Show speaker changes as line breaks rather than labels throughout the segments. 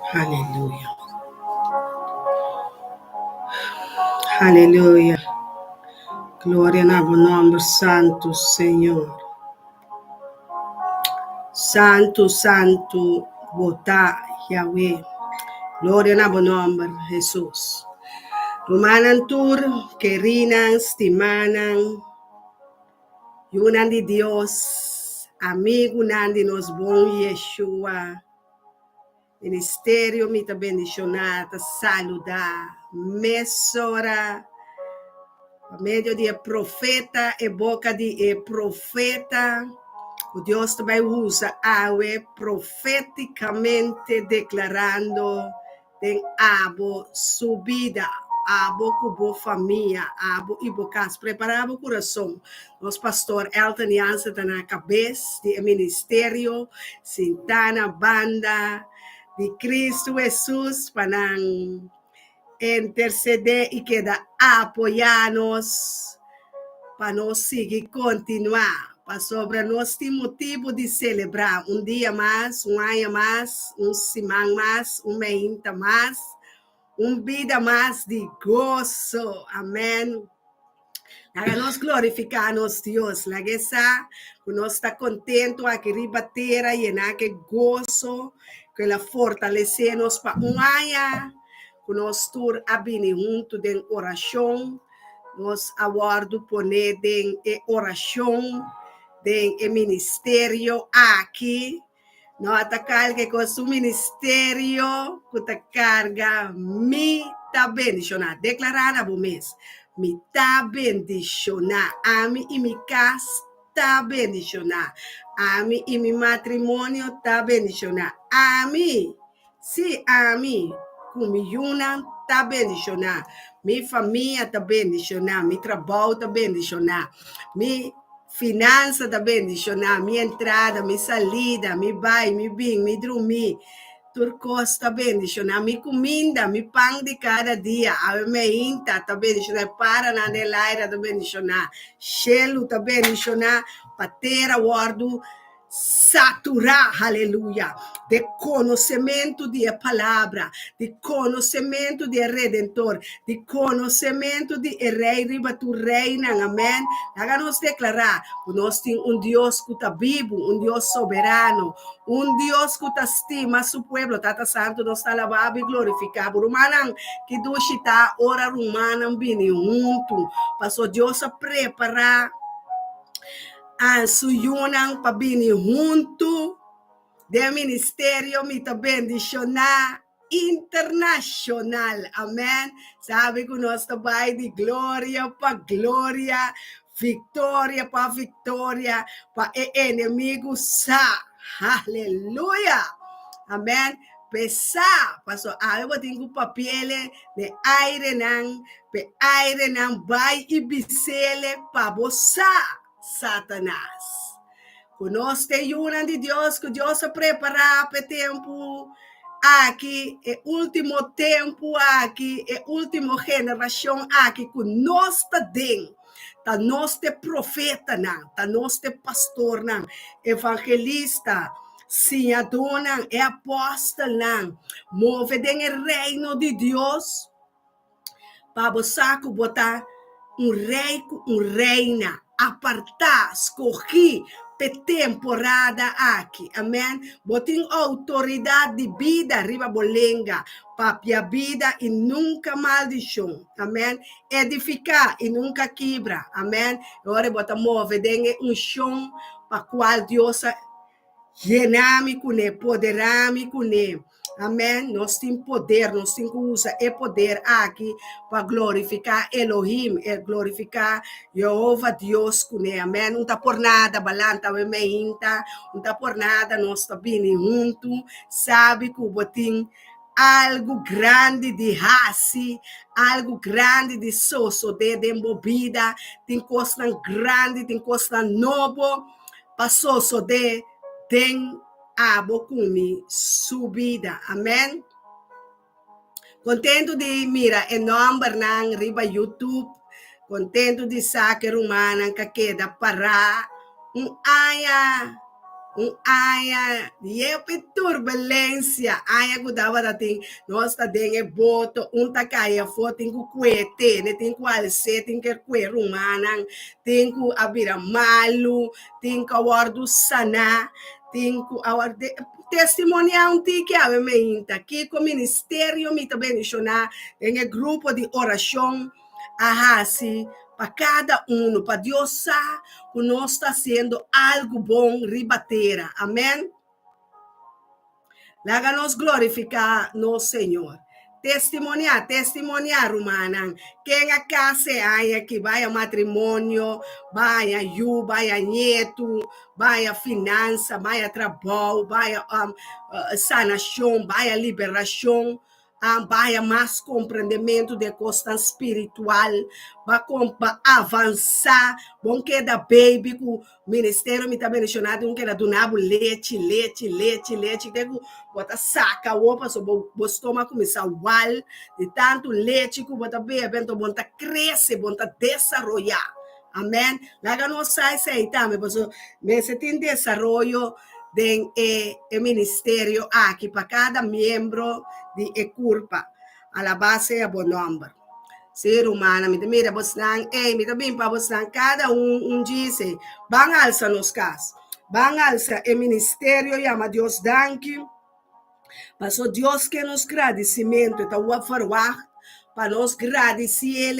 Haleluya. Haleluya. Gloria na bo nomber santu, Señor. Santu, santu, bo ta, Yahweh. Gloria na bo nomber, Jesus. Rumannan tur, kerinan, stimanan, yunan di Dios, amigunan di nos bon Yeshua. Ministerio mi ta bendiciona ta saluda mesora pa medio di e profeta e boca di e profeta cu Dios ta bay usa awe profeticamente declarando den abo su bida abo cu bo famia abo y bo cas prepara bo curason nos pastor Elton Jansen ta na cabes di e ministerio Sintá na banda di Cristo Hesus pa nan intercedé i keda apoyá nos pa nos sigui kontinuá, pasobra nos tin motibu di selebrá un dia mas, un aña mas, un siman mas, un meinta mas, un bida mas di goso. Amèn. Laga nos glorifiká nos Dios. Laga e sa ku nos ta kontentu aki riba tera yená ku e goso ku el a fortalesé nos pa un aña ku nos tur a bini huntu den orashon. Nos a wòrdu poné den e orashon, den e ministerio aki. No a ta kalke ku su ministerio ku ta karga mi ta bendishoná. Deklará na bo mes, Mi ta bendishoná. Ami i mi kas ta bendishoná. Ami i mi matrimonio ta bendishoná. Ami, sí, ami ku mi yunan ta bendishoná. Mi famia ta bendishoná. Mi trabou ta bendishoná. Mi Finansa ta bendishoná, mi entrada, mi salida, mi bai, mi bin, mi drumí, tur kos ta bendishoná. Mi kuminda, mi pan di kada dia, awe meinta ta bendishoná, e paranan den laira ta bendishoná, shelu ta bendishoná pa tera wòrdu saturá, haleluya, de konosementu di e Palabra, di konosementu di e Redentor, di konosementu di e Rei riba tur reinan, amèn. Laga nos deklará ku nos tin un Dios ku ta bibu, un Dios soberano, un Dios ku ta stima su pueblo. Tata Santu, nos ta alabá bo i glorifiká bo. Rumannan, ki dushi ta ora rumannan bini huntu, pasobra Dios a prepará. A su yunan pa bini huntu den ministerio mi ta bendishoná internashonal. Amèn. Sabi ku nos ta bai di gloria pa gloria, viktoria pa viktoria, pa e enemigu sa. Haleluya! Amèn. P'e sa, paso awe bo tin ku papiele den airenan, p'e airenan bai i bisele pa bo sa, Satanas. Ku nos ta e yunan di Dios ku Dios a prepará pa e tempu aki, e último tempu aki, e último generashon aki ku nos ta den. Ta nos ta e profetanan, ta nos ta e pastornan, evangelista, siñadónan, e apòstelnan. Move den e reino di Dios pa bo sa ku bo ta un rei ku un reina apartá, skogí p'e temporada aki. Amèn. Bo tin outoridat di bida riba bo lenga. Papia bida i nunka maldishon. Amèn. Edifiká i nunka kibra. Amèn. E ora bo ta move den e unshon pa kual Dios a yena mi kuné, poderá mi kuné. Amèn. Nos tin poder, nos tin ku usa e poder aki pa glorifiká Elohim, e glorifiká Yehova Dios kuné. Amèn. Un ta por nada balanta awe meinta, un ta por nada nos ta bini huntu, sabi ku bo tin Algu grandi di hasi, algu grandi di sosodé den bo bida. Tin kosnan grandi, tin kosnan nobo pa sosodé den abo ku mi su bida. Amèn. Kontentu di mira e nòmbernan riba YouTube. Kontentu di sa ku e rumannan ka keda pará un aña. Un aña hopi turbulensia, aña ku tabata tin nos ta den e boto, un ta kai afó, tin ku kue tene, tin ku als'é, tin ke kue rumannan, tin ku a bira malu, tin ku a wòrdu saná, tin ku a wòrdu testimoniá un tiki awe meinta kiko ministerio mi ta bendishoná den e grupo di orashon a hasi pa kada unu, pa Dios sa ku nos ta hasiendo algu bon riba tera. Amèn. Laga nos glorifiká nos Señor. Testimoniá, testimoniá, rumannan. Ken a kasa e aña aki, baya matrimonio, baya yu, baya nietu, baya finansa, baya trabou, baya sanashon, baya liberashon. Baya mas komprendementu di e kosnan spiritual, ba ba avansá, bon keda baby ku ministerio mi ta bendishoná tin un keda duna bo lechi, lechi, lechi, lechi te ku bo ta saka awor pasobra bo bo stoma a kuminsá wal di tantu lechi ku bo ta bebe anto bon ta krese, bon ta desaroyá, amèn. Laga nos sa esei tambe pasobra mester tin desaroyo. den e e ministerio aki pa kada miembro di e kurpa. Alabá sea bo nòmber. Sí, rumannan, mi ta mira bosnan, ey, mi ta bin pa bosnan kada un un djise, ban alsa nos kas, ban alsa e ministerio, yama Dios danki. Paso Dios ke nos gradisimentu, e ta verwagt pa nos gradisi El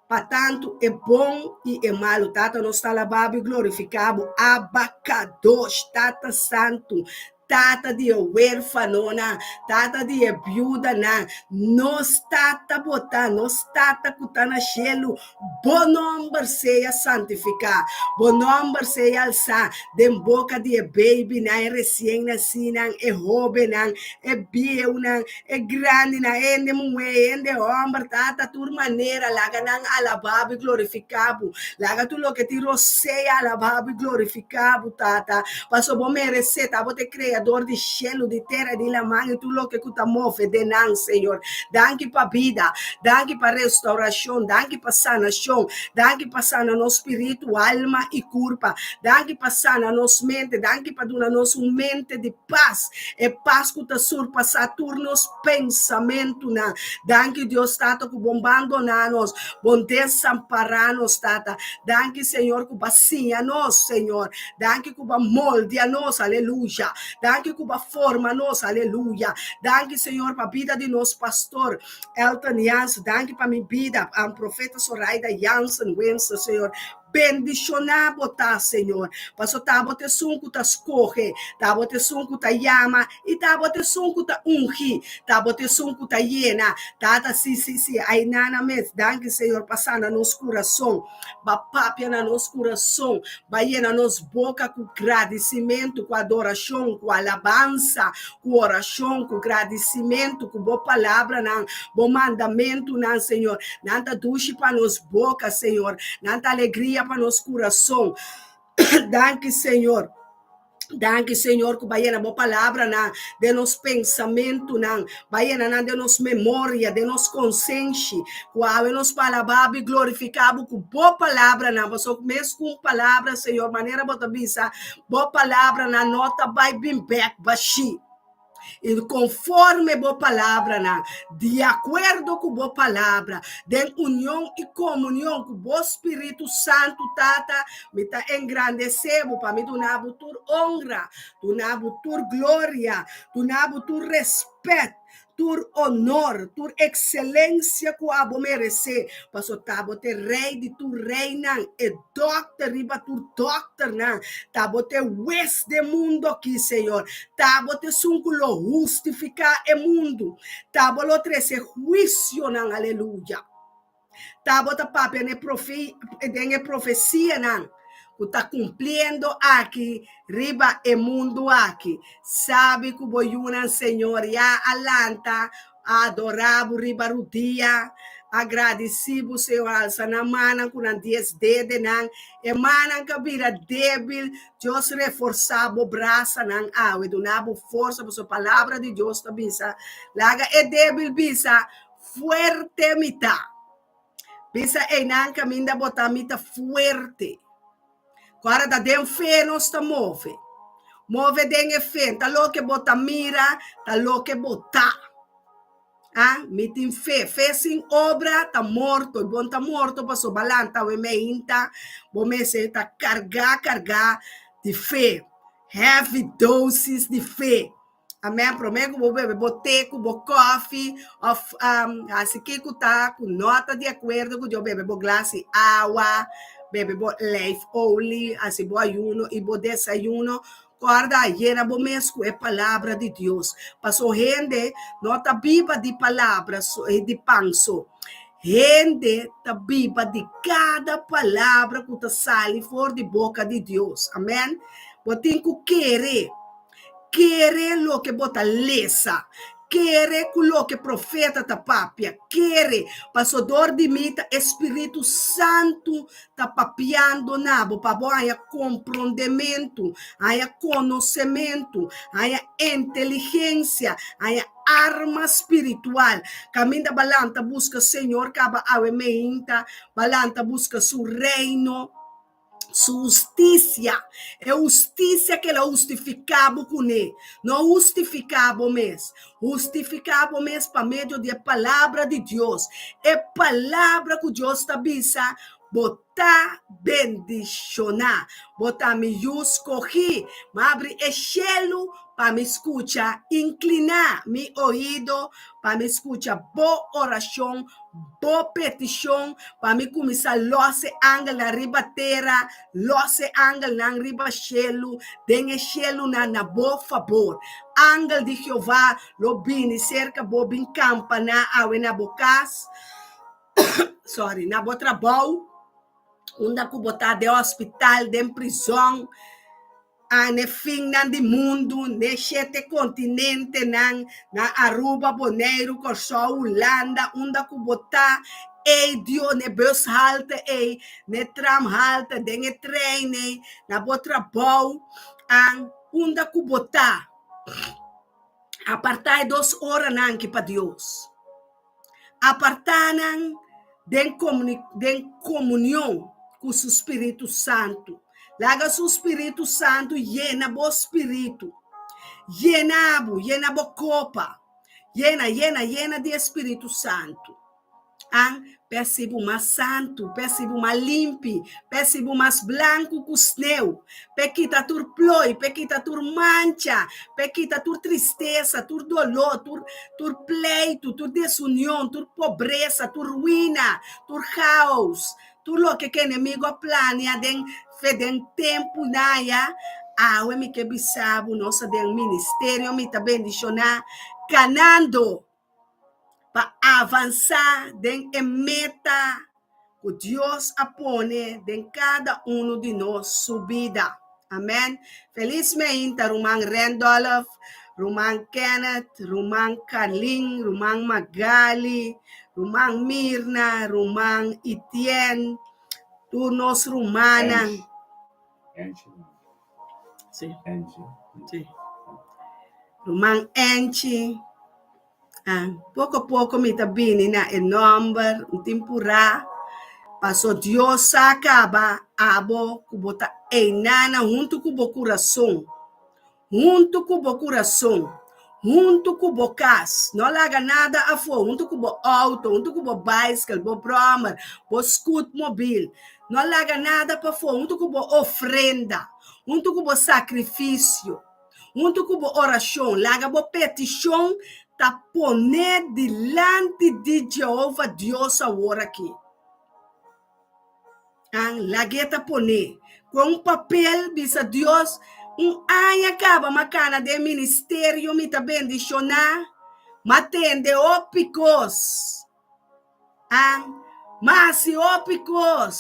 pa tantu e bon i e malu. Tata, nos ta alabá bo i glorifiká bo, Abba Kadosh, Tata Santu, Tata di e wérfanonan, Tata di e biudanan. Nos Tata bo ta, nos Tata ku ta na shelu. Bo nòmber sea santifiká, bo nòmber sea alsá den boka di e beibinan, e resien nasínan, e hóbennan, e bieunan, e grandinan, e hende muhé, e hende hòmber, Tata, tur manera laga nan alabá bo i glorifiká bo. Laga tur loke tin rosea alabá bo i glorifiká bo, Tata, pasobra bo meresé, ta bo ta e Kreador di shelu, di tera, di laman i tur loke ku ta move den nan, Señor. Danki pa bida. Danki pa restaurashon, danki pa sanashon, danki pa sana nos spiritu, alma i kurpa. Danki pa sana nos mente, danki pa duna nos un mente di pas, e pas ku ta surpasá tur nos pensamentunan. Danki Dios Tata ku bo bandoná nos, bo desampará nos Tata. Danki Señor ku bo a siña nos Señor. Danki ku bo a moldia nos, aleluya. Danki ku bo a forma nos, aleluya. Danki Señor pa bida di nos pastor. Elton Jansen, danki pa mi bida, am Profeta Soraida Jansen Winster, Señor. Bendiciona bo ta, Señor. Paso ta bo ta esun cu ta scoge, ta bo ta esun cu ta yama y ta bo ta esun cu ta ungi, ta bo ta esun cu ta yena. Tata, si, si, si, ay nana mes. Danki, Señor, pa sana nos curason. Ba papia na nos curason, ba yena nos boca cu gradicimento, cu adoracion, cu alabansa, cu oracion, cu gradicimento, cu bo palabranan, bo mandamentunan, Señor. Nan ta dushi pa nos boca, Señor. Nan ta alegria pa nos curason. Danki, Señor. Danki, Señor, ku ba yena bo palabranan den nos pensamentunan, ba yena nan den nos memoria, den nos konsenshi, ku awe nos pa alabá bo i glorifiká bo ku bo palabranan, pasobra mes ku un palabra, Señor, manera bo ta bisa, bo palabranan no ta bai bin bèk bashí. I konforme bo palabranan, di akuerdo ku bo palabra, den union i komunion ku bo Spiritu Santu, Tata, mi ta engrandesé bo pa mi duna bo tur onra, duna bo tur gloria, duna bo tur rèspèt, tur onor, tur ekselensia ku abo meresé, pasobra ta bo ta e Rei di tur reinan, e Dòkter riba tur dòkternan, ta bo ta e Hues den mundu aki, Señor. Ta bo ta esun ku lo hustifiká e mundu, ta bo lo trese huisionan, aleluya. Ta bo ta papia na e den e profesianan ku ta kumpliendo aki riba e mundu aki. Sabi ku bo yunan, Señor, ya a lanta, a adorá bo riba rudia, a gradisí bo, Señor, a alsa nan mannan ku nan dies dedenan. E mannan ku a bira débil, Dios reforsá bo brasanan awe, duna bo forsa, pasobra Palabra di Dios ta bisa, Laga e débil bisa, Fuerte mi ta. Bisa einan kaminda bo ta mi ta fuerte. Ku ora ta den fe nos ta move. Move den e fe. Ta loke bo ta mira, ta loke bo ta. Ah, mi tin fe. Fe sin obra ta morto. I bo no ta morto pasobra bo a lanta awe meinta, bo mester ta kargá kargá di fe. Heavy dosis di fe. Amen. Promé ku bo bebe bo te ku bo kòfi òf hasi kiko ta ku no ta di akuerdo ku Dios, bebe bo glas di awa, bebe bo lijfolie, hasi bo ayuno i bo desayuno. Kòrda, yena bo mes ku e palabra di Dios. Pasobra hende no ta biba di palabra so, di pan so. Hende ta biba di kada palabra ku ta sali for di boka di Dios. Amen. Bo tin ku kere. Kere loke bo ta lesa. Kere ku loke profeta ta papia. Kere, paso dor di mi ta e Spiritu Santu ta papiando na bo pa bo haña komprondementu, haña konosementu, haña inteligensia, haña arma spiritual. Kaminda bo a lanta buska Señor kaba awe meinta, bo a lanta buska su reino. Su hustisia, e hustisia ku el a hustifiká bo kuné. No hustifiká bo mes, hustifiká bo mes pa medio di e Palabra di Dios. E Palabra ku Dios ta bisa, Bo ta bendishoná, bo ta mi yu skohí. Mi a abri e shelu pa mi skucha, inkliná mi oido pa mi skucha bo orashon, bo petishon pa mi kuminsá lòs e angelnan riba tera, lòs e angelnan riba shelu, den e shelunan na bo fabor. Angel di Jehová lo bini serka bo bin kampa na awe na bo kas, sorry, na bo trabou, unda ku bo ta den hospital, den prizòn. A n'e finnan di mundu, n'e shete kontinentenan, na Aruba, Boneiru, Kòrsou, Hulanda, unda ku bo ta, ei Dio, n'e bushalte ei, n'e tramhalte, den e trein ei, na bo trabou, an, unda ku bo ta. Apartá e dos oranan aki pa Dios. Apartá nan den den komunion ku su spiritu santu. Laga su spiritu santu yena bo spiritu. Yena bo, yena bo kopa. Yena, yena, yena di e spiritu santu. An p'e bo mas santu, p'e bo mas limpi, p'e bo mas blanku ku sneu, p'e kita tur ploi, p'e kita tur mancha, p'e kita tur tristesa, tur doló, tur tur pleitu, tur desunion, tur pobresa, tur ruina, tur chaos, tur loke ku enemigu a plania den fe den tempu naya, awe mi ke bisa bo nos ta den ministerio, mi ta bendishoná kanando. pa avansá den e meta ku Dios a pone den kada unu di nos su bida. Amèn. Felis meinta ruman Randolph, ruman Kenneth, ruman Carlin, ruman Magali, ruman Mirna, ruman Etienne, tur nos rumannan.
Angie.
Sí.
Angie.
Sí. Ruman Angie. Ah, poko poko mi ta bini na e nòmber, un tin purá. Paso Dios sa kaba abo ku bo ta einana huntu ku bo kurason. Huntu ku bo kurason, huntu ku bo kas, no laga nada afó, huntu ku bo outo, huntu ku bo baiskel, bo bròmer, bo scootmobiel, no laga nada pafó, huntu ku bo ofrenda, huntu ku bo sakrifisio, huntu ku bo orashon, laga bo petishon ta poné dilanti di Jehova Dios aworakí. An lag'é ta poné ku un papel bisa Dios, Un aña kaba m'a kana den ministerio mi ta bendishoná, m'a tende hopi kos. An m'a hasi hopi kos.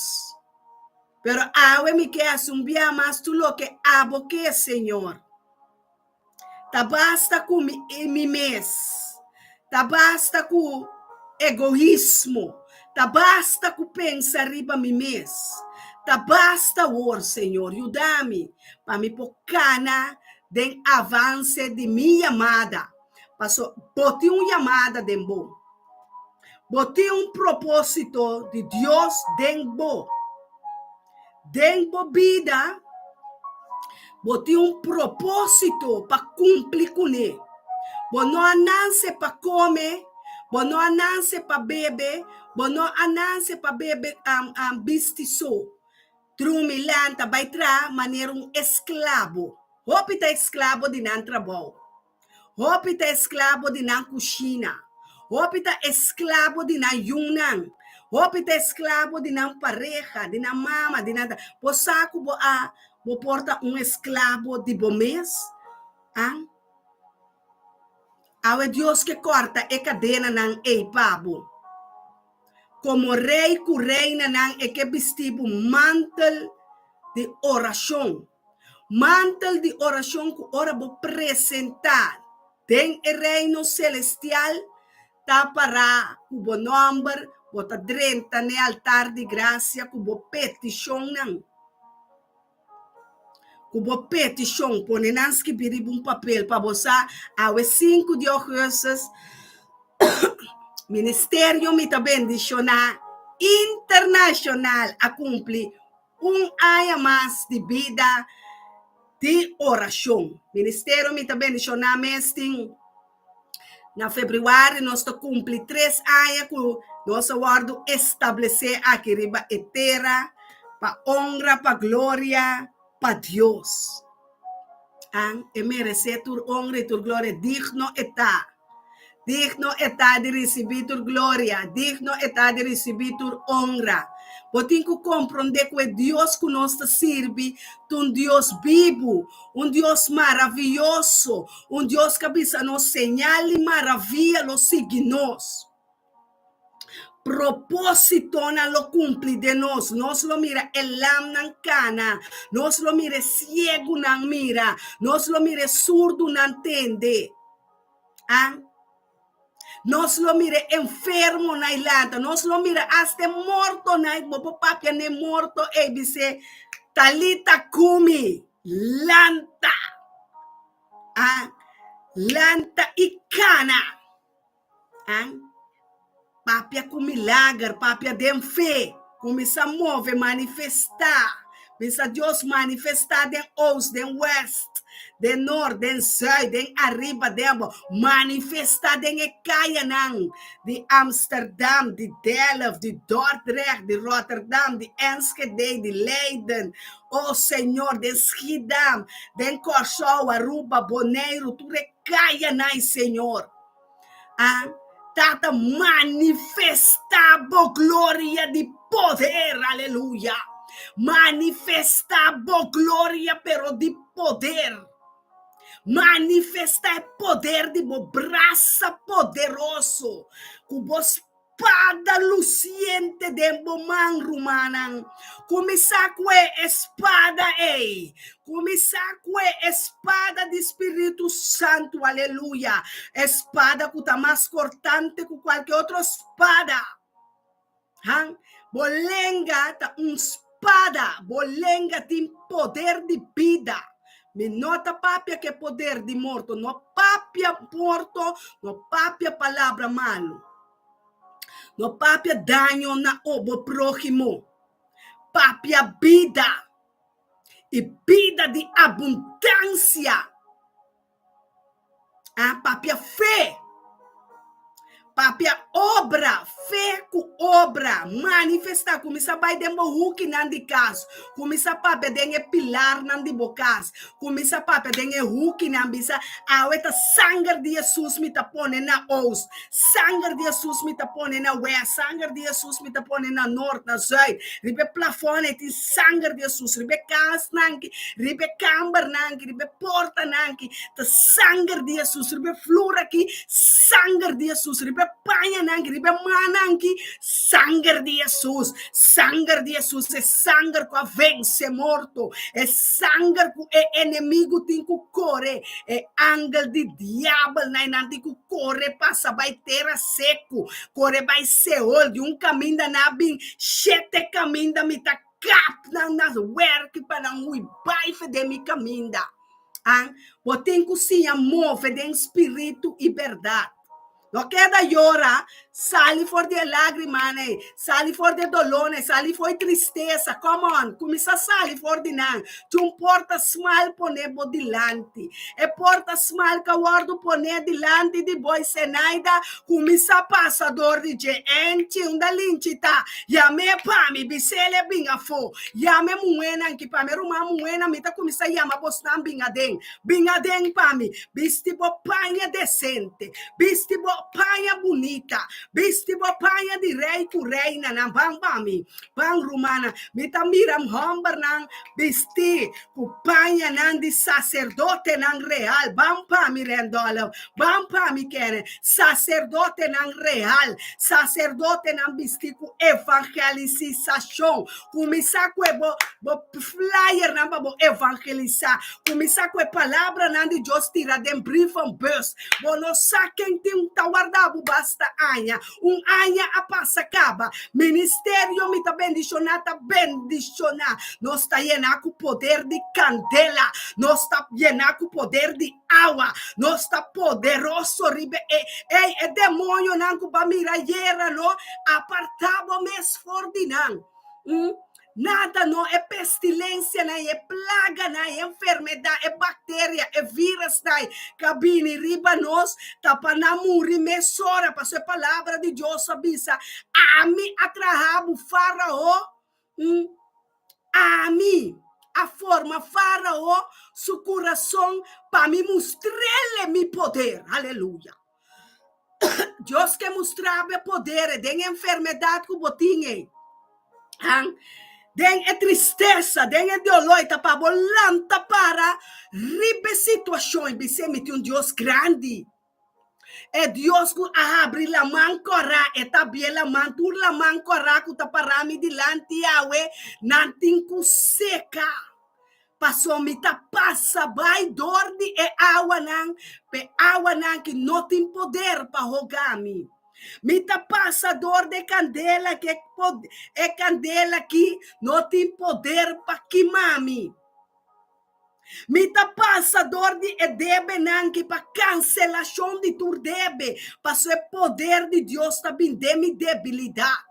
Pero awe mi ke hasi un bia mas tur loke abo ke, Señor. Ta basta ku mi mi mes. Ta basta ku egoismo. Ta basta ku pensa riba mi mes. Ta basta awor, Señor, yuda mi pa mi por kana den avanse di mi yamada. Paso bo tin un yamada den bo. Bo tin un propósito di Dios den bo. Den bo bida. Bo tin un propósito pa kumpli kuné. Bo no a nanse pa kome, bo no a nanse pa bebe, bo no a nanse pa bebe bisti so. Drumi, lanta, bai traha manera un esklabo. Hopi ta esklabo di nan trabou. Hopi ta esklabo di nan kushina. Hopi ta esklabo di nan yunan. Hopi ta esklabo di nan pareha, di nan mama, di nan. Bo sa ku bo a bo por ta un esklabo di bo mes? An? Awe Dios ke kòrta e kadenanan ei pa bo. Komo rei ku reinanan e ke bisti bo mantel di orashon. Mantel di orashon ku ora bo presentá den e Reino Selestial ta pará ku bo nòmber, bo ta drenta n'e altar di grasia ku bo petishonnan. Ku bo petishon, pone nan skibí riba un papel pa bo sa awe sinku di ougùstus Ministerio Mi Ta Bendishoná Internashonal a kumpli Un aña mas di bida di orashon. Ministerio Mi Ta Bendishoná mes tin na febrüari nos ta kumpli tres aña ku nos a wòrdu establesé aki riba e tera pa honra, pa gloria pa Dios. An e meresé tur honra i tur gloria, digno e ta. Digno e ta di risibí tur gloria, digno e ta di risibí tur onra. Bo tin ku komprondé ku e Dios ku nos ta sirbi ta un Dios bibu, un Dios maravioso, un Dios ku a bisa nos señal i maravia lo sigui nos. Propósitonan lo kumpli den nos. Nos lo mira e lamnan kana, nos lo mira e siegunan mira, nos lo mira e surdunan tende. Ah? Nos lo mira e enfermonan i lanta. Nos lo mira hasta e mortonan. Bo por papia n'e morto ei bis'é, Talita kumi, lanta. Ah? Lanta i kana. Ah? Papia ku milager, papia den fe. Kuminsá move, manifestá. Bisa Dios manifestá den oost, den west, den noord, den zuid, den ariba, den abou. Manifestá den e kayanan di Amsterdam, di Delft, di Dordrecht, di Rotterdam, di Enschede, di Leiden. O Señor, den Schiedam, den Kòrsou, Aruba, Boneiru, tur e kayanan, Señor. A Tata manifestá bo gloria di poder, aleluya. Manifestá bo gloria pero di poder. Manifestá e poder di bo brasa poderoso ku bo spada lusiente den bo man, rumannan. Kuminsá ku e spada ei. Kuminsá ku e spada di Spiritu Santu, aleluya! E spada ku ta mas kortante ku kualke otro spada. Han, bo lenga ta un spada, bo lenga tin poder di bida. Mi no ta papia ku e poder di morto, no papia morto, no papia palabra malu. No papia daño na bo próhimo. Papia bida i bida di abundansia. Ah, papia fe. Papia obra, fe ku obra. Manifestá, kuminsá bai den bo hukinan di kas. Kuminsá papia den e pilarnan di bo kas. Kuminsá papia den e hukinan, bisa, Awe ta sanger di Hesus mi ta pone na oost, sanger di Hesus mi ta pone na west, sanger di Hesus mi ta pone na noord, na zuid. Riba e plafòn ei tin sanger di Hesus, riba e kasnan aki, riba e kambernan aki, riba e portanan aki ta sanger di Hesus, riba e flur aki sanger di Hesus, riba e pañanan aki, riba e mannan aki sanger di Hesus, sanger di Hesus, e sanger ku a vense morto, e sanger ku e enemigu tin ku kore, e angel di diabel na nan tin ku kore pasa bai tera seku, kore bai Seol, di un kaminda nan a bin shete kaminda mi ta kap nan na wèrki pa nan hui bai fe den mi kaminda. An, bo tin ku siña move den spiritu i bèrdat. No keda yora, Sali for di e lágrimanan ei, sali for di e dolónan ei, sali for e tristesa, come on, kuminsá sali for di nan. Tin un porta smal poné bo dilanti. E porta smal ku a wòrdu poné dilanti di bo i Senaida kuminsá pasa dor di dje. Enchi, unda Linchi ta? Yam'é pa mi, bis'el e bin afó. Yama e muhénan ki pa mi, e ruman muhénan, mi ta kuminsá yama bosnan bin aden. Bin aden pa mi, bisti bo paña desente. Bisti bo paña bunita, bisti bo paña di rei ku reinanan. Ban pa mi, ban rumannan. Mi ta mira hòmbernan bistí ku pañanan di saserdotenan real. Ban pa mi, Randolph. Ban pa mi, Karen. Saserdotenan real, saserdotenan bistí ku evangelisashon. Kuminsá ku e bo bo flyernan pa bo evangelisá. Kuminsá ku e palabranan di Dios tira den brievenbus. Bo no sa ken tin ta warda bo basta aña. Un aña a pasa kaba. Ministerio Mi Ta Bendishoná ta bendishoná. Nos ta yená ku poder di kandela. Nos ta yená ku poder di awa. Nos ta poderoso riba e ey e demoñonan ku bo a mira ayera no. Apartá bo mes for di nan. Mm. Nada no, e pestilensianan, e plaganan, e enfermedat, e bakteria, e virusnan ku a bini riba nos ta pa nan muri mesora, pasobra e palabra di Dios a bisa, Ami a traha bo, Fárao, mm, ami a forma Fárao su kurason pa mi mustr'el mi poder. Aleluya. Dios ke mustra bo e poder den e enfermedat ku bo tin ei. Han? Den e tristesa, den e dolor, ta pa bo lanta para riba e situashon i bis'é mi tin un Dios grandi. E Dios ku a habri laman kòrá, e ta habri e laman, tur laman kòrá ku ta pará mi dilanti awe, nan tin ku seka. Paso mi ta pasa bai dor di e awanan, p'e awanan ki no tin poder pa hoga mi. Mi ta pasa dor di e kandela ki e kandela ki no tin poder pa kima mi. Mi ta pasa dor di e debenan ki pa kanselashon di tur debe, paso e poder di Dios ta bin den mi debilidat.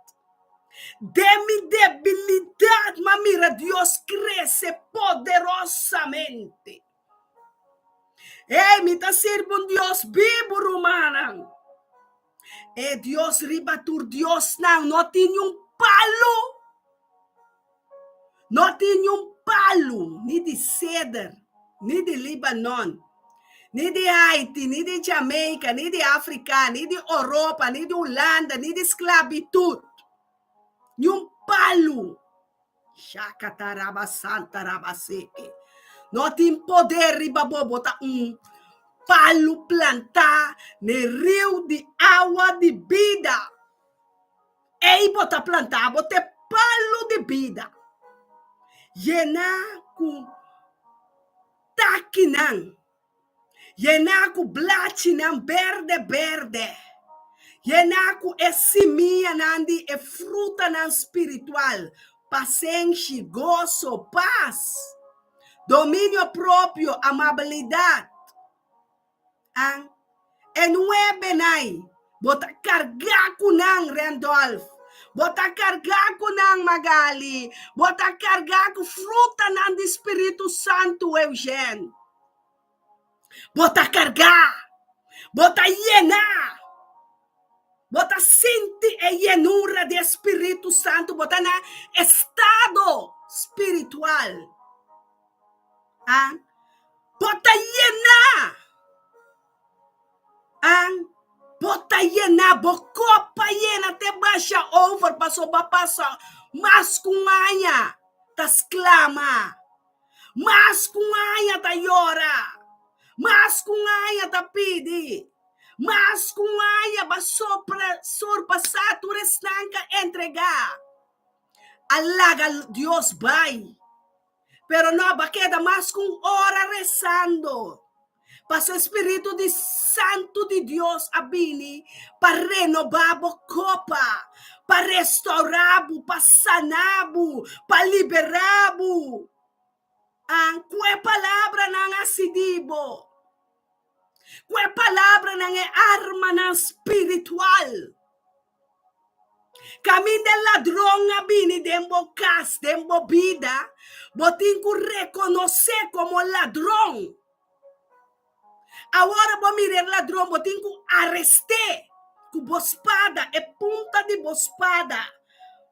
Den mi debilidat m'a mira Dios krese poderosamente. Ey, mi ta sirbi un Dios bibu, rumannan. E Dios riba tur diosnan no tin niun palu. No tin niun palu, ni di seder, ni di Libanon, ni di Haiti, ni di Jamaica, ni di Africa, ni di Oropa, ni di Hulanda, ni di sklabitut. Niun palu. Shakatarabasantarabaseque. No tin poder riba bo, bo ta un palu plantá n'e riu di awa di bida. Ei bo ta plantá, bo ta e palu di bida, yená ku takinan, yená ku blachinan berde berde, yená ku e simianan di e frutanan spiritual, pasenshi, goso, pas, dominio propio, amabilidat. An e nuebenai bo ta kargá ku nan, Randolph. Bo ta kargá ku nan, Magali. Bo ta kargá ku frutanan di Spiritu Santu, Eugène. Bo ta kargá. Bo ta yená. Bo ta sinti e yenura di e Spiritu Santu. Bo ta na estado spiritual. An Bo ta yená. An Bo ta yená. Bo kopa yena te basha over pasobra bo a pasa mas ku un aña ta sklama, mas ku un aña ta yora, mas ku un aña ta pidi, mas ku un aña bo a sopra surpasá tur esnan ku a entregá. A laga Dios bai. Pero no ba keda mas ku un ora resando, pasobra e spiritu di santu di Dios a bini pa renobá bo kopa, pa restourá bo, pa saná bo, pa liberá bo. An ku e palabranan a sidi bo, ku e palabranan e armanan spiritual. Kaminda e ladron a bini den bo kas, den bo bida, bo tin ku rekonosé komo ladron. Awor bo mira e ladron, bo tin ku arest'é ku bo spada, e punta di bo spada.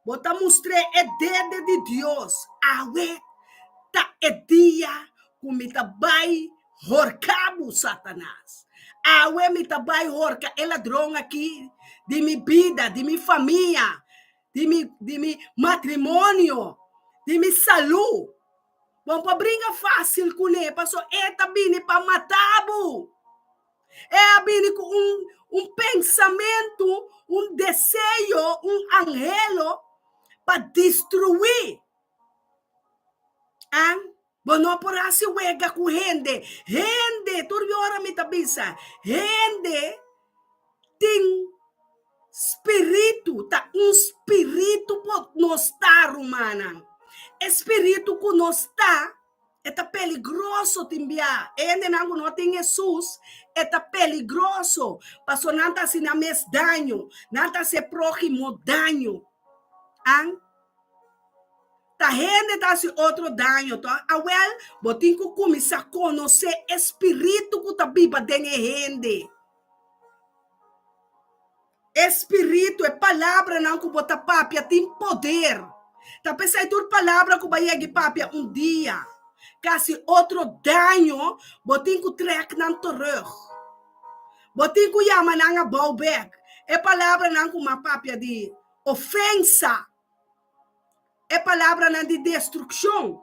Bo ta mustr'é e dede di Dios. Awe ta e dia ku mi ta bai horka bo, Satanas. Awe mi ta bai horka e ladron aki di mi bida, di mi famia, di mi, di mi matrimonio, di mi salú. Bo por bringa fásil kuné, paso e ta bini pa mata bo. E a bini ku un, un pensamentu, un deseo, un anhelo pa destruí. An? Bo no por hasi wega ku hende. Hende, tur ora mi ta bisa, hende tin spiritu, ta un spiritu bo nos ta, rumannan. E spiritu ku nos ta, e ta peligroso tin bia. E hendenan ku no tin Hesus, e ta peligroso, pasobra nan ta hasi nan mes daño, nan ta hasi e próhimo daño. An? Ta hende ta hasi otro daño to? Awel, bo tin ku kuminsá konosé e spiritu ku ta biba den e hende. E spiritu, e palabranan ku bo ta papia tin poder. Ta p'esei tur palabra ku bo a yega i papia un dia ka hasi otro daño, bo tin ku trèk nan terug. Bo tin ku yama nan abou bèk. E palabranan ku m'a papia di ofensa. E palabranan di destrukshon,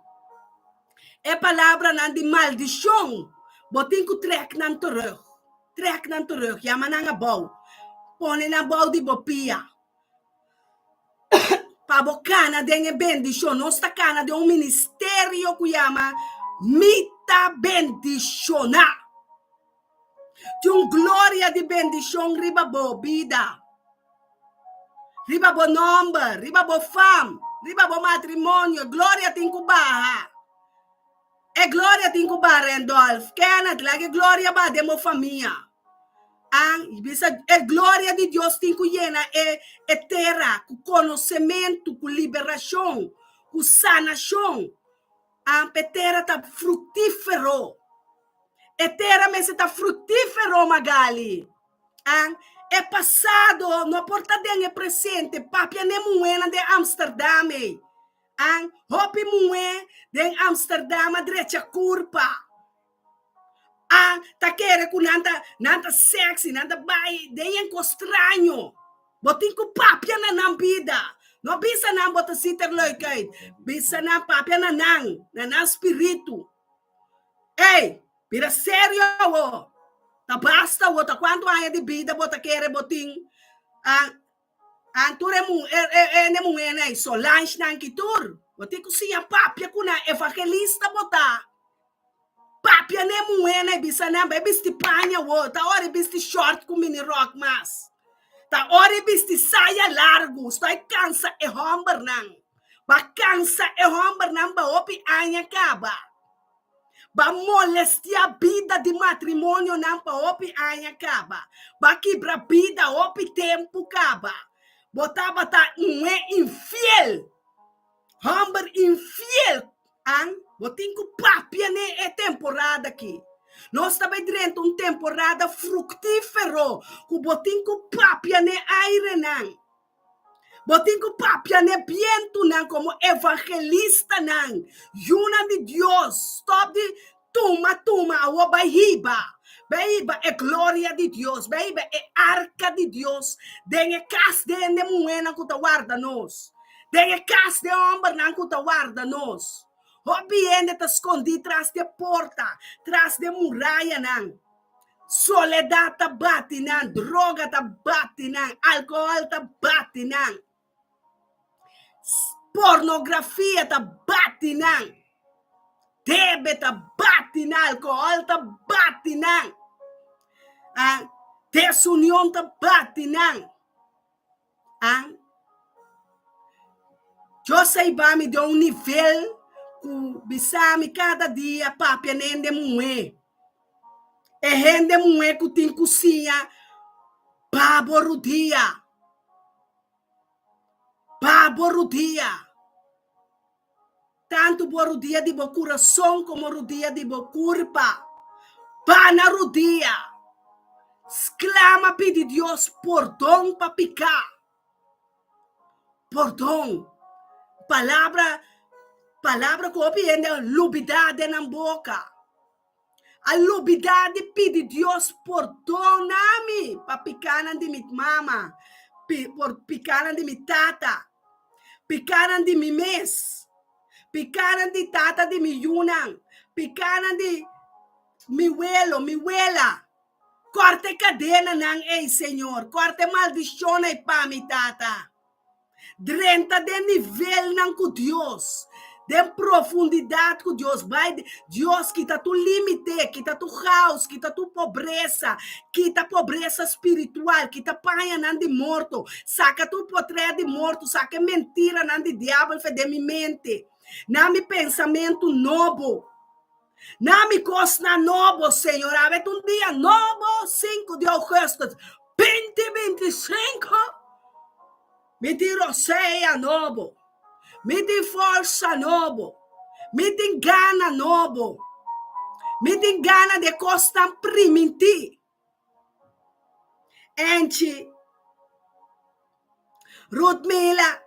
e palabranan di maldishon, bo tin ku trèk nan terug, trèk nan terug, yama nan abou, pone nan bou di bo pia, pa bo kana den e bendishon. Nos ta kana den un ministerio ku yama Mi Ta Bendishoná. Tin un gloria di bendishon riba bo bida, riba bo nòmber, riba bo fam, riba bo matrimonio. Gloria tin ku baha. E gloria tin ku baha, Randolph. Kenneth, laga e gloria baha den bo famia. An, bisa, e gloria di Dios tin ku yena e, e tera ku konosementu, ku liberashon, ku sanashon. An, p'e tera ta fruktífero. E tera mester ta fructífero, Magali. An, e pasado no por ta den e presente. Papia n'e muhénan den Amsterdam ei. An, hopi muhé den Amsterdam a drecha kurpa. An, ta kere ku nan ta, nan ta sexy, nan ta bai den yen kos straño. Bo tin ku papia na nan bida. No bisa nan bo ta ziet er leuk uit. Bisa nan, papia na nan, na nan spiritu. Ey, bira serio awo. Ta basta awo, ta cuanto aña di bida bo ta kere bo tin? Ah, ah, tur e mu, e, e, e hende muhé ei, Solange nan ki tur. Bo tin cu siña papia cu nan, evangelista bo ta. Papia na e muhé ei, bisa nan bai bisti paña awo, ta ora e bisti short cu mini rok mas. Ta ora e bisti saya largu, sto a cansa e hombernan. Ba kansa e hòmbernan ba hopi aña kaba. Ba molestiá bida di matrimonionan pa hopi aña kaba. Ba kibra bida hopi tempu kaba. Bo tabata muhé infiel, hòmber infiel. An, bo tin ku papia n'e e temporada aki. Nos ta bai drenta un temporada fruktífero ku bo tin ku papia n'e airenan. Bo tin ku papia n'e bientunan komo evangelistanan, yunan di Dios. Stòp di tuma tuma, awor bai hiba. Bai hiba e gloria di Dios, bai hiba e arka di Dios den e kas di hende muhénan ku ta warda nos, den e kas di e hòmbernan ku ta warda nos. Hopi hende ta skondí tras di e porta, tras di e murayanan. Soledat ta bati nan, droga ta bati nan, alkohòl ta bati nan, pornografia ta bati nan, debe ta bati nan, alkohòl ta bati nan, desunion ta bati nan. An. Dios a hiba mi den un nivel ku bisa mi kada dia papia na hende muhé. E hende muhé ku tin ku siña ba bo rudia. Ba bo rudia. Tantu bo rudia di bo kurason komo rudia di bo kurpa. Ba na rudia. Sklama pidi Dios pordon pa piká. Pordon. Palabra, palabra ku hopi hende a lubidá den nan boka. A lubidá di pidi Dios pordona mi pa pikánan di mi mama, por pikánan di mi tata, pikánan di mi mes, pikánan di tata di mi yunan, pikánan di mi welo, mi wela. Kòrta e kadenanan ei, Señor, kòrta e maldishon ei pa mi, Tata. Drenta den nivelnan ku Dios, den profundidat ku Dios. Bai Dios kita tur limite, kita tur chaos, kita tur pobresa, kita pobresa spiritual, kita pañanan di morto, saka tur potrèt di morto, saka e mentiranan di diabel fe den mi mente. Na mi pensamentu nobo. Na mi kosnan nobo, Señor. Awe ta un dia nobo, sinku di ougùstùs, binti binti sinku. Mi tin rosea nobo. Mi tin forsa nobo. Mi tin gana nobo. Mi tin gana di e kosnan primintí. Enchi. Rutmila,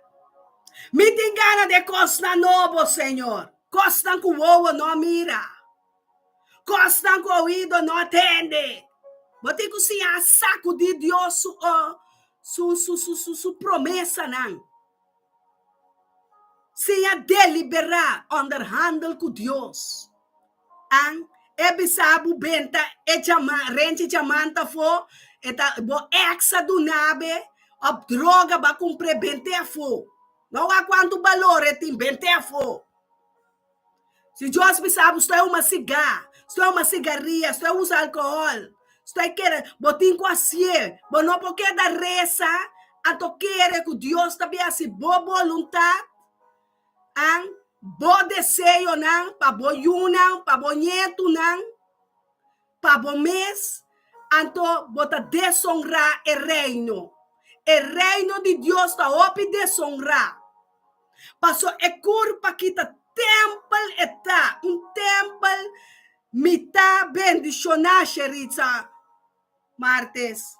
Mi tin gana di e kosnan nobo, Señor, kosnan ku wowo no a mira, kosnan ku oido no a tende. Bo tin ku siña a sakudí Dios su su su su su su promesanan. Siña deliberá, onderhandel ku Dios. An e bisa bo benta e diama renchi diamant afó, e ta bo ex a duna be òf droga bo a kumpr'é bent'é afó. No wak kuantu balor e tin, bent'é afó. Si Dios bisa bo stoi huma sigá, stoi huma sigaria, stoi usa alkohòl, stoi kere, bo tin ku hasié. Bo no por keda resa anto kere ku Dios ta bin hasi bo boluntat. An bo deseonan pa bo yunan, pa bo ñetunan, pa bo mes, anto bo ta desonrá e Reino. E Reino di Dios ta hopi desonrá. Paso e kurpa ki ta tèmpel e ta, un tèmpel mi ta bendishoná, Sheritza Martes.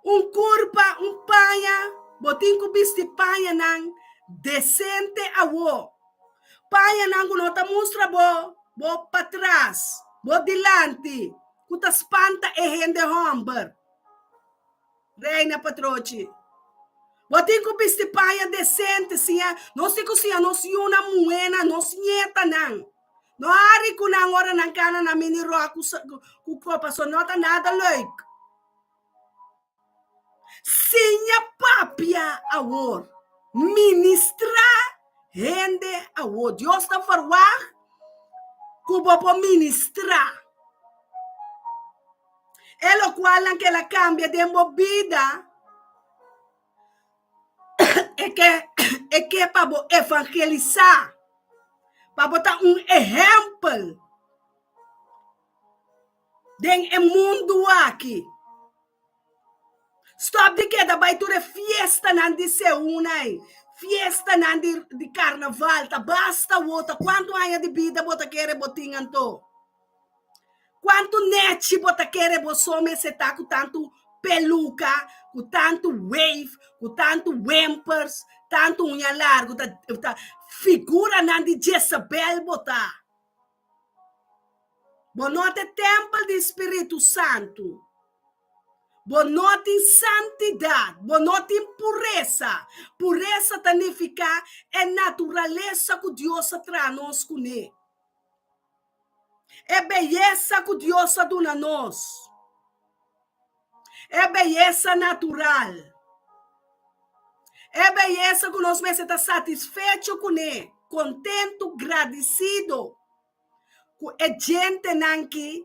Un kurpa, un paña, bo tin ku bisti pañanan desente awo. Pañanan ku no ta mustra bo bo patras, bo dilanti, ku ta spanta e hende hòmber. Reina Patrochi, Bo tin ku bisti paña desente, siña, nos tin ku siña nos yunan muhénan, nos ñetanan. No hari ku nan ora nan kana na mini ròk ku ku kopa, so no ta nada leuk. Siña papia awor. Ministrá hende awor. Dios ta verwagt ku bo por ministrá. E lokualnan ku el a kambia den bo bida, e ke e ke pa bo evangelisá, pa bo ta un ehèmpel. Den e mundu aki. Stop di keda bai tur e fiestanan di seunai, fiestanan di di karnaval, ta basta wo, ta kuantu aña di bida bo ta kere bo tin anto? Kuantu nechi bo ta kere bo so mester ta ku tantu peluka, ku tantu wave, ku tantu wimpers, tantu uña largu, ta ta figuranan di Jezabel bo ta. Bo no ta e tèmpel di Spiritu Santu. Bo no tin santidat. Bo no tin puresa. Puresa ta nifiká e naturalesa ku Dios a traha nos kuné. E beyesa ku Dios a duna nos. E beyesa natural. E beyesa ku nos mester ta satisfecho kuné, kontentu, gradisido ku e djentenan ki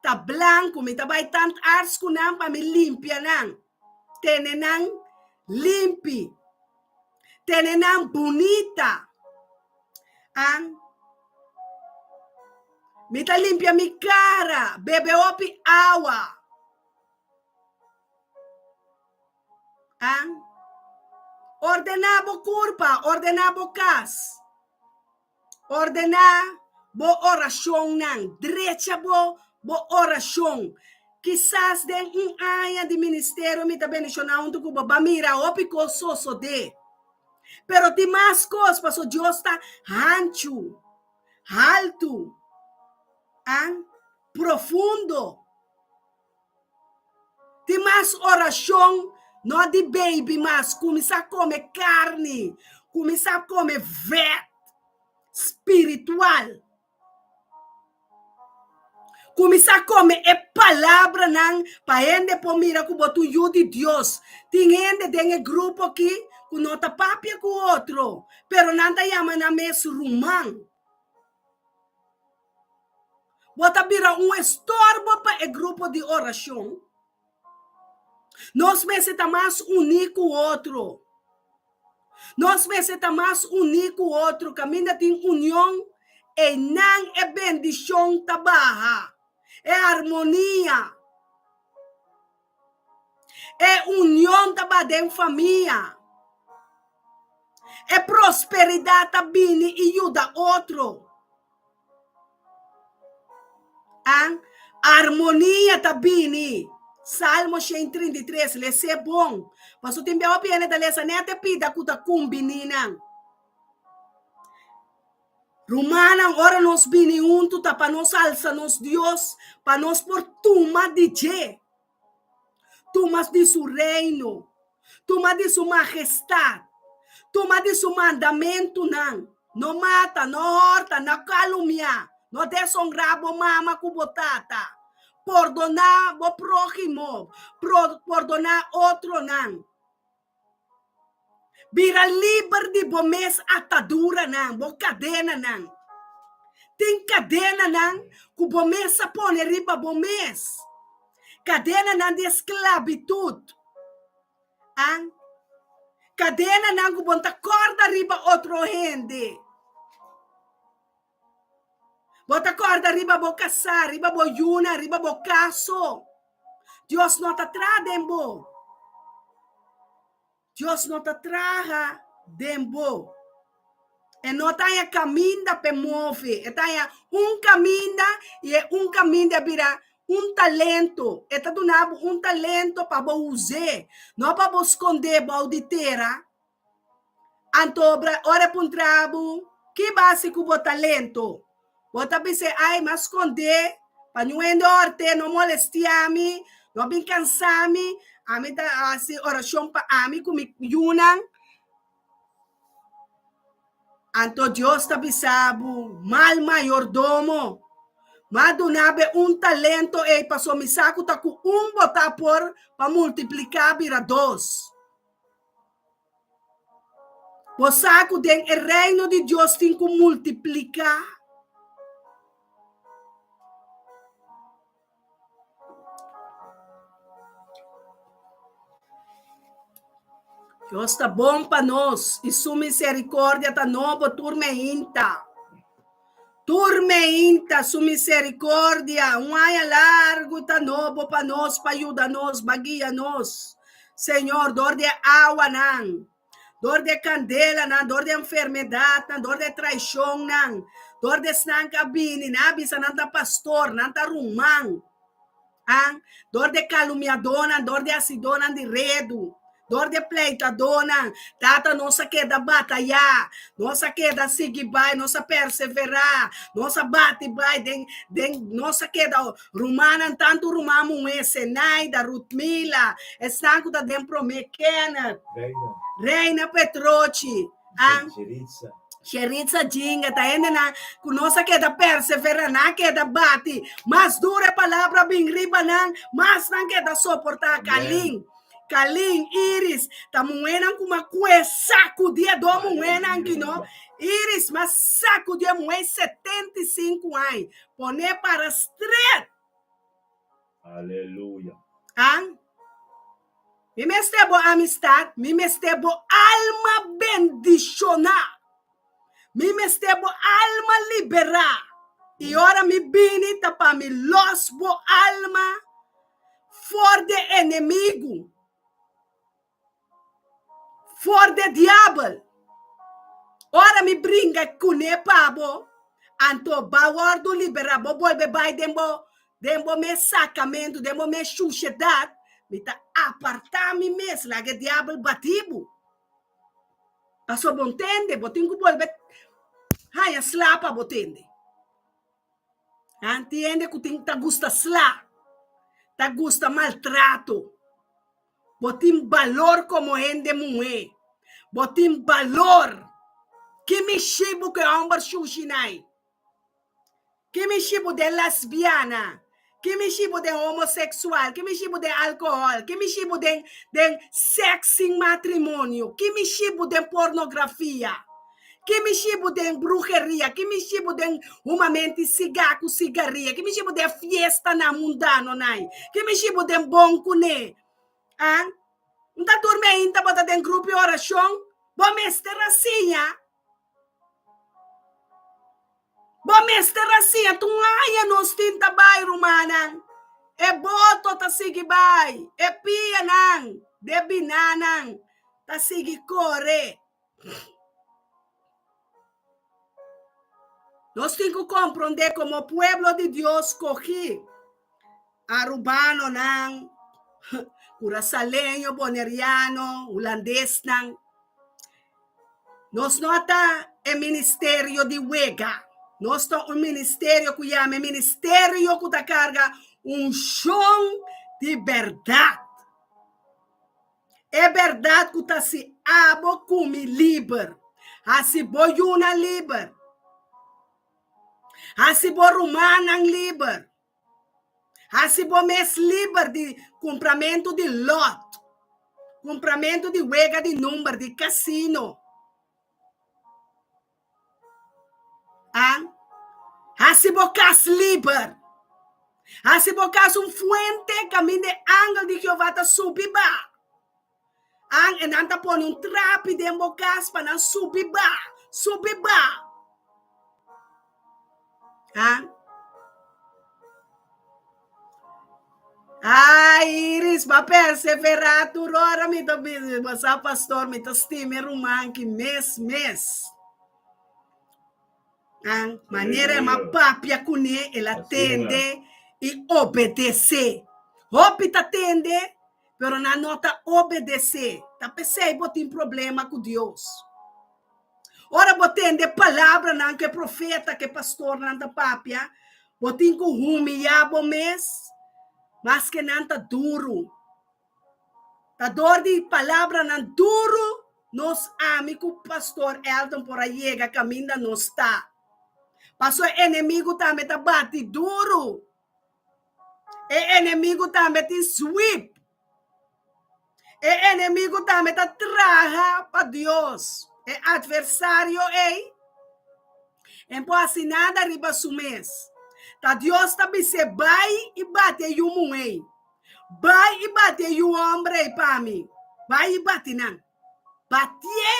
ta blanku. Mi ta bai tandarts ku nan pa mi limpia nan, tene nan limpi, tene nan bunita. An Mi ta limpia mi kara, bebe hopi awa. An. Ordená bo kurpa, ordená bo kas. Ordená bo orashonnan, drecha bo bo orashon. Kisas den un aña di ministerio mi ta bendishoná huntu ku bo, bo a mira hopi kos sosodé. Pero tin mas kos pasobra Dios ta hanchu, haltu, an profundo. Tin mas orashon no di baby mas kuminsá kome karni, kuminsá kome vèt spiritual. Kuminsá kome e palabranan pa hende por mira ku bo ta un yu di Dios. Tin hende den e grupo aki ku no ta papia ku otro, pero nan ta yama nan mes ruman. Bo ta bira un estorbo pa e grupo di orashon. Nos mester ta mas uní ku otro. Nos mester ta mas uní ku otro. Kaminda tin union, einan e bendishon ta baha, e armonia. E union ta ba den famia. E prosperidat ta bini i yuda otro. An armonia ta bini. Salmo 133, les'é bon. Pasobra tin bia hopi hende ta lesa nèt e pida ku ta kumbiní nan. Rumannan, ora nos bini huntu ta pa nos alsa nos Dios, pa nos por tuma di dje, tuma di su reino, tuma di su mahestat, tuma di su mandamentunan, no mata, no hòrta, no kalumniá, no desonrá bo mama ku bo tata, pordoná bo próhimo, pordoná otronan. Bira liber di bo mes ataduranan, bo kadenanan. Tin kadenanan ku bo mes a pone riba bo mes. Kadenanan di esklabitut. An. Kadenanan ku bo ta kòrda riba otro hende. Bo ta kòrda riba bo kasá, riba bo yunan, riba bo kaso. Dios no ta traha den bo. Dios no ta traha den bo. E no ta haña kaminda p'e move. E ta haña un kaminda i e un kaminda a bira un talento. E ta duna bo un talento pa bo us'é, no pa bo skond'é bou di tera. Anto ora e puntra bo, Ki basi ku bo talento? Bo ta bis'é, Ai, m'a skond'é pa niun hende hort'é, no molestiá mi, no bin kansá mi. Ami ta hasi orashon pa ami ku mi yunan. Anto Dios ta bisa bo, Mal mayordomo, m'a duna bo e un talento ei pasobra mi sa ku ta ku un bo ta por pa multipliká bira dos. Bo sa ku den e Reino di Dios tin ku multipliká. Dios ta bon pa nos i su misericordia ta nobo tur meinta. Tur meinta su misericordia un aña largu ta nobo pa nos pa yuda nos, pa guia nos. Señor, dor di e awanan, dor di e candelanan, dor di e enfermedadnan, dor di e traicionnan, dor di esnan cu a bini, nan a bisa nan ta pastor, nan ta ruman. An, dor di e kalumiadónan, dor di e hasidónan di redu, dor di e pleitadónan. Tata, nos a keda batayá, nos a keda sigui bai, nos a perseverá, nos a bati bai den, den, nos a keda rumannan, tantu ruman muhé, Zenaida, Rutmila, esnan ku ta den promé, Kenneth,
Reina.
Reina Petrochi, an.
Sheritza.
Sheritza Jinga ta hendenan ku nos a keda persevera, nan a keda bati. Mas duro e palabra bin riba nan, mas nan keda soportá. Kalin, Kalin, Iris, ta muhénan ku m'a kue sakudí e do muhénan aki no. Iris m'a sakudí e muhé 75 aña, pon'é para stret.
Aleluya.
An. Mi mester bo amistad, mi mester bo alma bendishoná. Mi mester bo alma liberá. I ora mi bini ta pa mi los bo alma for di e enemigu. For de diabel. Ora mi bringa kuné pa bo, anto ba wòrdu liberá, bo bolbe bai den bo den bo mes sakamentu, den bo mes shushedat, mi ta apartá mi mes, laga e diabel bati bo. Pasobra bo ntende, bo tin ku bolbe haña sla pa bo tende. Nan tin hende ku tin ta gusta sla, ta gusta maltrato. Bo tin balor komo hende muhé. Bo tin balor. Ki mishi bo ku e hòmber shushi nai? Ki mishi bo den lesbiana? Ki mishi bo den homoseksual? Ki mishi bo den alkohòl? Ki mishi bo den den sèks sin matrimonio? Ki mishi bo den pornografia? Ki mishi bo den bruheria? Ki mishi bo den humamenti sigá ku sigaria? Ki mishi bo den fiestanan mundano nai? Ki mishi bo den bon kuné? Ah? Un ta durmi ainda bo ta den grupo di orashon? Bo mester a siña. Bo mester a siña tur un aña nos tin ta bai rumannan. E boto ta sigui bai, e pianan de binanan ta sigui kore. Nos tin ku komprondé komo pueblo di Dios skohí, arubanonan, kurasaleño, boneriano, hulandesnan. Nos no ta e ministerio di wega. Nos ta un ministerio ku yama e ministerio ku ta karga unshon di bèrdat. E bèrdat ku ta hasi abo ku mi liber, hasi bo yunan liber, hasi bo rumannan liber. Hasi bo mes liber di kumpramentu di lòt, kumpramentu di wega di number, di kasino. A Hasi bo kas liber. Hasi bo kas un fuente kaminda e angel di Jehová ta subi ba. An e nan ta pone un trapi den bo kas pa nan subi ba, subi ba. An. Ai, Iris, ba perseverá tur ora mi ta bisa, bo sa pastor, mi ta stima e ruman ki mes mes. An, manera e ma papia kuné, el a tende i obedesé. Hopi ta tende, pero nan no ta obedesé. Ta p'esei bo tin problema ku Dios. Ora bo tende palabranan ku e profeta, ku e pastornan ta papia, bo tin ku humiyá bo mes, maske nan ta duru. Ta dor di palabranan duru nos ami ku Pastor Elton por a yega kaminda nos ta. Paso e enemigu tambe ta bati duru. E enemigu tambe tin sweep. E enemigu tambe ta traha pa Dios. E adversario ei en por hasi nada riba su mes. Ta Dios ta bis'é bai i bati e yu muhé. Bai i bati e yu hòmber ei pa mi. Bai i bati nan. Batié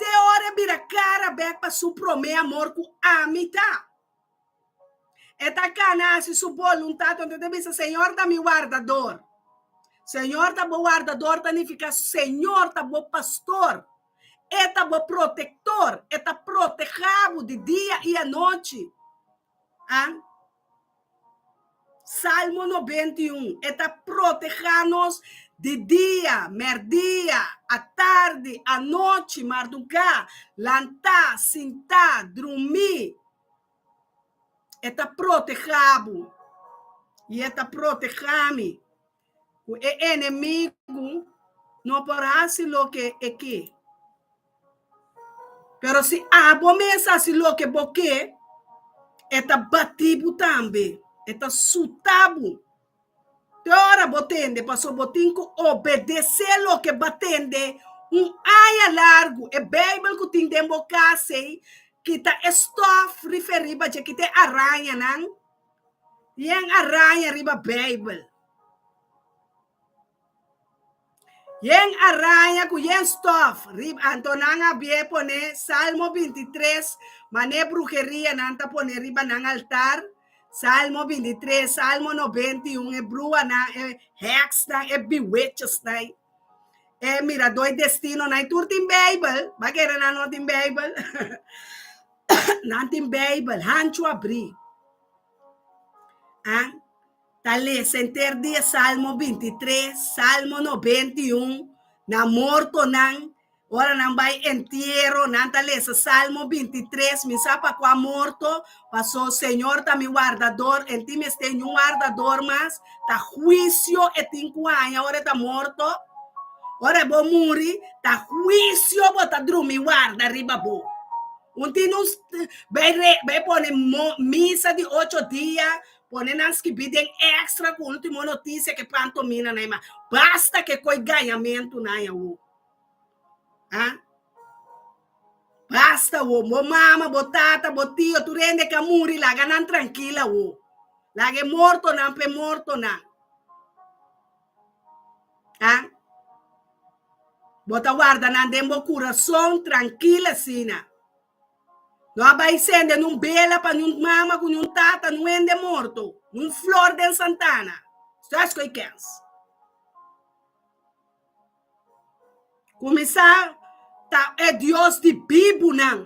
te ora e bira kara bèk pa su promé amor ku ami ta. E ta kana hasi su boluntat, anto e ta bisa, Señor ta mi wardador. Señor ta bo wardador ta nifiká Señor ta bo pastor. E ta bo protektor. E ta protehá bo di dia i anochi. A. Salmo 91, E ta protehá nos di dia, mèrdia, atardi, anochi, mardugá, lantá, sintá, drumí. E ta protehá bo i e ta protehá mi ku e enemigu no por hasi loke e ke. Pero si abo mes hasi loke bo ke, e ta bati bo tambe, e ta suta bo. Te ora bo tende, pasobra bo tin ku obedesé loke bo a tende un aña largu. E Beibel ku tin den bo kas ei, kita e stòf riba riba dje, kita e arañanan, yen araña riba Beibel. Yen araña ku yen stòf riba. Anto nan a bie pone Salmo 23, manera bruheria nan ta pone riba nan altar. Salmo 23, Salmo 91, e bruanan, e hèksnan, e bewitchesnan. E miradó e destinonan i tur tin Beibel. Ba kere nan no tin Beibel? Nan tin Beibel hanchu abrí. Ah, ta lesa henter dia Salmo 23, Salmo 91, na mortonan, ora nan bai entiero, nan ta lesa Salmo 23, mi sa pa kua morto, paso Señor ta mi wardador, en tin mester niun wardador mas, ta huisio e tin ku haña ora e ta morto. Ora bo muri, ta huisio bo ta drumi warda riba bo. Un tin un bai re bai pone misa di ocho dia, pone nan skibí den extra ku ultimo notisia ke pantomina na e ma. Basta ke koi gañamentu nan awo. Ha? Basta wo, bo mama, bo tata, bo tio, tur hende ke a muri, laga nan trankil awo. Laga e mortonan pa e mortonan. Ha? Bo ta warda nan den bo kurason trankil asina. No a bai sende nun bela pa niun mama ku niun tata, niun hende morto, niun flor den santana. Stress ku e kens. Kuminsá ta e Dios di bibunan.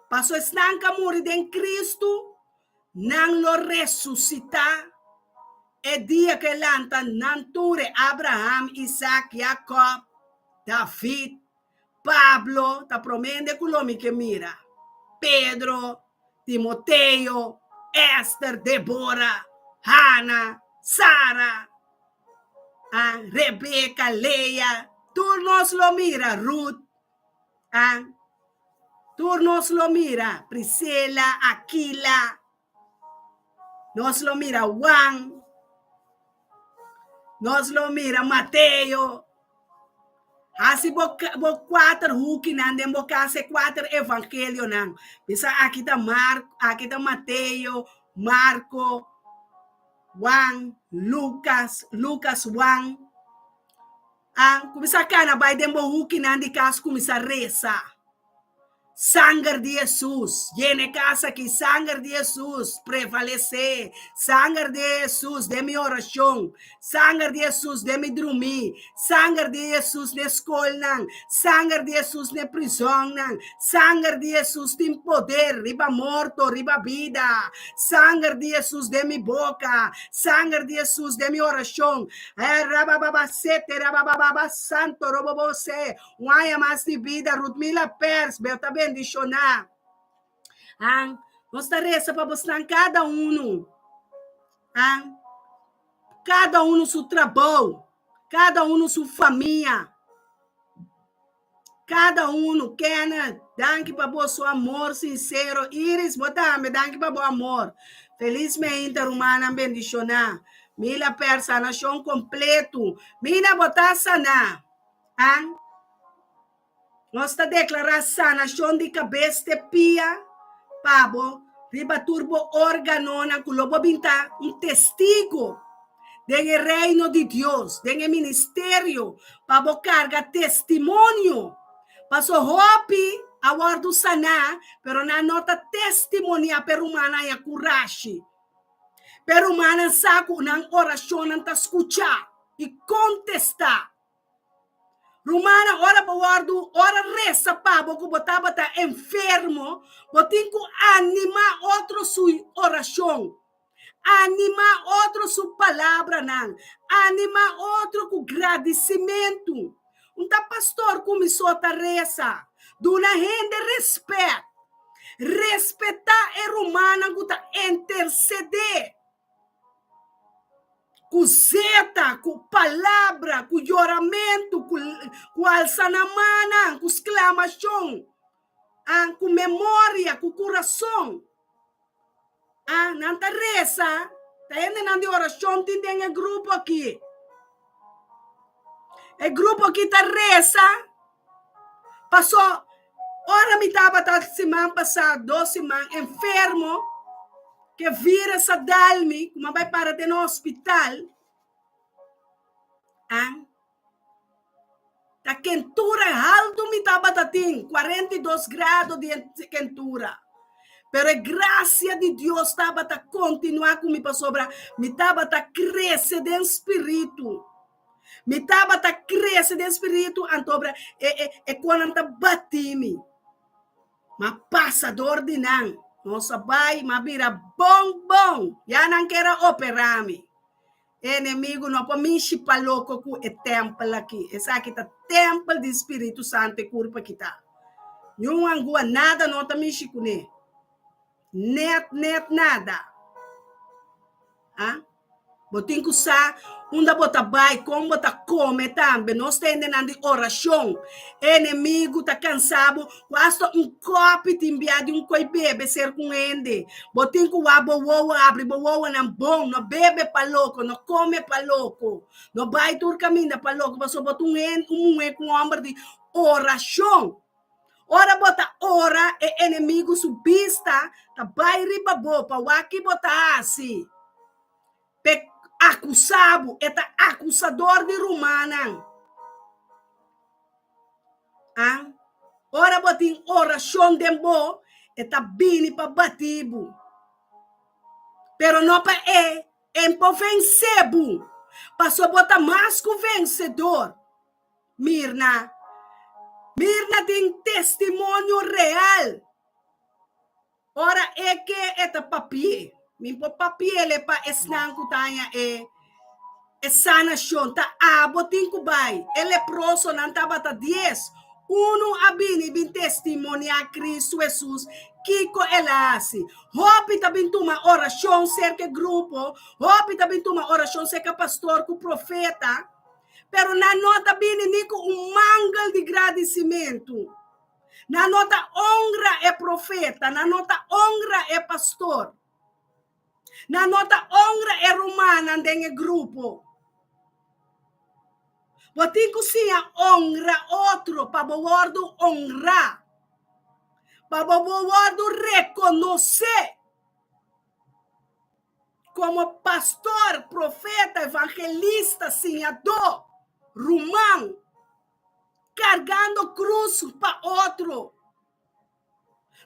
Paso esnan ku a muri den Kristu, nan lo resusitá e dia ku e lanta nan tur, e Abraham, Isak, Yakòb, David, Pablo, ta promé hende ku lo mi ke mira, Pedro, Timoteo, Ester, Debora, Hana, Sara, Rebeka, Lea, tur nos lo mira, Ruth, A Tur nos lo mira Priscila, Aquila, nos lo mira Juan, nos lo mira Mateo. Hasi bo, bo kuater hukinan den bo kas, e kuater evangelionan. Bisa aki ta Mark, aki ta Mateo, Marko, Juan, Lucas, Lucas, Juan. A kuminsá kana bai den bo hukinan di kas kuminsá resa. Sanger di Hesus yena e kas aki, sanger di Hesus prevalesé, sanger di Hesus den mi orashon, sanger di Hesus den mi drumí, sanger di Hesus n'e skolnan, sanger di Hesus n'e prizònnan, sanger di Hesus tin poder riba morto, riba bida, sanger di Hesus den mi boka, sanger di Hesus den mi orashon, Rabababasete, rababababa, santo robobose, un aña mas di bida, Rutmila Pers, Beo ta bendishoná. An, nos ta resa pa bosnan kada unu. An, kada unu su trabou, kada unu su famia. Kada unu, Kenneth, danki pa boso amor sinsero. Iris, bo tambe, danki pa bo amor. Felis meinta, rumannan bendishoná. Mila per sanashon kompletu. Mina, bo ta saná. An? Nos ta deklará sanashon di kabes te pia pa bo riba tur bo órganonan ku lo bo bin ta un testigo den e Reino di Dios, den e ministerio, pa bo karga testimonio. Paso hopi a wòrdu saná, pero nan no ta testimoniá pa e rumannan haña kurashi. Pa e rumannan sa ku nan orashonnan ta skuchá i kontestá. Rumannan, ora bo wòrdu, ora resa pa bo ku bo tabata enfermo, bo tin ku animá otro su orashon, animá otro su palabranan, animá otro ku gradisimentu. Un ta pastor ku mi so ta resa. Duna hende rèspèt. Respetá e rumannan ku ta intersedé. Ku zeta, ku palabra, ku yoramentu, ku ku alsa nan mannan, ku sklamashon, ah, ku memoria, ku kurason. Ah, nan ta resa, ta hendenan di orashon tin den e grupo aki. E grupo aki ta resa Paso, ora mi tabata siman pasá, dos siman, enfermo, ke vírus a dal mi, ku mi a bai para den hospital, an, ta kentura haltu mi tabata tin, 42 grado di kentura. Pero e grasia di Dios tabata kontinuá ku mi pasobra mi tabata krese den spiritu. Mi tabata krese den spiritu anto obra e e e konan ta bati mi. M'a pasa dor di nan. Nos a bai, m'a bira bon bon. Ya nan ker a operá mi. E enemigu no por mishi pa loko ku e tèmpel aki. Esaki ta tèmpel di Spiritu Santu e kurpa aki ta. Niun angua, nada no ta mishi kuné. Nèt nèt nada. Ah? Bo tin ku sa unda bo ta bai, kon bo ta kome tambe. Nos ta hendenan di orashon. E enemigu ta kansa bo ku asta un kòpi tin bia di un koi bebe ser ku un hende. Bo tin ku wak bo wowo, abri bo wowonan bon. No bebe pa loko, no kome pa loko, no bai tur kaminda pa loko, pasobra bo ta un hende, un muhé ku un hòmber di orashon. Ora bo ta ora, e enemigu su bista ta bai riba bo pa wak ki bo ta hasi. P'e akusá bo, e ta akusador di rumannan. A Ora bo tin orashon den bo, e ta bini pa bati bo. Pero no pa e, e por vensé bo, pasobra bo ta mas ku vensedor. Mirna. Mirna tin testimonio real. Ora e ke e ta papi'é. Mi por papi'el pa esnan ku ta haña e e sanashon. Ta abo tin ku bai. E leprosonan tabata dies. Unu a bini bin testimoniá Kristu Hesus kiko el a hasi. Hopi ta bin tuma orashon serka e grupo, hopi ta bin tuma orashon serka pastor ku profeta. Pero nan no ta bini ni ku un mangel di gradisimentu. Nan no ta onra e profeta, nan no ta onra e pastor. Nan no ta onra e rumannan den e grupo. Bo tin ku siña onra otro pa bo wòrdu onrá, pa bo bo wòrdu rekonosé. Komo pastor, profeta, evangelista, siñadó, ruman, kargando krus pa otro.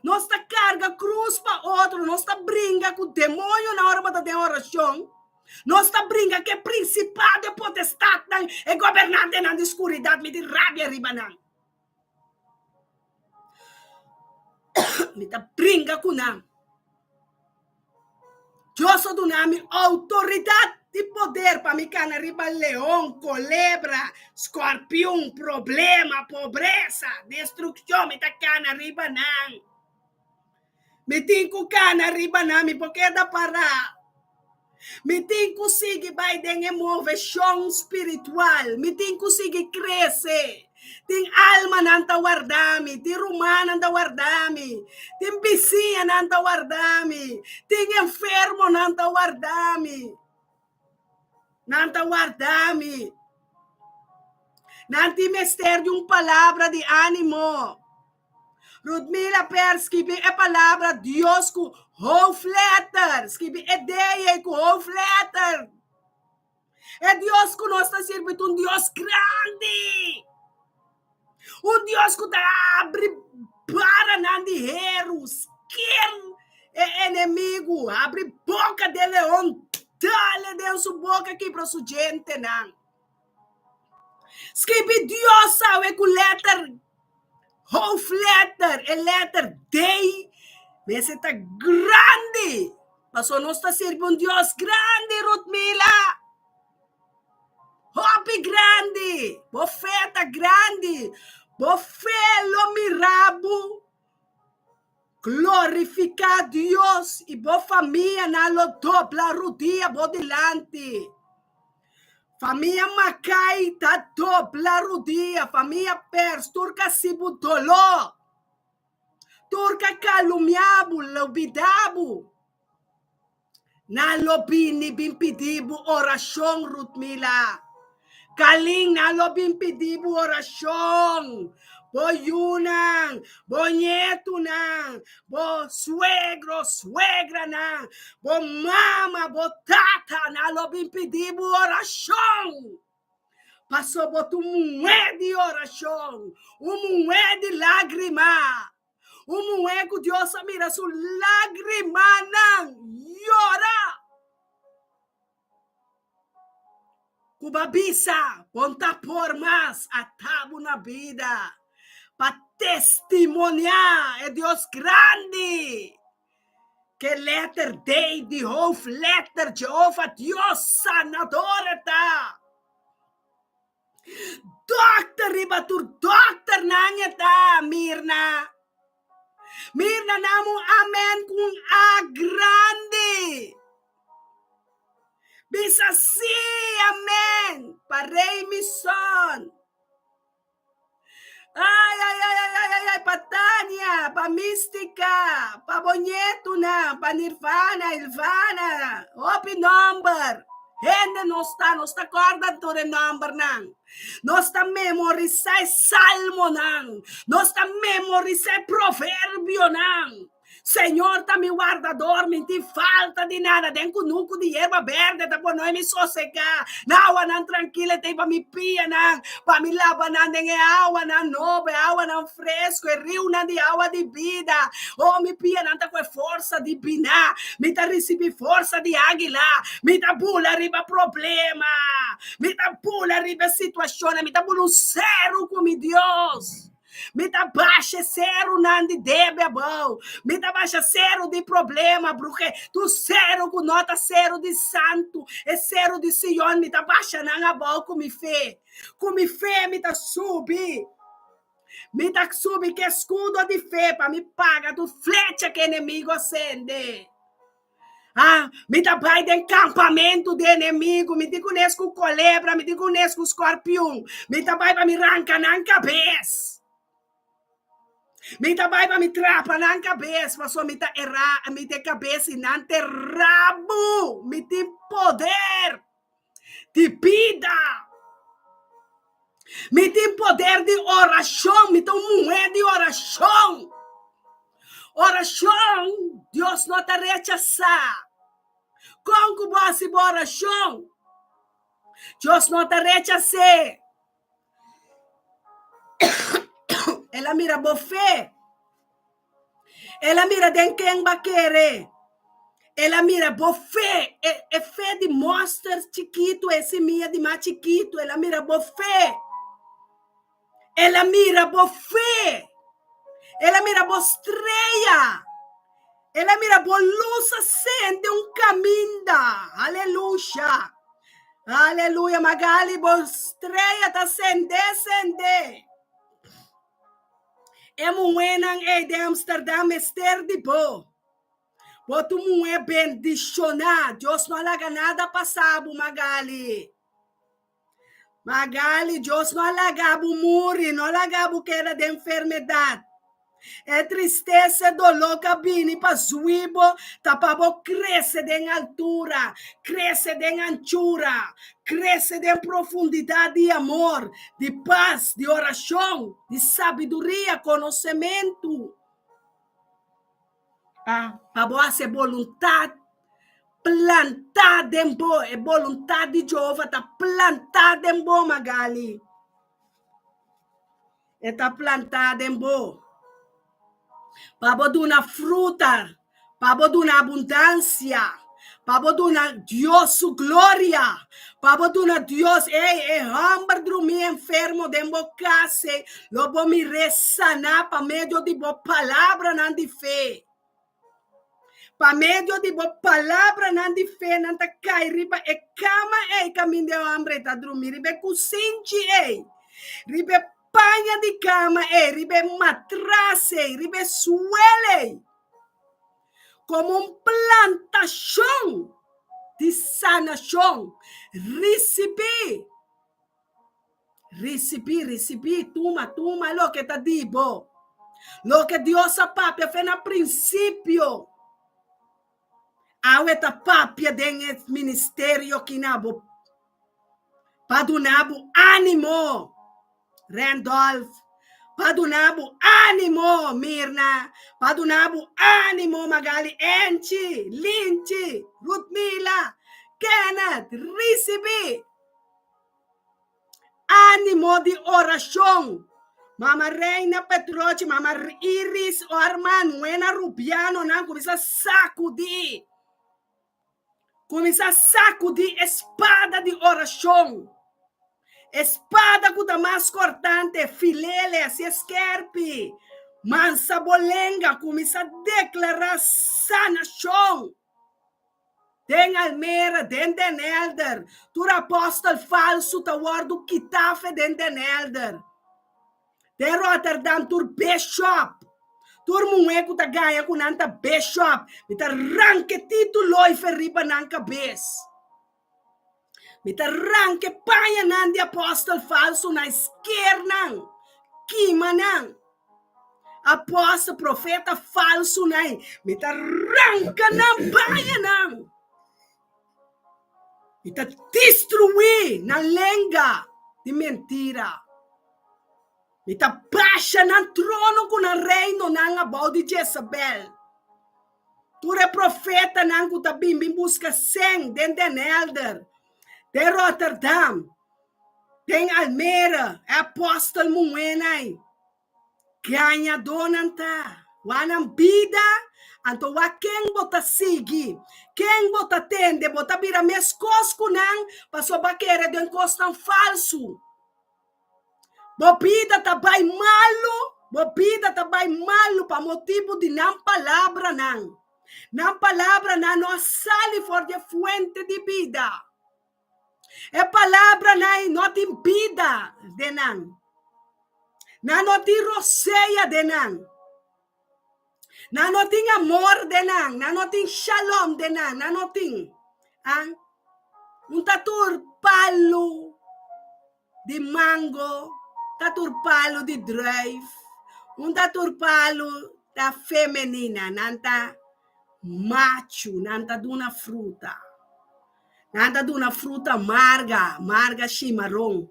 Nos ta karga krus pa otro, nos ta bringa ku demoñonan ora bo ta den orashon. Nos ta bringa ku e prinsipado, e potestatnan, e gobernantenan di skuridat. Mi tin rabia riba nan. Mi ta bringa ku nan. Dios a duna mi outoridat i poder pa mi kana riba leon, kolebra, skorpion, problema, pobresa, destrukshon, mi ta kana riba nan. Mi tin ku kana riba nan, mi por keda pará. Mi tin ku sigui bai den e moveshon spiritual. Mi tin ku sigui krese. Tin almanan ta warda mi, tin rumannan ta warda mi, tin bisiñanan ta warda mi, tin enfermonan ta warda mi. Nan ta warda mi. Nan tin mester di un palabra di ánimo. Rudmila Per skibi e palabra Dios ku hoofdletter. Skibi e D ei ku hoofdletter. E Dios ku nos ta sirbi ta un Dios grandi. Un Dios ku ta abri baranan di heru, sker e enemigu, abri boka di e leon, dale den su boka kibra su djentenan. Skibi Dios awe ku letter hoofdletter, e letter D mester ta grandi. Pasobra nos ta sirbi un Dios grandi, Rutmila. Hopi grandi. Bo fe ta grandi. Bo fe lo mira bo Glorifiká Dios i bo famianan lo dobla rudia bo dilanti. Famia Makai ta dobla rudia, famia Pers tur ka si bo doló, tur ka kalumia bo, lubidá bo. Nan lo bini bin pidi bo orashon, Rutmila. Kalin, nan lo bin pidi bo orashon. Bo yunan, bo ñetunan, bo suegro, suegranan, bo mama, bo tata, nan lo bin pidi bo orashon. Pasobra bo ta un muhé di orashon, un muhé di lágrima. Un muhé ku Dios a mira su lágrimanan yora. Ku bo a bisa, Bo no ta por mas, ata bo na bida pa testimoniá e Dios grandi. Ke letter D di hoofdletter Jehova Dios sanador e ta. Dokter riba tur dokternan e ta, Mirna. Mirna nam un amen ku un A grandi. Bisa sí, amen, pa Rey mi son. Ai, ai, ai, ai, ai, ai, ai, pa Tania, pa Mística, pa bo nietunan, pa Nirvana, Ilvana, hopi nomber. Hende nos ta, nos ta kòrda tur e nòmbernan. Nos ta memorisá e salmonan. Nos ta memorisá e proverbionan. Señor ta mi wardador, mi tin falta di nada. Den kunuku di yerba berde ta pone mi sosegá. Na awanan trankil e ta hiba mi pianan, pa mi laba nan den e awanan nobo, e awanan fresku, e riunan di awa di bida. Oh, mi pianan ta ku e forsa di biná. Mi ta risibí forsa di águila. Mi ta bula riba problema. Mi ta bula riba e situashonnan. Mi ta bula un seru ku mi Dios. Mi ta basha e serunan di debe abou. Mi ta basha seru di problema, bruhe. Tur seru ku no ta seru di santu, e seru di Sion, mi ta basha nan abou ku mi fe. Ku mi fe mi ta subi. Mi ta subi ku e skudo di fe pa mi paga tur flecha ku enemigu a sende. Ah, mi ta bai den kampamentu di enemigu, mi tin kunes ku kolebra, mi tin kunes ku skorpion. Mi ta bai pa mi ranka nan kabes. Mi ta bai pa mi trapa nan kabes, pasobra mi ta era, mi ta e kabes i nan ta e rabu. Mi tin poder di bida. Mi tin poder di orashon. Mi ta un muhé di orashon. Orashon, Dios no ta rechasá. Kon ku bo hasi bo orashon, Dios no ta rechas'é. El a mira bo fe. El a mira den ken bo a kere. El a mira bo fe, e, e fe di mòster chikitu, e simia di mas chikitu. El a mira bo fe. El a mira bo fe. El a mira bo strea. El a mira bo lus a sende un kaminda. Aleluya. Aleluya, Magali, bo strea ta sende, sende. E muhénan ei den Amsterdam mester di bo. Bo ta un muhé bendishoná. Dios no a laga nada pasa bo, Magali. Magali, Dios no a laga bo muri, no a laga bo keda den enfermedat. E tristesa, e doló ku a bini pa zui bo ta pa bo krese den altura, krese den anchura, krese den profundidat di amor, di pas, di orashon, di sabiduria, konosementu. Pa bo hasi e boluntat plantá den bo. E boluntat di Jehova ta plantá den bo, Magali. E ta plantá den bo. Pa bo duna fruta, pa bo duna abundansia, pa bo duna Dios su gloria, pa bo duna Dios, ey, e hòmber drumí enfermo den bo kas ei, lo bo mir'é saná pa medio di bo palabranan di fe. Pa medio di bo palabranan di fe nan ta kai riba e kama ei kaminda e hòmber ei ta drumí, riba e kusinchi ei, riba e paña di kama ei, riba e matras ei, riba e suel ei, komo un plantashon di sanashon. Risibí, risibí, risibí, tuma, tuma loke ta di bo. Loke Dios a papia fe na prinsipio. Awe ta papia den e ministerio aki na bo pa duna bo ánimo, Randolph, pa duna bo ánimo, Mirna, pa duna bo ánimo, Magali, Enchi, Linchi, Rutmila, Kenneth, risibí. Ánimo di orashon. Mama Reina Petrochi, Mama Iris Orman, Wena Rubiano nan kuminsá sakudí. Kuminsá sakudí e spada di orashon. E spada ku ta mas kortante, filele, hasié skerpi. Mansa bo lenga, kuminsá deklará sanashon. Den Almere, den Den Helder, tur apòstel falsu ta wòrdu kitá fe den Den Helder. Den Rotterdam tur bishop, tur muhé ku ta gaña ku nan ta bishop, mi ta ranka e título i fe riba nan kabes. Mi ta ranka e pañanan di apòstel falsunan, sker nan, kima nan. Apòstel, profeta falsunan, mi ta ranka nan pañanan. Mi ta destruí nan lenga di mentira. Mi ta basha nan trono ku nan reinonan abou di Jezabel. Tur e profetanan ku ta bin bin buska sèn den Den Helder, den Rotterdam, den Almere, e apòstel muhénan ei, gañadónan ta. Wak nan bida, anto wak ken bo ta sigui, ken bo ta tende, bo ta bira meskos ku nan pasobra bo a kere den kosnan falsu. Bo bida ta bai malu, bo bida ta bai malu pa motibu di nan palabranan. Nan palabranan no a sali for di e fuente di bida. E palabranan ei no tin bida den nan. Nan no tin rosea den nan. Nan no tin amor den nan, nan no tin shalom den nan, nan no tin. An? Un ta tur palu di mango, ta tur palu di druif, un ta tur palu ta femenina, nan ta machu, nan ta duna fruta. Nan ta duna fruta marga, marga shimaron.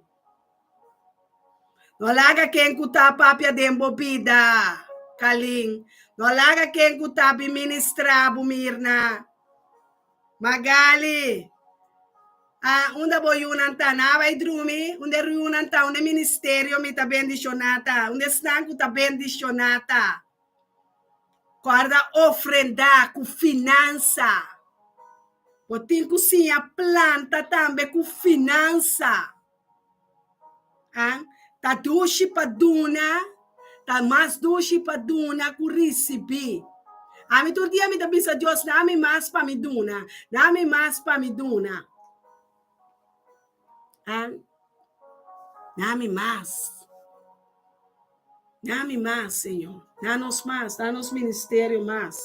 No laga ken ku ta papia den bo bida, Kalin. No laga ken ku ta bin ministrá bo, Mirna. Magali, ah, unda bo yunan ta? Nan a bai drumi? Unda e yunan ta? Unda e ministerio mi ta bendishoná ta? Unda esnan ku ta bendishoná ta? Kòrda ofrendá ku finansa. Bo tin ku siña planta tambe ku finansa. Ah, ta dushi pa duna, ta mas dushi pa duna ku risibí. Ami tur dia mi ta bisa Dios, na mi mas pa mi duna, na mi mas pa mi duna. Ah, na mi mas. Na mi mas, Señor. Na nos mas, na nos ministerio mas.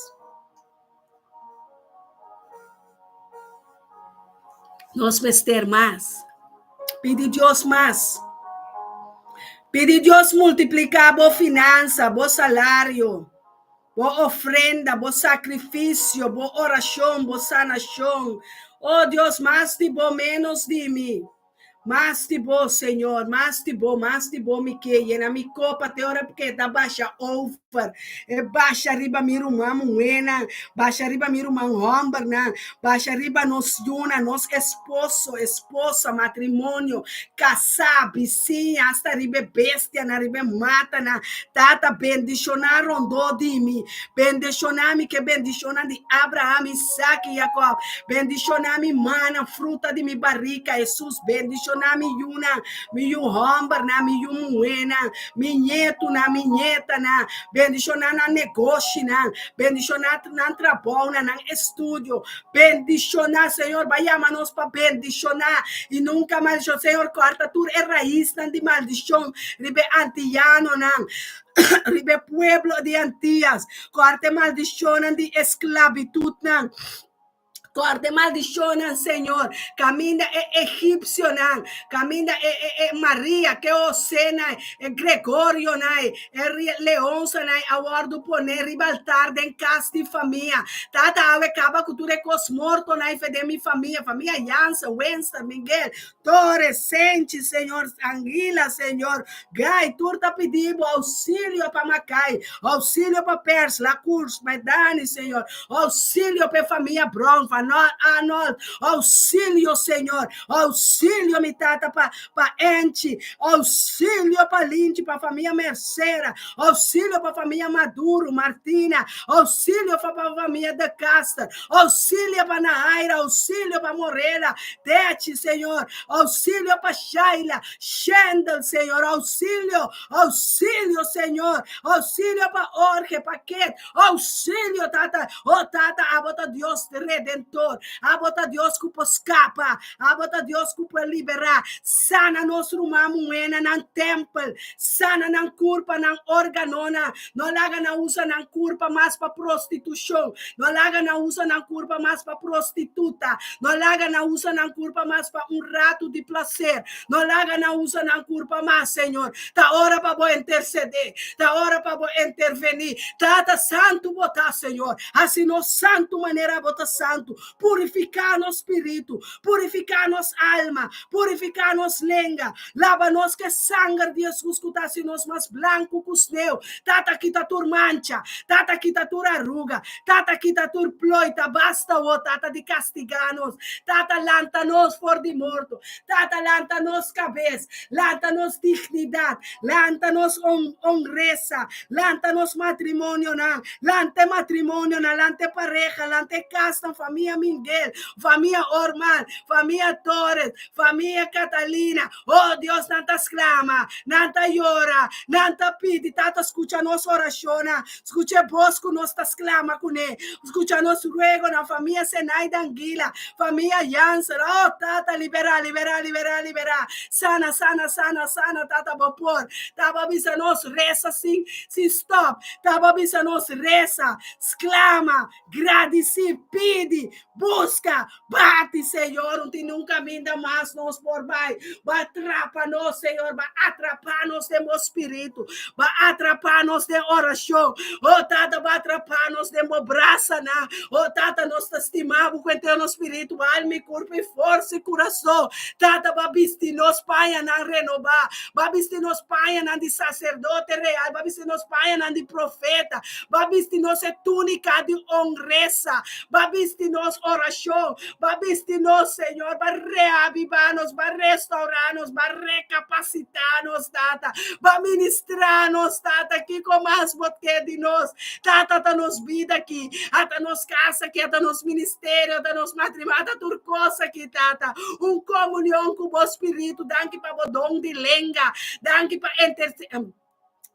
Nos mester mas. Pidi Dios mas. Pidi Dios multipliká bo finansa, bo salario, bo ofrenda, bo sakrifisio, bo orashon, bo sanashon. Oh Dios, mas di bo, ménos di mi. Mas di bo, Señor, mas di bo, mas di bo mi ke. Yena mi kopa te ora ku e ta basha over. E basha riba mi ruman muhénan, basha riba mi ruman hòmbernan, basha riba nos yunan, nos esposo, esposa, matrimonio, kasá, bisiña, asta riba e bestianan, riba e matanan. Tata, bendishoná rondó di mi. Bendishoná mi ku e bendishonnan di Abraham, Isaac i Jakòb. Bendishoná mi mannan, fruta di mi barika, Hesus. Bendishoná mi yunan, mi yu hòmbernan, mi yu muhénan, mi ñetunan, mi ñetanan. Bendishoná nan negoshinan. Bendishoná nan trabounan, nan estudio. Bendishoná, Señor. Bo a yama nos pa bendishoná i nunka maldishon. Señor, kòrta tur e raisnan di maldishon riba e antiyanonan, riba e pueblo di Antias. Kòrta e maldishonnan di esklabitutnan. Kòrta e maldishonnan, Señor. Kaminda e egipsionan, kaminda e e e Maria, ke Hosénan, e Gregorionan, e Leonsanan a wòrdu poné riba altar den kas di famia. Tata, awe kaba ku tur e kos mortonan i fe den mi famia, famia Jansen, Wenster, Miguel, Torres, Senchi, Señor, Anguila, Señor, Guy, tur ta pidi bo auxilio pa Makai, auxilio pa Pers, Lacours, Maidani, Señor, auxilio pa e famia Brown, Van. Arnold, ousilio, Señor, ousilio, mi Tata, pa pa Enchi, ousilio pa Linchi, pa famia Mercera, ousilio pa famia Maduro, Martina, ousilio pa famia De Caster, ousilio pa Naira, ousilio pa Morela, Techi, Señor, ousilio pa Shaila, Shendel, Señor, ousilio, ousilio, Señor, ousilio pa Jorge, pa Ket, ousilio, Tata, oh Tata, abo ta Dios Redentor, abo ta Dios ku por skapa, abo ta Dios ku por liberá, sana nos ruman muhénan nan tèmpel, sana nan kurpa, nan órganonan, no laga nan usa nan kurpa mas pa prostitushon, no laga nan usa nan kurpa mas pa prostituta, no laga nan usa nan kurpa mas pa un ratu di plaser, no laga nan usa nan kurpa mas, Señor. Ta ora pa bo intersedé, ta ora pa bo intervení. Tata, santu bo ta, Señor. Hasi nos santu manera bo ta santu. Purifiká nos spiritu, purifiká nos alma, purifiká nos lenga. Laba nos ku e sanger di Hesus ku ta hasi nos mas blanku ku sneu. Tata, kita tur mancha. Tata, kita tur aruga. Tata, kita tur ploi. Ta basta awor, Tata, di kastigá nos. Tata, lanta nos for di morto. Tata, lanta nos kabes. Lanta nos dignidat. Lanta nos honresa. Lanta nos matrimonionan. Lanta e matrimonionan, lanta e pareha, lanta e kasnan, famia Mingel, famia Orman, famia Torres, famia Catalina. Oh Dios, nan ta sklama, nan ta yora, nan ta pidi. Tata, skucha nos orashonnan, skucha e bos ku nos ta sklama kuné, skucha nos ruegonan, famia Zenaida Anguila, famia Jansen. Oh Tata, liberá, liberá, liberá, liberá. Sana, sana, sana, sana, Tata, bo por. Taba bisa nos resa sin, sin stop. Taba bisa nos resa, sklama, gradisí, pidi, buska, bati, Señor. No tin niun kaminda mas nos por bai. Bo a trapa nos, Señor. Bo a atrapá nos den bo spiritu. Bo a atrapá nos den orashon. Oh, Tata, bo a atrapá nos den bo brasanan. Oh, Tata, nos ta stima bo ku henter nos spiritu, alma i kurpo i forsa i kurason. Tata, bo a bisti nos pañanan renobá. Bo a bisti nos pañanan di saserdote real, bo a bisti nos pañanan di profeta, bo a bisti nos e túnika di honresa, bo a bisti nos orashon, bo a bisti nos, Señor, bo a reavivá nos, bo a restourá nos, bo a rekapasitá nos, Tata, bo a ministrá nos, Tata. Kiko mas bo ke di nos? Tata, ta nos bida aki, ata nos kas aki, ata nos ministerio, ata nos matrimonio, ata tur kos aki, Tata. Un komunion ku bo spiritu. Danki pa bo don di lenga. Danki pa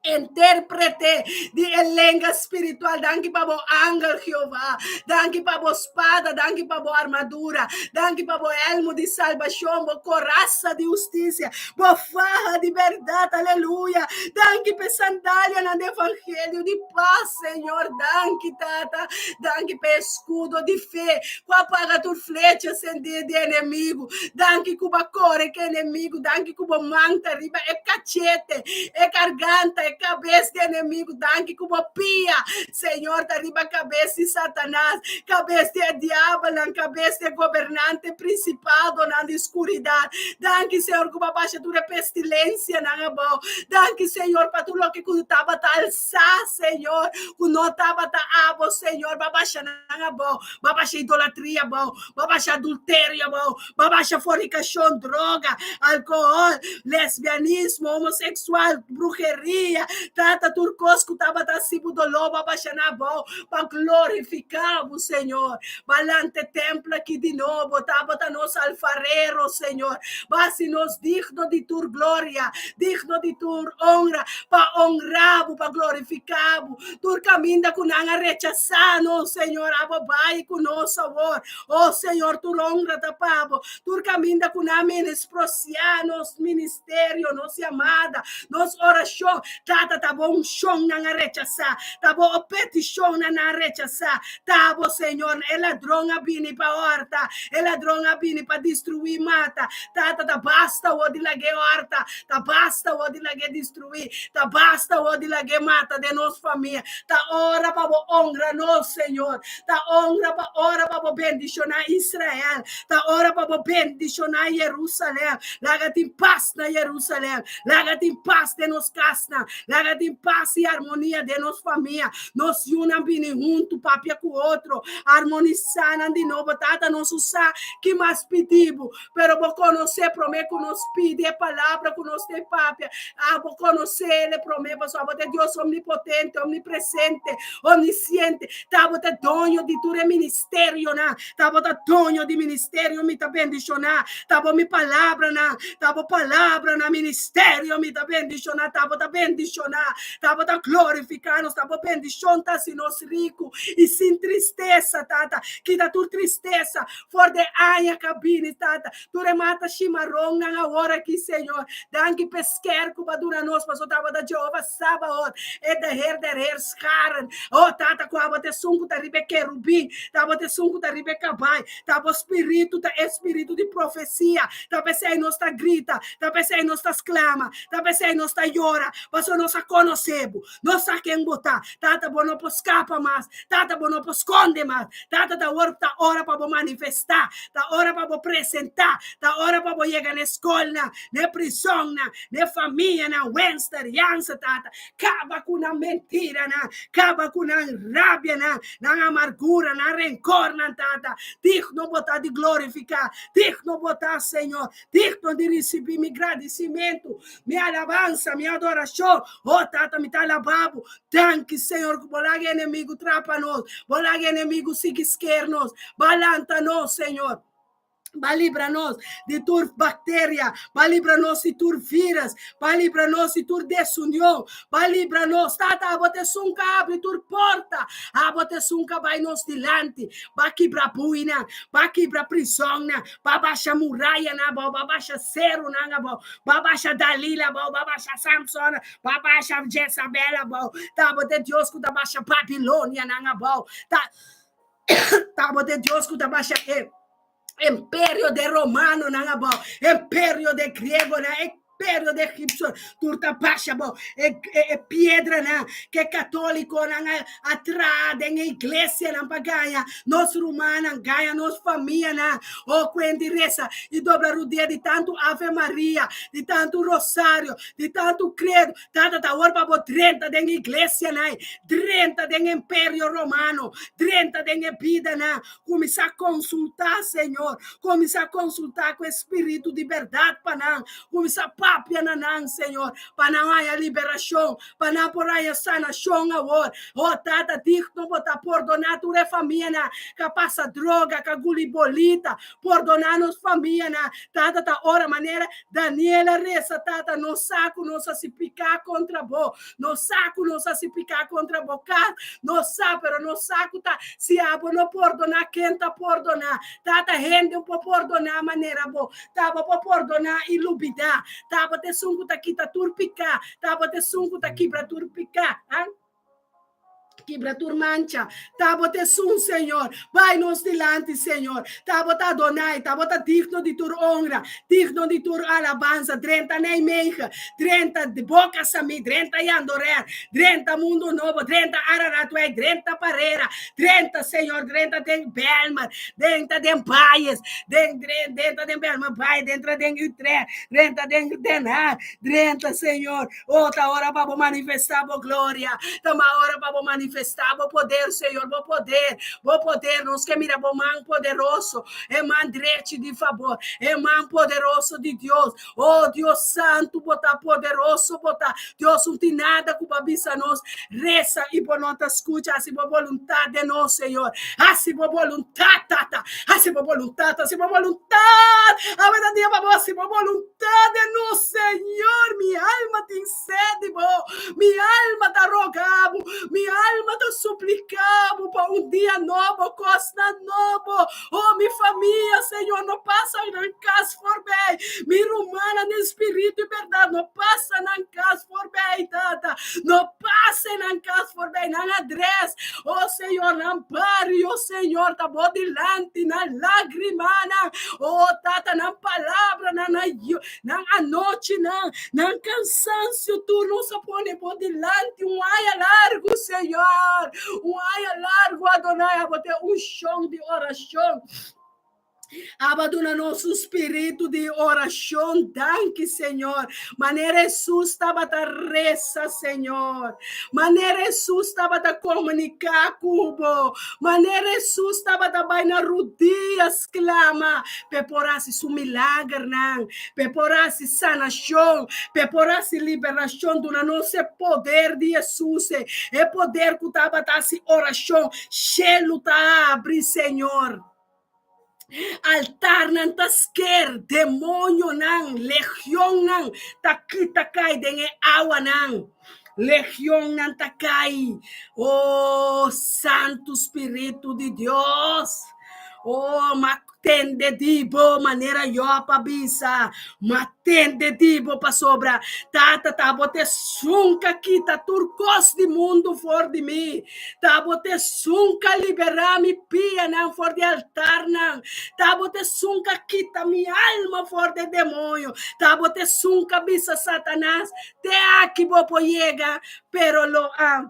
interprete di e lenga spiritual. Danki pa bo angel, Jehová. Danki pa bo spada. Danki pa bo armadura. Danki pa bo elmo di salbashon, bo korasa di hustisia, bo faha di bèrdat. Aleluya. Danki pa e sandalianan di evangelio di pas, Señor. Danki, Tata. Danki pa e eskudo di fe ku a paga tur flecha sendí di enemigu. Danki ku bo a kore ku enemigu. Danki ku bo man ta riba e kachete, e garganta, e kabes di enemigu. Danki ku bo pia, Señor, ta riba kabes di Satanas, kabes di e diabelnan, kabes di e gobernante, prinsipadonan di skuridat. Danki, Señor, ku bo a basha tur e pestilensianan abou. Danki, Señor, pa tur loke ku tabata alsá, Señor, ku no tabata abo, Señor, bo a basha nan abou. Bo a basha idolatria abou. Bo a basha adulterio abou. Bo a basha fornikashon, droga, alkohòl, lesbianismo, homoseksual, bruheria, tata, tur kos ku tabata hasi bo doló, bo a basha nan abou pa glorifiká bo, Señor. Bo a lanta e templo aki di nobo. Tabata nos alfarero, Señor. Bo a hasi nos digno di tur gloria, digno di tur honra, pa honra bo, pa glorifiká bo. Tur kaminda ku nan a rechasá nos, Señor, abo bai ku nos awor. O Señor, tur honra ta pa bo. Tur kaminda ku nan a menospresiá nos ministerio, nos yamada, nos orashon, Tata, ta bo unshon nan a rechasá, ta bo petishonnan nan a rechasá. Ta bo, Señor, e ladron a bini pa hòrta, e ladron a bini pa destruí, mata. Tata, ta basta awor di lag'é hòrta, ta basta awor di lag'é destruí, ta basta awor di lag'é mata den nos famia. Ta ora pa bo honra nos, Señor. Ta honra pa ora pa bo bendishoná Israel. Ta ora pa bo bendishoná Jerusalèm. Laga tin pas na Jerusalèm. Laga tin pas den nos kasnan. Laga tin pas i armonia den nos famia. Nos yunan bini huntu, papia ku otro, armonisá nan di nobo. Tata, nos no sa ki mas pidi bo, pero bo konosé promé ku nos pidi e palabra ku nos ta papia. Abo konosé e promé, pasobra abo ta Dios omnipotente, omnipresente, omnisciente. Ta abo ta doño di tur e ministerionan. Ta abo ta doño di ministerio, mi ta bendishoná. Ta bo mi palabranan, ta bo palabranan, ministerio mi ta bendishoná. Ta bo ta bendishoná, ta bo ta glorifiká nos, ta bo bendishon ta hasi nos riku i sin tristesa, Tata. Kita tur tristesa for di aña ku a bini, Tata. Tur e mata shimaronnan awor aki, Señor. Danki p'e sker ku bo a duna nos, pasobra tabata Jehova Sabaot, e de Heer der Heerscharen. Oh, Tata, ku abo ta esun ku ta riba e kerubin, ta abo ta esun ku ta riba e kabai, ta bo spiritu ta e spiritu di profesia. Ta p'esei nos ta grita, ta p'esei nos ta sklama, ta p'esei nos ta yora, pasobra nos a konosé bo. Nos sa ken bo ta. Tata, bo no por skapa mas. Tata, bo no por skonde mas. Tata, ta ora ta ora pa bo manifestá, ta ora pa bo presentá, ta ora pa bo yega na e skolnan, na e prisonnan, na e famianan, Wenster, Jansen, Tata. Kaba ku nan mentiranan, kaba ku nan rabianan, nan amargura, nan renkornan, Tata. Digno bo ta di glorifiká, digno bo ta, Señor, digno di risibí mi gradisimentu, mi alabansa, mi adorashon. Oh, Tata, mi ta alabá bo. Danki, Señor, ku bo laga enemigu trapa nos, bo laga enemigu sigui sker nos. Bo a lanta nos, Señor. Bo a libra nos di tur bakteria, bo a libra nos di tur vírùs, bo a libra nos di tur desunion, bo a libra nos. Tata, abo ta esun ku a habri tur porta, abo ta esun ku a bai nos dilanti. Bo a kibra buinan, bo a kibra prisonnan, bo a basha murayanan abou, bo a basha serunan abou, bo a basha Dalila abou, bo a basha Samson, bo a basha Jezabel abou. Ta abo ta e Dios ku ta basha Babilonianan abou. Ta abo ta e Dios ku ta basha e imperio de romanonan abou, imperio de griegonan, imperio de egipcio, tur ta basha abou. E, e, e piedranan ku katólikonan a traha den e iglesianan pa gaña nos rumannan, gaña nos famianan. Oh, ku hende resa i dobla rudia di tantu Ave Maria, di tantu Rosario, di tantu Credo. Tata ta awor pa bo drenta den iglesianan, drenta den imperio romano, drenta den e bidanan. Kuminsá konsultá, Señor. Kuminsá konsultá ku e spiritu di bèrdat pa nan. Kuminsá papia na nan, Señor, pa nan haña liberashon, pa nan por haña sanashon awor. Oh, Tata, digno bo ta pordoná tur e famianan ku a pasa droga, ku a guli bolita. Pordoná nos famianan. Tata, ta ora manera Daniel a resa, Tata, nos sa ku nos hasi piká kontra bo. Nos sa ku nos hasi piká kontra bo kas. Nos sa, pero nos sa ku ta si abo no pordoná, ken ta pordoná? Tata, hende un por pordoná manera bo. Ta bo por pordoná i lubidá. Ta bo ta esun ku ta kita tur piká. Ta bo ta esun ku ta kibra tur piká. Kibra tur mancha. Ta bo ta esun, Señor. Bai nos dilanti, Señor. Ta bo ta Adonai. Ta bo ta digno di tur honra, digno di tur alabansa. Drenta Nijmegen, drenta Boca Samí, drenta Jandoret, drenta Mundo Nobo, drenta Araratwijk, drenta Parera, drenta, Señor, drenta den Bijlmer, drenta den Bajes, den, drenta den Bijlmer Baai, drenta den Utrecht, drenta den Den Haag, drenta, Señor. Oh, ta ora pa bo manifestá bo gloria. Ta ma ora pa bo manifestá bo poder, Señor, bo poder, bo poder. Nos ke mira bo man poderoso, e man drechi di fabor, e man poderoso di Dios. Oh, Dios Santu, bo ta poderoso, bo ta Dios, no tin nada ku bo a bisa nos. Resa i bo no ta skucha. Hasi bo boluntat den nos, Señor. Hasi bo boluntat, Tata. Hasi bo boluntat, hasi bo boluntat. Awe ta dia pa bo hasi bo boluntat. Den nos, Señor, mi alma tin sed di bo, mi alma ta roga bo, mi alma ta suplica bo pa un dia nobo, cosnan nobo. Oh, mi famia, Señor, no pasa nan cas forbij. Mi rumannan den spiritu y berdad no pasa nan cas forbij, Tata. No pasa nan cas forbij, nan adres. Oh, Señor, nan bario, Señor, ta bo dilanti, nan lagrimanan. Oh, Tata, nan palabranan, nan, nan anochinan, nan kansansio, tur nos a pone bo dilanti un aña largu, Señor. Un aña largu, Adonai, abo tin unshon di orashon. Abo a duna nos un spiritu di orashon. Danki, Señor. Manera Hesus tabata resa, Señor. Manera Hesus tabata komuniká ku bo. Manera Hesus tabata bai na rudia sklama p'e por hasi su milagernan, p'e por hasi sanashon, p'e por hasi liberashon. Duna nos e poder di Hesus, e poder ku tabata hasi orashon. Shelu ta abri, Señor. Altarnan ta sker, demonionan, legionnan ta kita kai den e awanan. Legionnan ta kai. Oh, Santu Spiritu di Dios! Oh, ma tende di bo manera Job a bisa, ma tende di bo pasobra Tata ta bo ta esun ka kita tur kos di mundu for di mi. Ta bo ta esun ka liberá mi pianan for di altarnan. Ta bo ta esun ka kita mi alma for di e demoño. Ta bo ta esun ka bisa Satanas, Te aki bo por yega, pero lo a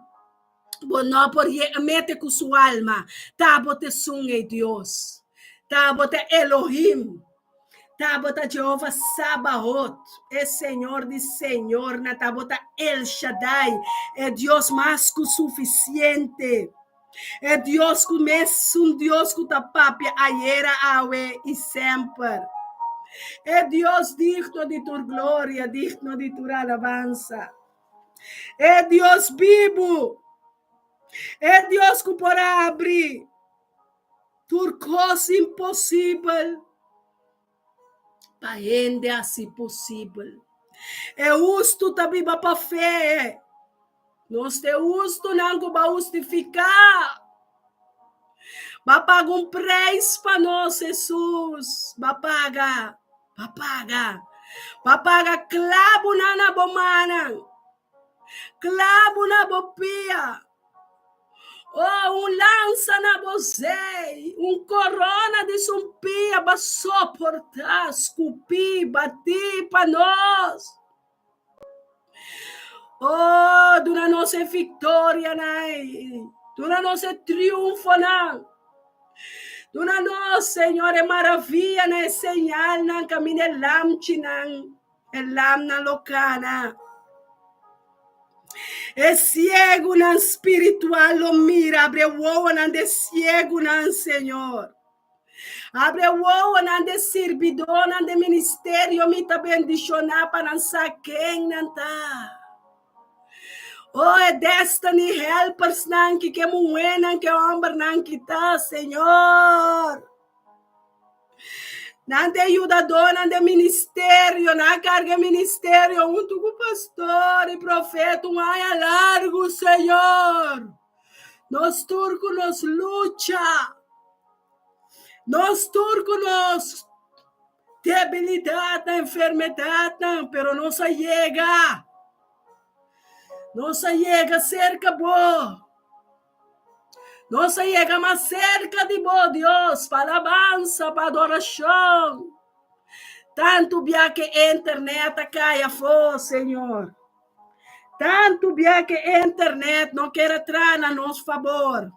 bo no por mete ku su alma. Ta bo ta esun, ei Dios. Ta bo ta Elohim. Tabata Jehova Sabaot, e Señor di señornan, tabata El Shaddai, e Dios mas ku sufisiente, e Dios ku mesun Dios ku ta papia ayera, awe i semper, e Dios digno di tur gloria, digno di tur alabansa, e Dios bibu, e Dios ku por abri Tur kos imposibel pa hende hasi posibel. E hustu ta biba pa fe. Nos ta e hustunan ku ba hustifiká. Ba paga un preis pa nos, Hesus. Ba paga, ba paga. Ba paga klabunan na bo mannan. Klabu na bo pia. Oh, un lansa na bo zei, un korona di sumpia ba soportá, skupí, batí pa nos. Oh, duna nos e viktorianan, duna nos e triunfonan. Duna nos, Señor, e maravianan, e señalnan, kaminda e lamchinan. E lamnan lo kana. E siegunan spiritual lo mira. Abre wowonan de siegunan, Señor. Abre wowonan de sirbidónan de ministerio. Mi ta bendishoná pa nan sa ken nan ta. Oh, e destiny helpersnan ki ke muhénan ke hòmbernan ki ta, Señor. Nan ta e yudadónan den ministerio, nan a karga e ministerio huntu ku pastor i profeta un aña largu, Señor. Nos tur ku nos lucha, nos tur ku nos debilidatnan, enfermedatnan, pero nos a yega, nos a yega serka bo. Nos a yega mas serka di bo, Dios, pa alabansa, pa adorashon. Tantu bia ke internet a kai afó, Señor. Tantu bia ke internet no ker a traha na nos fabor.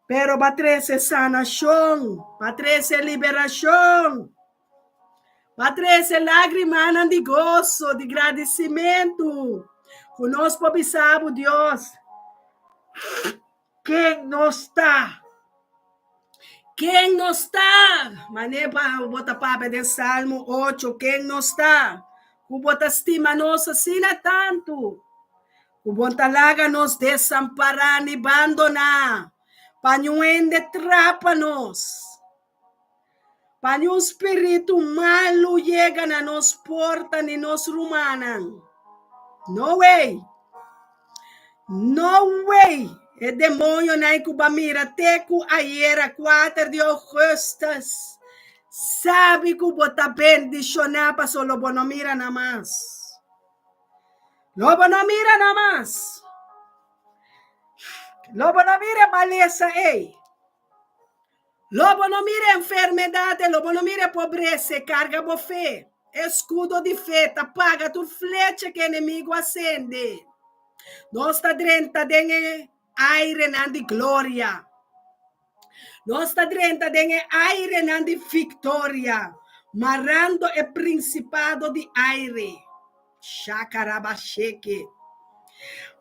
Pero bo a trese sanashon, bo a trese liberashon, bo a trese lágrimanan di goso, di gradisimentu, ku nos por bisa bo, Dios, ken nos ta? Ken nos ta? Manera pa bo ta papia den Salmo ocho, ken nos ta? Ku bo ta stima nos asina tantu, ku bo ta laga nos desampará ni bandoná, pa niun hende trapa nos. Pa niun spiritu malu yega na nos porta ni nos rumannan. No way! No way! E demoñonan ku ba mira te ku ayera kuater di ougùstùs sabi ku bo ta bendishoná pasobra lo bo no mira nan mas. Lo bo no mira nan mas. Lo bo no mira e malesa ei. Lo bo no mira enfermedad, lo bo no mira pobresa, carga bo fe. Escudo di fe ta paga tur flecha ku enemigo a sende. Nos ta drenta den e airenan di gloria. Nos ta drenta den e airenan di viktoria, marando e prinsipado di aire. Shakarabasheke.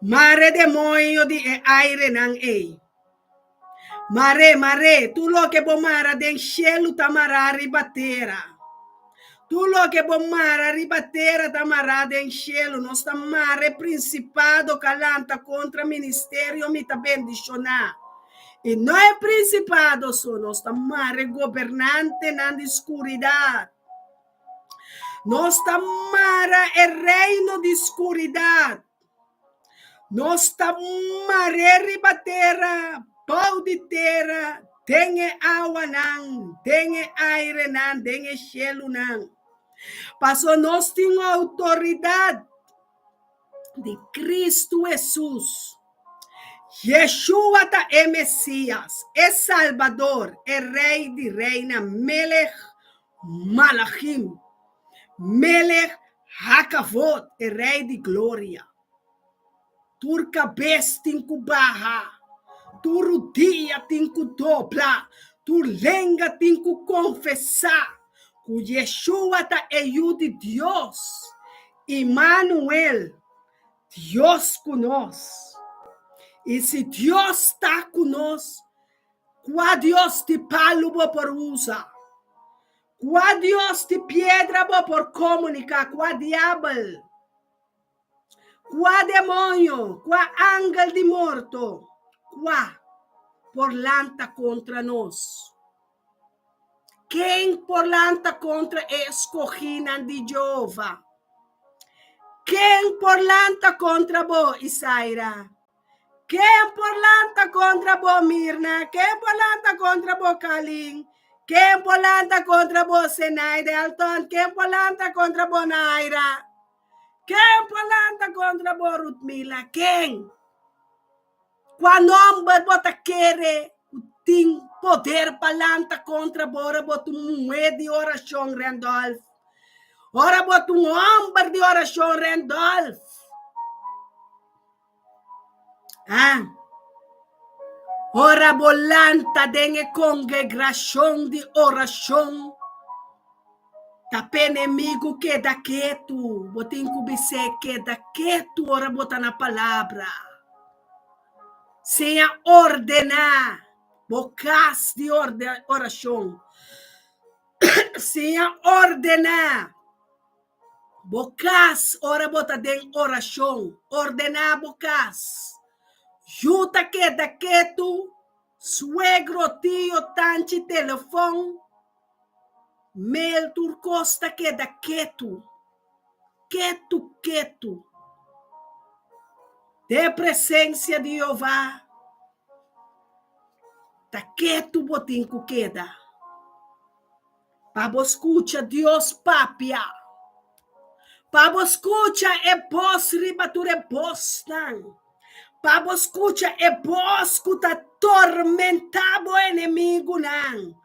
Mare demoño di e airenan ei. Mar'é, mar'é, tur loke bo mara den shelu ta mará riba tera. Tur loke bo mara riba tera ta mará den shelu. Nos ta mara e prinsipado ku a lanta kontra ministerio Mi Ta Bendishoná. I no e prinsipado so, nos ta mara e gobernantenan di skuridat. Nos ta mara e reino di skuridat. Nos ta mar'é riba tera, bou di tera, den e awanan, den e airenan, den e shelunan. Pasobra nos tin outoridat di Kristu Hesus. Yeshua ta e Mesias, e Salbador, e Rei di reinan, Melech Malachim, Melech Hakavod, e Rei di Gloria. Tur kabes tin ku baha, tur rudia tin ku dobla, tur lenga tin ku konfesá ku Yeshua ta e Yu di Dios, Imanuel, Dios ku nos. I si Dios ta ku nos, Kua dios di palu bo por usa? Kua dios di piedra bo por komuniká? Kua diabel? Kua demoño? Kua angel di morto? Kua por lanta kontra nos? Ken por lanta kontra e eskogínan di Jehova? Ken por lanta kontra bo, Isaira? Ken por lanta kontra bo, Mirna? Ken por lanta kontra bo, Kalin? Ken por lanta kontra bo, Zenaida Elton? Ken por lanta kontra bo, Naira? Ken por lanta kontra bo, Rutmila? Ken? Kua nòmber bo ta kere ku tin poder pa lanta kontra bo ora bo ta un muhé di orashon, Randolph? Ora bo ta un hòmber di orashon, Randolph? Ah. Ora bo lanta den e kongregrashon di orashon, ta p'e enemigu keda ketu. Bo tin ku bis'é keda ketu ora bo ta na palabra. Siña ordená bo kas di orashon. Siña ordená. Bo kas ora bo ta den orashon, ordená bo kas. Yu ta keda ketu, suegro, tio, tanchi, telefòn, mail tur kos ta keda ketu. Ketu ketu. Den presensia di Jehová ta ketu bo tin ku keda. Pa bo skucha Dios papia. Pa bo skucha e bos riba tur e bosnan. Pa bo skucha e bos ku ta tormentá bo enemigunan.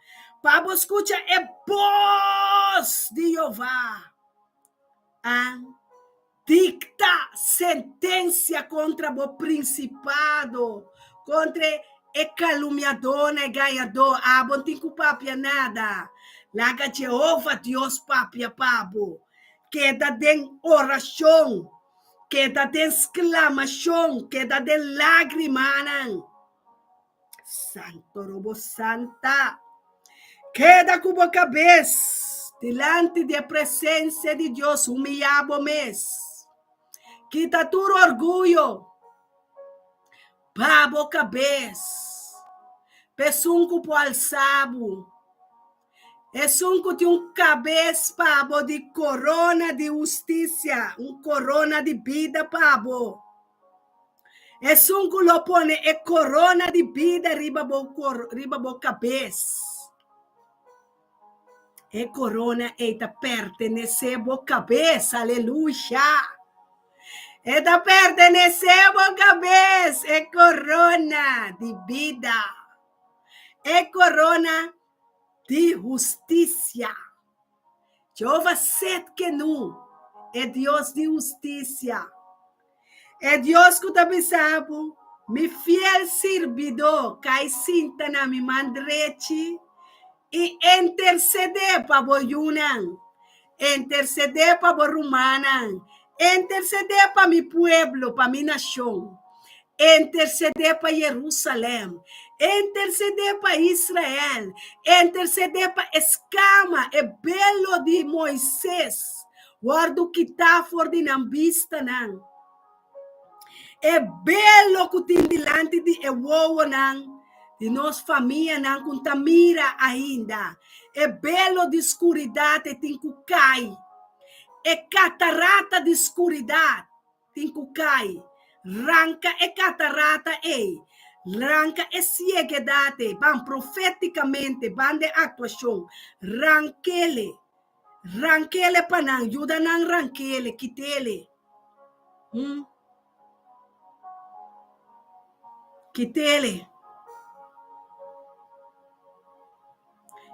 Pa bo skucha e bos di Jehová. A Dikta sentensia kontra bo prinsipado, kontra e kalumniadónan, e gañadó. Abo no tin ku papia nada. Laga Jehova Dios papia pa bo. Keda den orashon, keda den sklamashon, keda den lágrimanan. Santo robo santa. Keda ku bo kabes dilanti di e presensia di Dios, humiyá bo mes. Kita tur orguyo pa bo kabes, pa esun ku por alsa bo, esun ku tin un kabes pa bo di korona di hustisia, un korona di bida pa bo. Esun ku lo pone e korona di bida riba bo riba bo kabes. E korona ei ta pertenesé bo kabes, aleluya. E ta pertenesé bo kabes, e korona di bida. E korona di hustisia. Jehova set kenu, e Dios di hustisia. E Dios ku ta bisa bo, Mi fiel sirbidó, kai sinta na mi man drechi i intersedé pa bo yunan, intersedé pa bo rumannan, intersedé pa mi pueblo, pa mi nashon, intersedé pa Yerusalèm, intersedé pa Israel, intersedé pa e skama, e belo di Moises, wòrdu kitá for di nan bistanan. E belo ku tin dilanti di e wowonan di nos famianan ku ta mira ainda. E belo di skuridat e tin ku kai. E katarata di skuridat tin ku kai. Ranka e katarata ei. Ranka e siegedat ei. Ban profetikamente, ban den aktuashon. Rank'ele. Rank'ele pa nan, yuda nan rank'ele, kit'ele. Hmm. Kit'ele.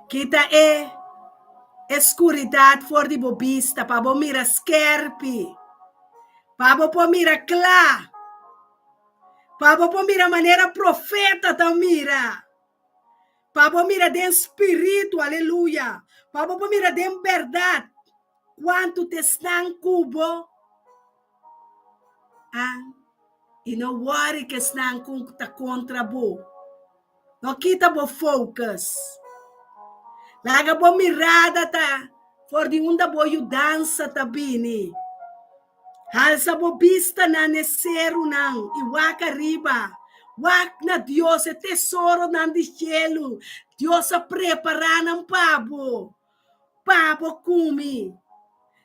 Kita e e skuridat for di bo bista pa bo mira skerpi, pa bo por mira kla, pa bo por mira manera profeta ta mira. Pa bo mira den spiritu, aleluya. Pa bo por mira den bèrdat kuantu ta esnan ku bo a i no wòri ku esnan ku ta kontra bo. No kita bo focus. Laga bo mirada ta for di unda bo yudansa ta bini. Halsa bo bistanan n'e serunan i wak ariba. Wak na Dios, e tesoronan di shelu. Dios a prepará nan pa bo, pa bo ku mi.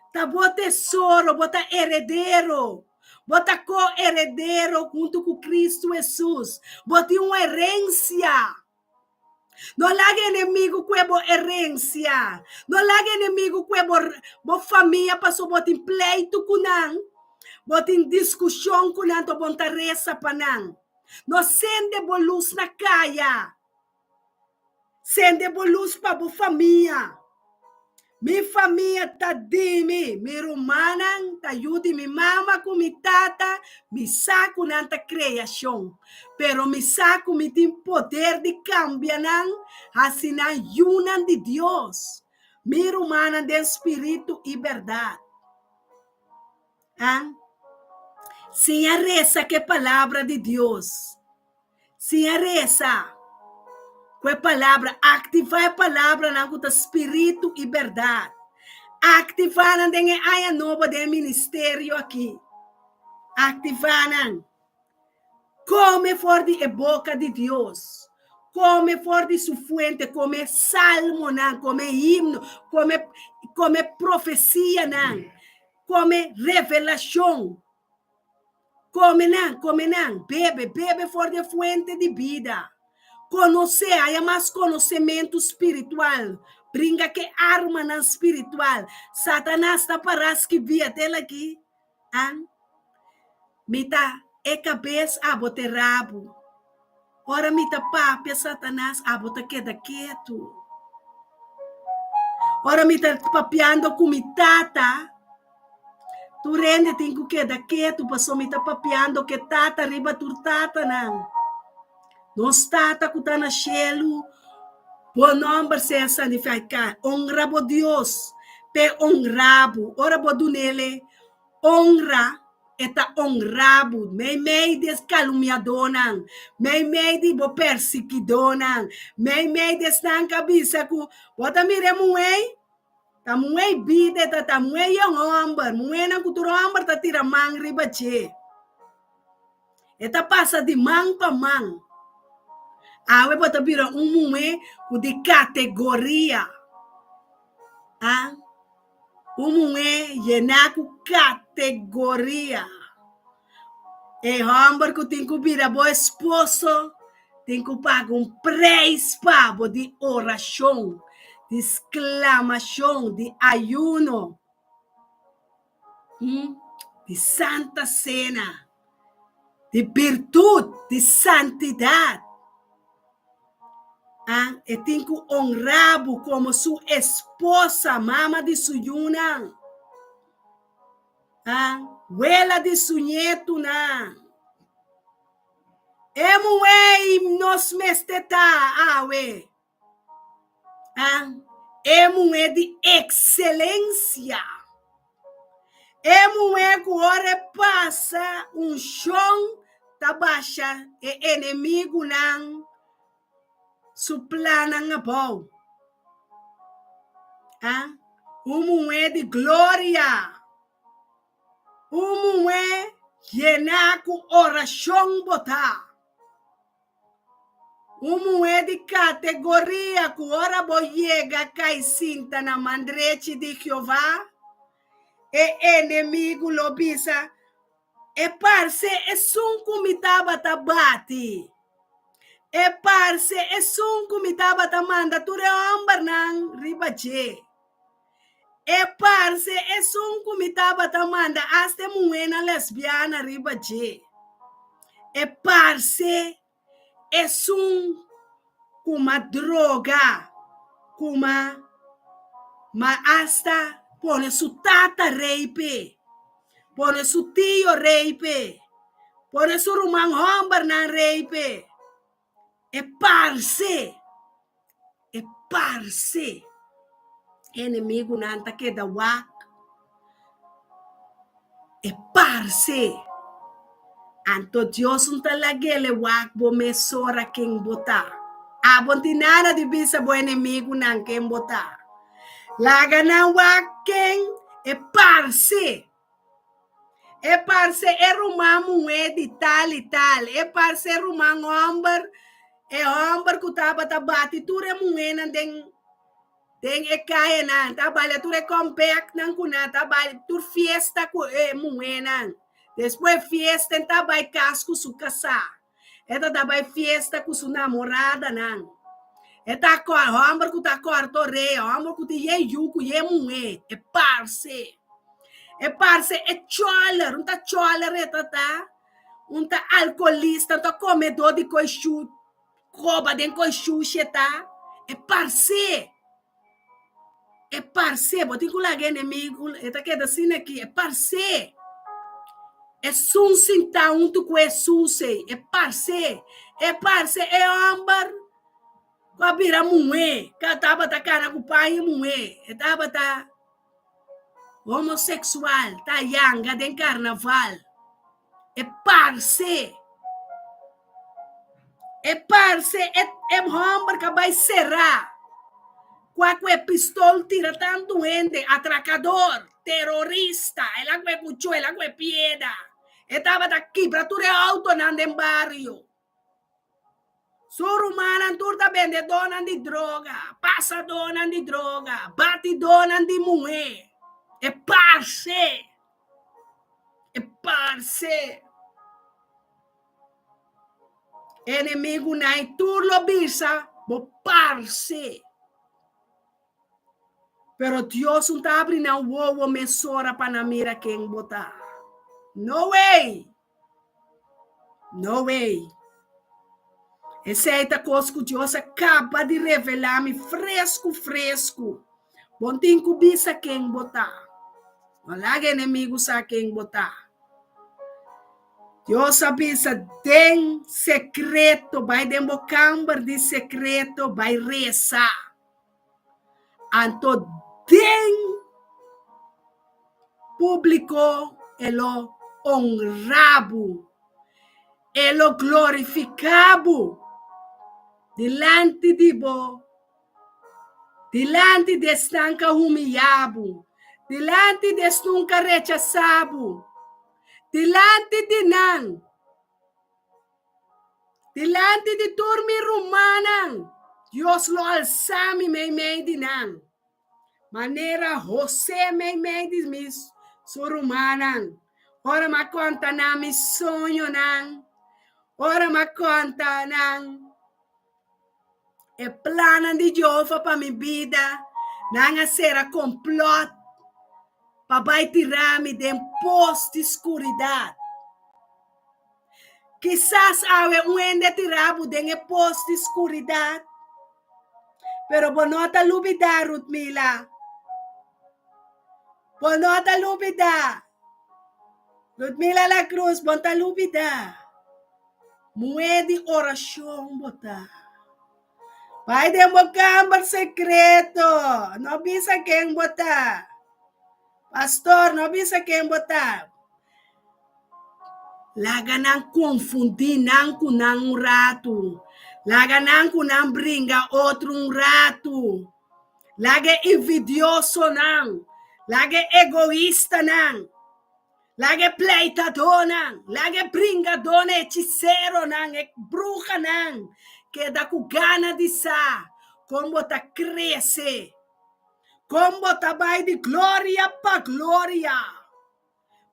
Ta bo tesoro, bo ta heredero. Bo ta ko-heredero huntu ku Kristu Hesus. Bo tin un herensia. No laga enemigu kue bo herencia. No laga enemigu kue bo, bo famia paso bo tin pleitu ku nan, bo tin diskushon ku nan, to bo ta resa pa nan. No sende bo lus na kaya. Sende bo lus pa bo famia. Mi famia ta di mi, mi rumannan ta yu di mi mama ku mi tata, mi sa ku nan ta kreashon, pero mi sa ku mi tin poder di kambia nan hasi nan yunan di Dios, mi rumannan den spiritu i bèrdat. A Siña resa ku e Palabra di Dios. Siña resa ku e palabra, aktivá e palabranan ku ta spiritu i bèrdat. Aktivá nan den e aña nobo den e ministerio aki. Aktivá nan. Kome for di e boka di Dios. Kome for di su fuente, kome salmonan, kome himno, kome kome profesianan, kome revelashon. Kome nan, kome nan, bebe, bebe for di e fuente di bida. Konosé, haya mas konosementu spiritual. Bringa ku e armanan spiritual. Satanas ta pará skibí atel aki, an? Mi ta e kabes, abo ta e rabu. Ora mi ta papia, Satanas, abo ta keda ketu. Ora mi ta papiando ku mi tata, Tur hende tin ku keda ketu pasobra mi ta papiando ku e Tata riba tur tatanan. Nos Tata ku ta na shelu, bo nòmber sea santifiká. Onra bo Dios p'e onra bo. Ora bo dun'el e onra, e ta onra bo meimei di e kalumniadónan, meimei di bo persikidónan, meimei di esnan ku a bisa ku bo ta mira e muhé. Ta muhé bida e ta ta muhé yon hòmber, muhénan ku tur hòmber ta tira man riba dje. E ta pasa di man pa man. Awe bo ta bira un muhé ku di kategoria. A Un muhé yená ku kategoria. E hòmber ku tin ku bira bo esposo tin ku paga un preis pa bo di orashon, di sklamashon, di ayuno, di santa sena, di birtut, di santidat. E tin ku onra bo komo su esposa, mama di su yunan. A wela di su ñetunan. E muhé ei nos mester ta awe. Ah, e muhé di ekselensia. E muhé ku ora e pasa unshon ta basha e enemigunan su plannan abou. Ah, un muhé di gloria. Un muhé yená ku orashon bo ta. Un muhé di kategoria ku ora bo yega kai sinta na man drechi di Jehová, e enemigu lo bisa, E parse esun ku mi tabata bati. E parse esun ku mi tabata manda tur e hòmbernan riba dje. E parse esun ku mi tabata manda asta e muhénan lesbiana riba dje. E parse esun ku m'a droga, ku m'a m'a asta pone su tata rei p'e, pone su tio rei p'e, pone su ruman hòmbernan rei p'e. E parse, e parse. Enemigunan ta keda wak. E parse. Anto Dios no ta lag'el e wak bo mesora ken bo ta. Abo no tin nada di bisa bo enemigunan ken bo ta. Laga nan wak ken e parse. E parse e ruman muhé di tal i tal, e parse e ruman hòmber, e hòmber ku tabata bati tur e muhénan den den e kayanan, ta baila tur e kòmbèknan ku nan ta baila, tur fiesta ku e muhénan. Despues fiesta e ta bai kas ku su kasá. E ta ta bai fiesta ku su namoradanan. E ta hòmber ku ta kòrta orea, hòmber ku tin yen yu ku yen muhé. E parse. E parse e chòler. Un ta chòler e ta ta. Un ta alkolista, un ta komedó di koi shu, koba den koi shushi e ta. E parse. E parse, bo tin ku laga enemigu, e ta keda asina aki, e parse. Esun sintá huntu ku Hesus ei, e parse. E parse e hòmber ku a bira muhé, ku a tabata kana ku paña muhé, e tabata homoseksual, ta yanga den karnaval. E parse. E parse e e hòmber ka bai será kua ku e pistol tira tantu hende, atrakador, terorista, el a kue kuchó, el a kue pieda, e tabata kibra tur e outonan den bario. Su rumannan tur ta bendedónan di droga, pasadónan di droga, batidónan di muhé. E parse! E parse! Enemigunan i tur lo bisa, Bo parse! Pero Dios no ta abri nan wowo mesora pa nan mira ken bo ta. No way! No way! Esei ta kos ku Dios a kaba di revelá mi fresku fresku. Bo no tin ku bisa ken bo ta. No laga enemigu sa ken bo ta. Dios a bisa den sekreto, bai den bo kamber di sekreto, bai resa. Anto den públiko e lo honra bo, e lo glorifiká bo dilanti di bo, dilanti di esnan ku a humiyá bo, dilanti di esnan ku a rechasá bo, dilanti di nan. Dilanti di tur mi rumannan, Dios lo alsa mi meimei di nan, manera José meimei di mi su rumannan. Ora mi a konta nan mi soñonan, ora mi a konta nan e plannan di Jehova pa mi bida, nan a sera komplòt pa bai tira mi den pos di skuridat. Kisas awe un hende a tira bo den e pos di skuridat, pero bo no ta lubidá, Rutmila. Bo no ta lubidá. Rutmila La Cruz, bo no ta lubidá. Muhé di orashon bo ta. Bai den bo kamber sekreto, no bisa ken bo ta. Pastor, no bisa ken bo ta. Laga nan konfundí nan ku nan un ratu. Laga nan ku nan bringa otro un ratu. Laga e envidiosonan, laga e egoistanan, Laga e pleitadónan, laga e bringadónan, e hechiseronan, e bruhanan keda ku gana di sa kon bo ta krese, kon bo ta bai di gloria pa gloria,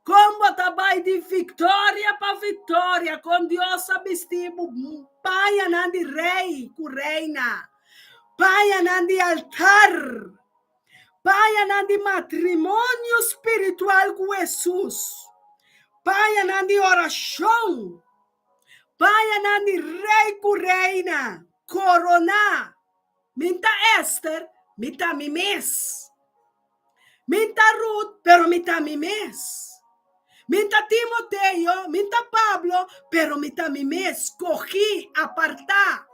kon bo ta bai di viktoria pa viktoria, kon Dios a bisti bo pañanan di rei ku reina, pañanan di altar. Pañanan di matrimonio spiritual ku Hesus, pañanan di orashon, pañanan di rei ku reina, koroná. Mi ta Ester, mi ta mi mes. Mi ta Ruth, pero mi ta mi mes. Mi ta Timoteo, mi ta Pablo, pero mi ta mi mes, skogí, apartá.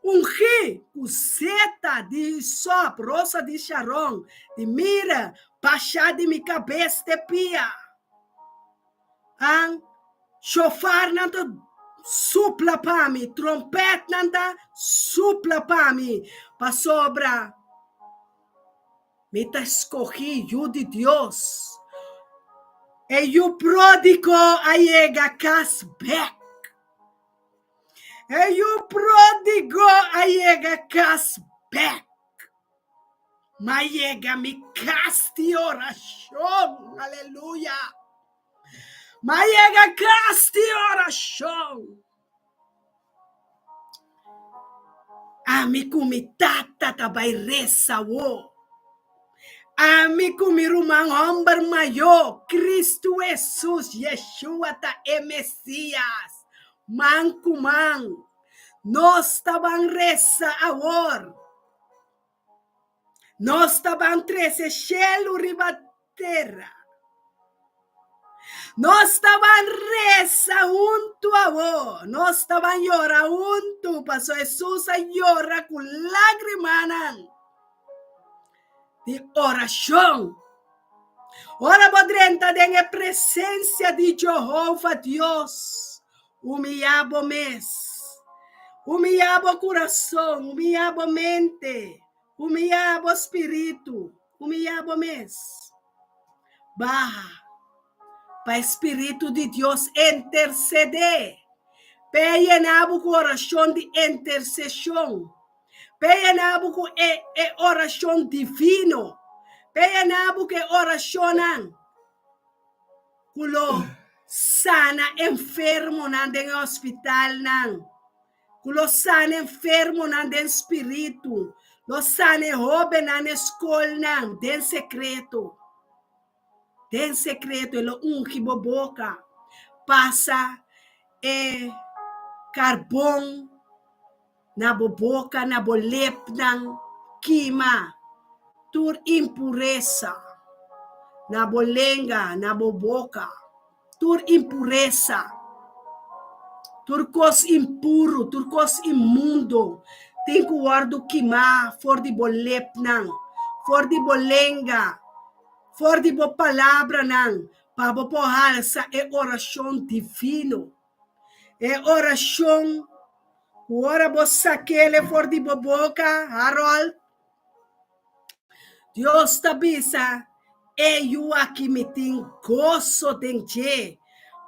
Ungí ku seta di hisop, rosa di Sharon, di mira, basha di mi kabes te pia. An shofarnan ta supla pa mi, trompètnan ta supla pa mi, pasobra mi ta skohí yu di Dios. E yu pródigo a yega kas bèk. E yu pródigo a yega kas bèk. M'a yega mi kas di orashon. Aleluya! M'a yega kas di orashon. Ami ku mi tata ta bai resa awor. Ami ku mi ruman hòmber mayó, Kristu Hesus, Yeshua ta e Mesías, man ku man. Nos ta ban resa awor. Nos ta ban trese shelu riba tera. Nos ta ban resa huntu awor. Nos ta ban yora huntu, pasobra Hesus a yora ku lágrimanan di orashon. Ora bo drenta den e presensia di Jehova Dios, humiyá bo mes, humiyá bo kurason, humiyá bo mente, humiyá bo spiritu, humiyá bo mes. Baha pa e spiritu di Dios intersedé, p'e yena bo ku orashon di interseshon. P'e yena bo ku e e orashon divino. P'e yena bo ku e orashonnan ku lo sana enfermonan den e hospitalnan, ku lo sana enfermonan den spiritu, lo sana e hobennan na e skolnan den sekreto. Den sekreto e lo ungi bo boka, pasa e karbon na bo boka, na bo lepnan, kima tur impuresa na bo lenga, na bo boka, tur impuresa, tur kos impuru, tur kos inmundo tin ku wòrdu kimá for di bo lepnan, for di bo lenga. For di bo palabranan pa bo por halsa e orashon divino, e orashon ku ora bo sak'el for di bo boka, Harold, Dios ta bisa, E yu aki mi tin goso den dje,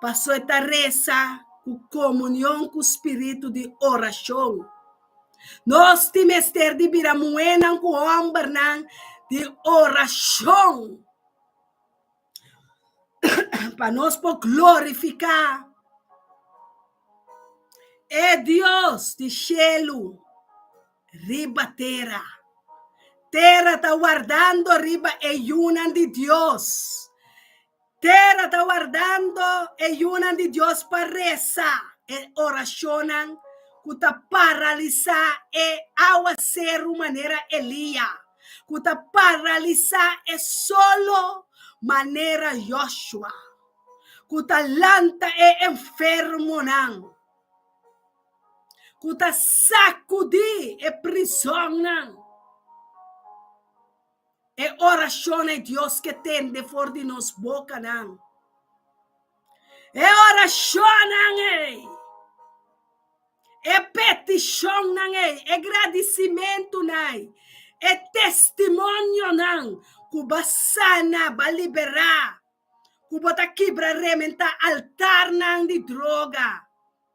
paso e ta resa ku komunion ku spiritu di orashon. Nos tin mester di bira muhénan ku hòmbernan di orashon pa nos por glorifiká e Dios di shelu riba tera. Tera ta wardando riba e yunan di Dios. Tera ta wardando e yunan di Dios pa resa e orashonnan ku ta paralisá e awaseru manera Elia, ku ta paralisá e solo manera Joshua. Ku ta lanta e enfermonan. Ku ta sakudí e prizònnan. E orashon ei Dios ke tende for di nos bokanan. E orashonnan ei, e petishonnan ei, e gradisimentunan ei, e testimonionan ku bo a sana, bo a liberá, ku bo ta kibra rementá altarnan di droga,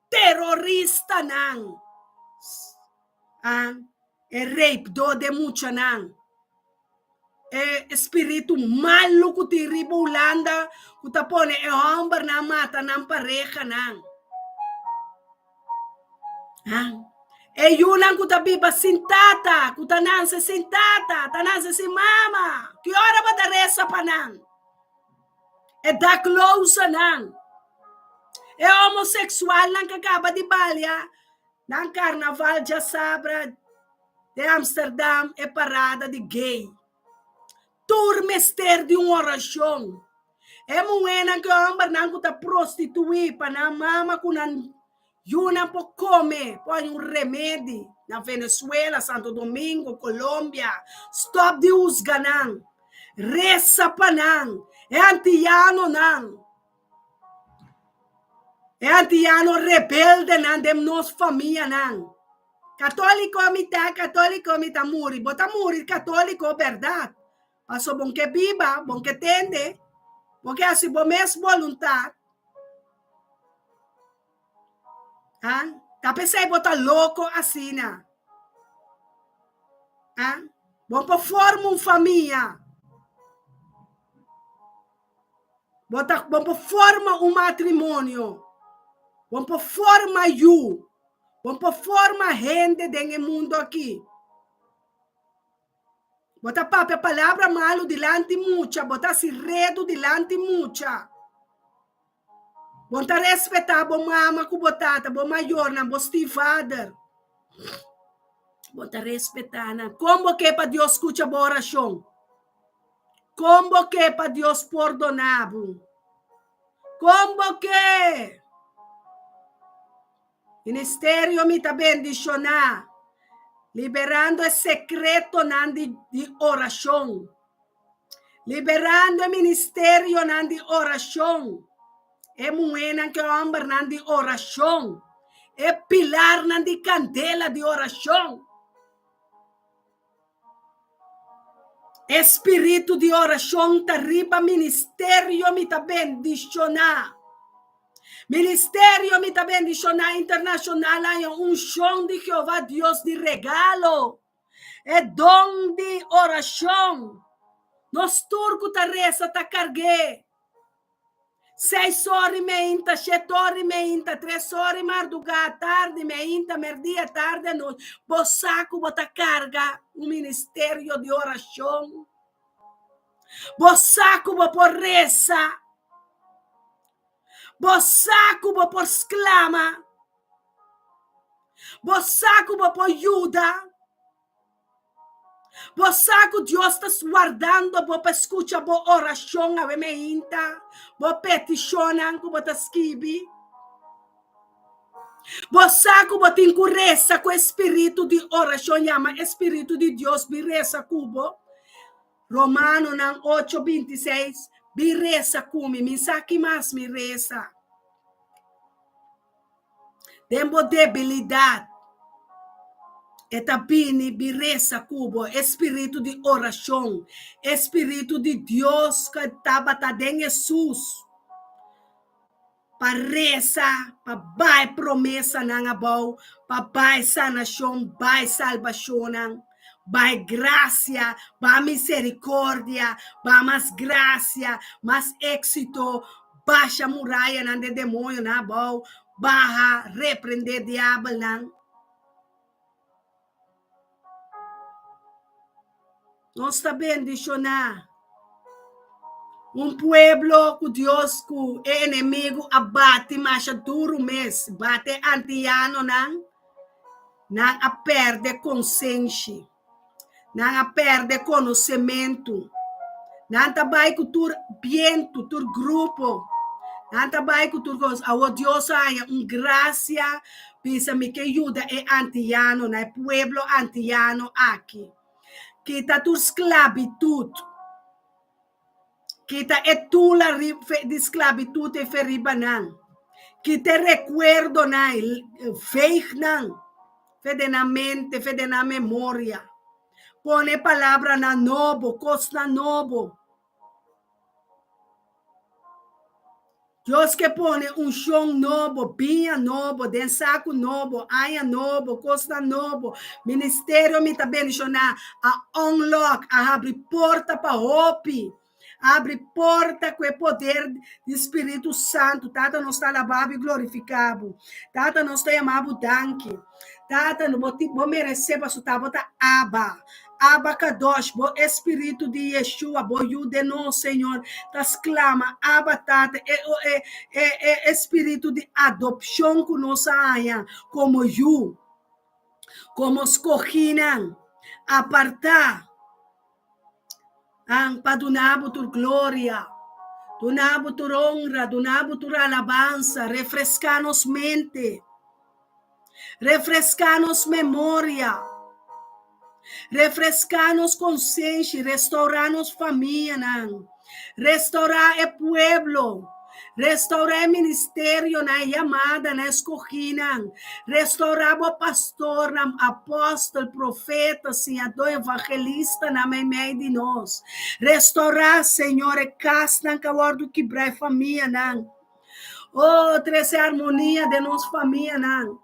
teroristanan, e reipdó den muchanan, e spiritu malu ku tin riba Hulanda ku ta pone e hòmbernan mata nan parehanan. E yunan ku ta biba sin tata, ku ta nanse sin tata, ta nanse sin mama, ki ora bo ta resa pa nan? E daklosenan, e homoseksualnan ku a kaba di balia Nan karnaval djasabra den Amsterdam e parada di gay. Tur mester di un orashon. E muhénan ku e hòmbernan ku ta prostituí pa nan mama ku nan yunan por kome, por haña un remedi na Venezuela, Santo Domingo, Colombia. Stòp di husga nan. Resa pa nan. E antiyanonan. E antiano rebeldenan den nos famianan. Katoliko mi ta, katoliko mi ta muri. Bo ta muri katoliko bèrdat. Paso bon ke biba, bon ke tende, bo ke hasi bo mes boluntat. Ha? Ta p'esei bo ta loko asina. Ha? Bo por forma un famia. Bo ta bo por forma un matrimonio. Bo por forma yu. Bo por forma hende den e mundo aki. Bo ta papia palabra malu dilanti mucha, bo ta hasi redu dilanti mucha. Bo ta respetá bo mama ku bo tata, bo mayornan, bo stiefvader. Bo ta respetá nan. Kon bo ke pa Dios skucha bo orashon? Kon bo ke pa Dios pordoná bo? Kon bo ke? Ministerio mi ta bendishoná, liberando e sekretonan di di orashon. Liberando e ministerionan di orashon, e muhénan ku e hòmbernan di orashon, e pilarnan di kandela di orashon. E spiritu di orashon ta riba ministerio mi ta bendishoná. Ministerio mi ta bendishoná internashonal haña unshon di Jehová Dios di regalo, e don di orashon. Nos tur ku ta resa ta karg'é. Seis ora meinta, shete ora meinta, tres ora mardugá, tardi, meinta, merdia, tardi, anochi. Bo sa ku bo ta karga un ministerio di orashon. Bo sa ku bo por resa. Bo sa ku bo por sklama. Bo sa ku bo por yuda. Bo sa ku Dios ta wardando bo pa skucha bo orashon awe meinta, bo petishonnan ku bo ta skibi. Bo sa ku bo tin ku resa ku e spiritu di orashon, yama e spiritu di Dios bin resa ku bo. Romanonan ocho binti seis, Bin resa ku mi, mi sa ki mas mi resa. Den bo debilidat, e ta bini bin resa ku bo, e spiritu di orashon, e spiritu di Dios ku tabata den Hesus, pa resa, pa bai promesanan abou, pa bai sanashon, bai salbashonnan, bai grasia, bai miserikordia, bai mas grasia, mas éksito, Basha murayanan de demoñonan abou, baha, reprendé diabelnan. Nos ta bendishoná un pueblo ku Dios ku e enemigu a bati masha duru mes, bati e antianonan, nan a pèrdè konsenshi. Nan a pèrdè konosementu. Nan ta bai ku tur bientu, tur grupo. Nan ta bai ku tur kos. Awor Dios a haña un grasia bisa mi ke yuda e antianonan, e pueblo antiano aki. Kita tur sklabitut. Kita e tula di sklabitut ei fe riba nan. Kita e rekuerdonan ei, veeg nan fe den nan mente, fe den nan memoria. Pone palabranan nobo, kosnan nobo. Dios ke pone unshon nobo, biña nobo, den saku nobo, aña nobo, kosnan nobo. Ministerio mi ta bendishoná a unlock, a habri porta pa hopi. A habri porta ku e poder di Spiritu Santu. Tata nos ta alabá bo i glorifiká bo. Tata nos ta yama bo danki. Tata bo bo meresé pasobra ta bo ta Abba. Abba Kadosh, bo e Spiritu di Yeshua, bo Yu den nos, Señor, ta sklama, Abba Tata, e e e e e spiritu di adopshon ku nos a haña komo yu, komo skogínan, apartá, an pa duna bo tur gloria, duna bo tur honra, duna bo tur alabansa, refreská nos mente. Refreská nos memoria. Refreská nos konsenshi, restourá nos famianan, restourá e pueblo, restourá e ministerionan, e yamadanan, e skogínan, restourá bo pastornan, apòstel, profeta, siñadó, evangelistanan meimei di nos. Restourá, Señor, e kasnan ku a wòrdu kibrá, e famianan. Oh, trese armonia den nos famianan.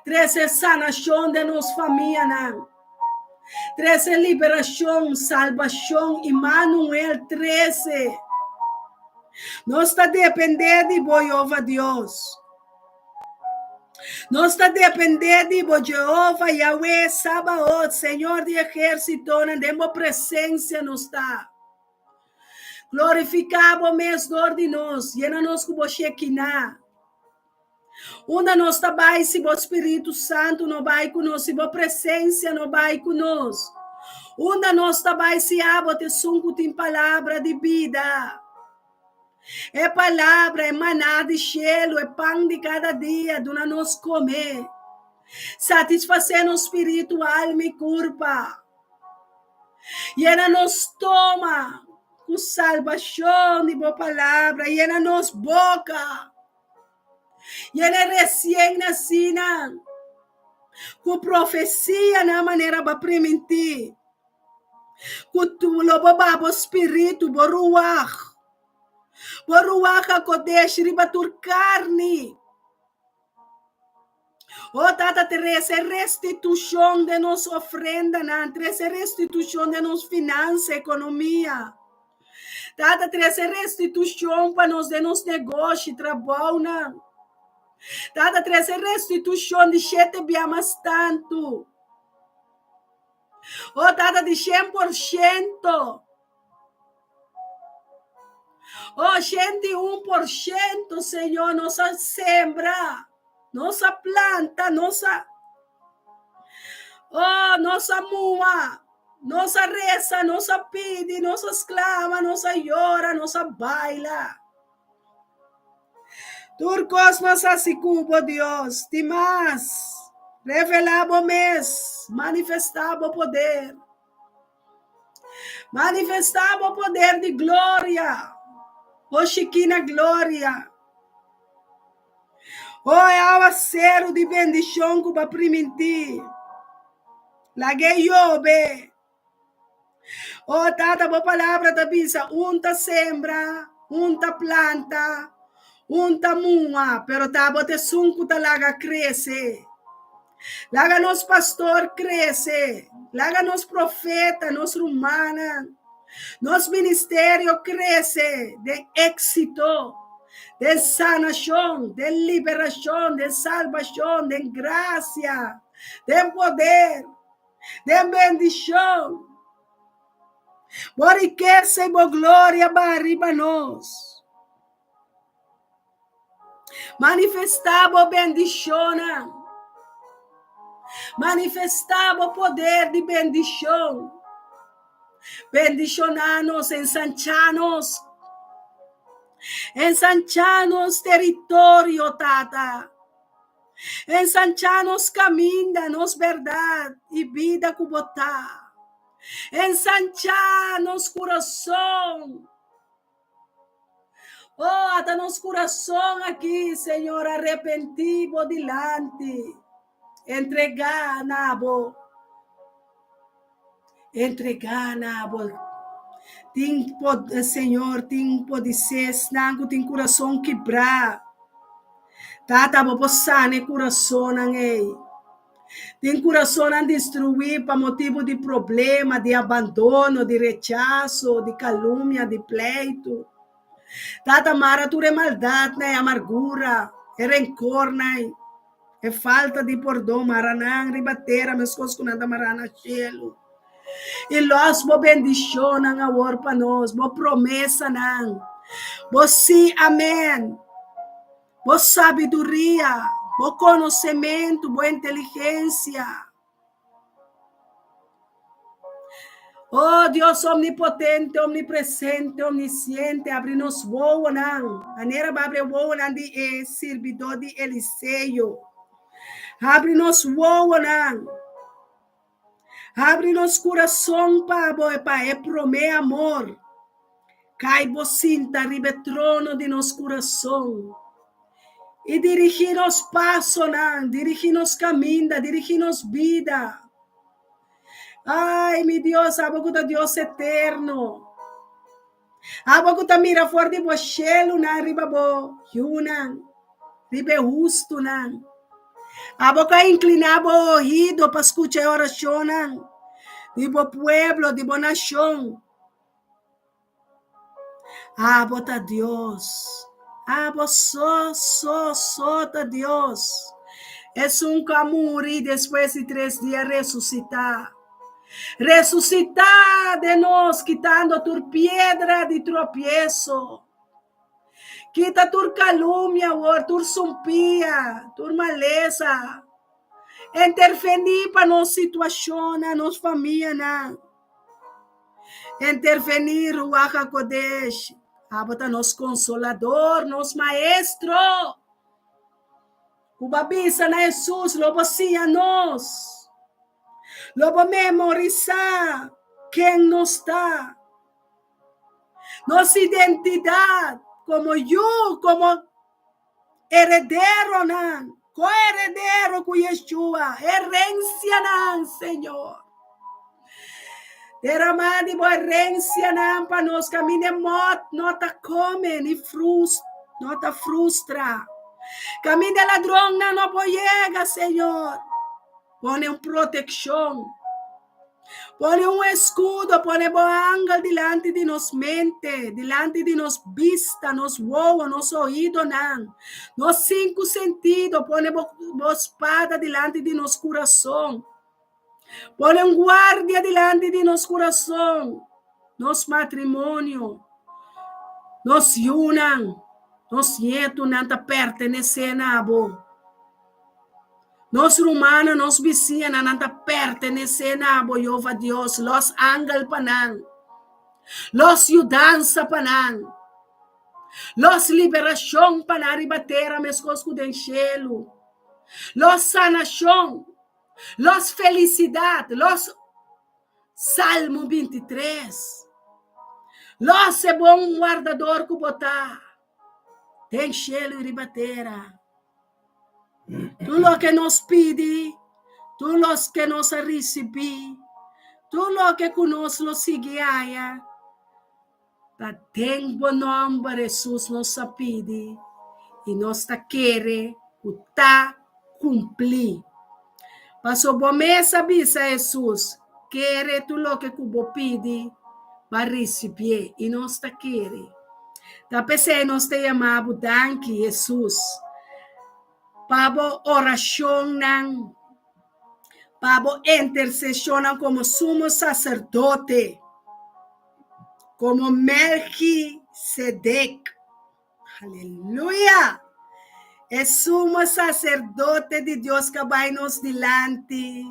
Trese sanashon den nos famianan. Trese liberashon, salbashon, Immanuel, trese. Nos ta dependé di bo, Jehova Dios. Nos ta dependé di bo, Jehova, Yahweh, Sabaot, Señor di ehérsitonan, den bo presensia nos ta. Glorifiká bo mes dor di nos, yena nos ku bo Shekinah. Unda nos ta bai si bo Spiritu Santu no bai ku nos, si bo presensia no bai ku nos? Unda nos ta bai si abo ta esun ku tin palabra di bida? E palabra, e maná di shelu, e pan di kada dia, duna nos kome. Satisfasé nos spiritu, alma i kurpa. Yena nos stoma ku salbashon di bo palabra. Yena nos boka. Yena e resien nasínan ku profesianan manera bo a primintí. Ku lo bo baha bo spiritu, bo ruach, bo ruach hakodesh riba tur karni. O Tata, trese restitushon den nos ofrendanan, trese restitushon den nos finansa, ekonomia. Tata, trese restitushon pa nos den nos negoshi, trabounan. Tata, trese restitushon di shete bia mas tantu. O Tata, di 100%. 81%, Señor, nos a sembra, nos a planta, nos a Oh, nos a mua, nos a resa, nos a pidi, nos a sklama, nos a yora, nos a baila. Tur kos nos hasi ku bo, Dios. Tin mas. Revelá bo mes, manifestá bo poder. Manifestá bo poder di gloria, o Shekina gloria. O e awaseru di bendishon ku bo a primintí, lag'é yobe. O Tata, bo palabra ta bisa, un ta sembra, un ta planta, un ta muha, pero ta bo ta esun ku ta laga krese. Laga nos pastor krese. Laga nos profeta, nos rumannan, nos ministerio krese den éksito, den sanashon, den liberashon, den salbashon, den grasia, den poder, den bendishon. Bo rikesa i bo gloria baha riba nos. Manifestá bo bendishonnan. Manifestá bo poder di bendishon. Bendishoná nos, ensanchá nos. Ensanchá nos teritorio, Tata. Ensanchá nos kaminda, nos bèrdat i bida ku bo ta. Ensanchá nos kurason. Oh, ata nos kurason aki, Señor, arepentí bo dilanti. Entregá na bo. Entregá na bo. Tin, Señor, tin podisé esnan ku tin kurason kibrá. Tata, bo por sana e kurasonnan ei. Tin kurasonnan destruí pa motibu di problema, di abandono, di rechaso, di kalumia, di pleitu. Tata, mara tur e maldatnan, e amargura, e renkornan, e falta di pordon, mara nan riba tera meskos ku nan ta mará na shelu. I lòs bo bendishonnan awor pa nos, bo promesanan, bo sí, amèn. Bo sabiduria, bo konosementu, bo inteligensia. Oh Dios omnipotente, omnipresente, omnisiente, abri nos wowonan, manera bo abri e wowonan di e sirbidó di Eliseo. Abri nos wowonan. Habri nos kurason pa bo e pa e promé amor. Kai bo sinta riba e trono di nos kurason i dirigí nos pasonan, dirigí nos kaminda, dirigí nos bida. Ai, mi Dios, abo ku ta Dios eterno. Abo ku ta mira for di bo shelunan riba bo yunan, riba e hustunan. Abo ku a inkliná bo ohido pa skucha e orashonnan di bo pueblo, di bo nashon. Abo ta Dios. Abo so, so, so ta Dios. Esun ku a muri despues di tres dia resusitá. Resusitá den nos, kitando tur piedra di tropieso. Kita tur kalumia awor, tur sumpia, tur malesa. Intervení pa nos situashonnan, nos famianan. Intervení, Ruach HaKodesh. Abo ta nos konsolador, nos maestro. Ku bo a bisa na Hesus, lo bo siña nos. Lo bo memorisá ken nos ta, nos identidat komo yu, komo herederonan, koheredero ku Yeshua, herensianan, Señor. Deramá di bo herensianan pa nos kaminda e mòt no ta kome ni frus no ta frustra. Kaminda e ladronnan no por yega, Señor. Pone un protekshon. Pone un eskudo, pone bo angel dilanti di nos mente, dilanti di nos bista, nos wowo, nos oidonan, nos sinku sentido, pone bo, bo spada dilanti di nos kurason. Pone un guardia dilanti di nos kurason, nos matrimonio, nos yunan, nos nietunan ta pertenesé na bo. Nos rumannan, nos bisiñanan, nan ta pertenesé na bo, Jehová Dios. Los angel pa nan. Los yudansa pa nan. Los liberashon pa nan riba tera meskos ku den shelu. Los sanashon. Los felisidat. Los Salmo 23. Los e bon wardador ku bo ta den shelu i riba tera. Tur loke nos pidi, tur loke nos a risibí, tur loke ku nos lo sigui haña, ta den bo nòmber, Hesus, nos a pidi i nos ta kere ku ta kumplí. Pasobra bo mes a bisa, Hesus, kere tur loke ku bo pidi, bo a risibié, i nos ta kere. Ta p'esei nos ta yama bo danki, Hesus, pa bo orashonnan, pa bo interseshonnan komo Sumo Saserdote, komo Melkisedek. Aleluya! E Sumo Saserdote di Dios ka bai nos dilanti,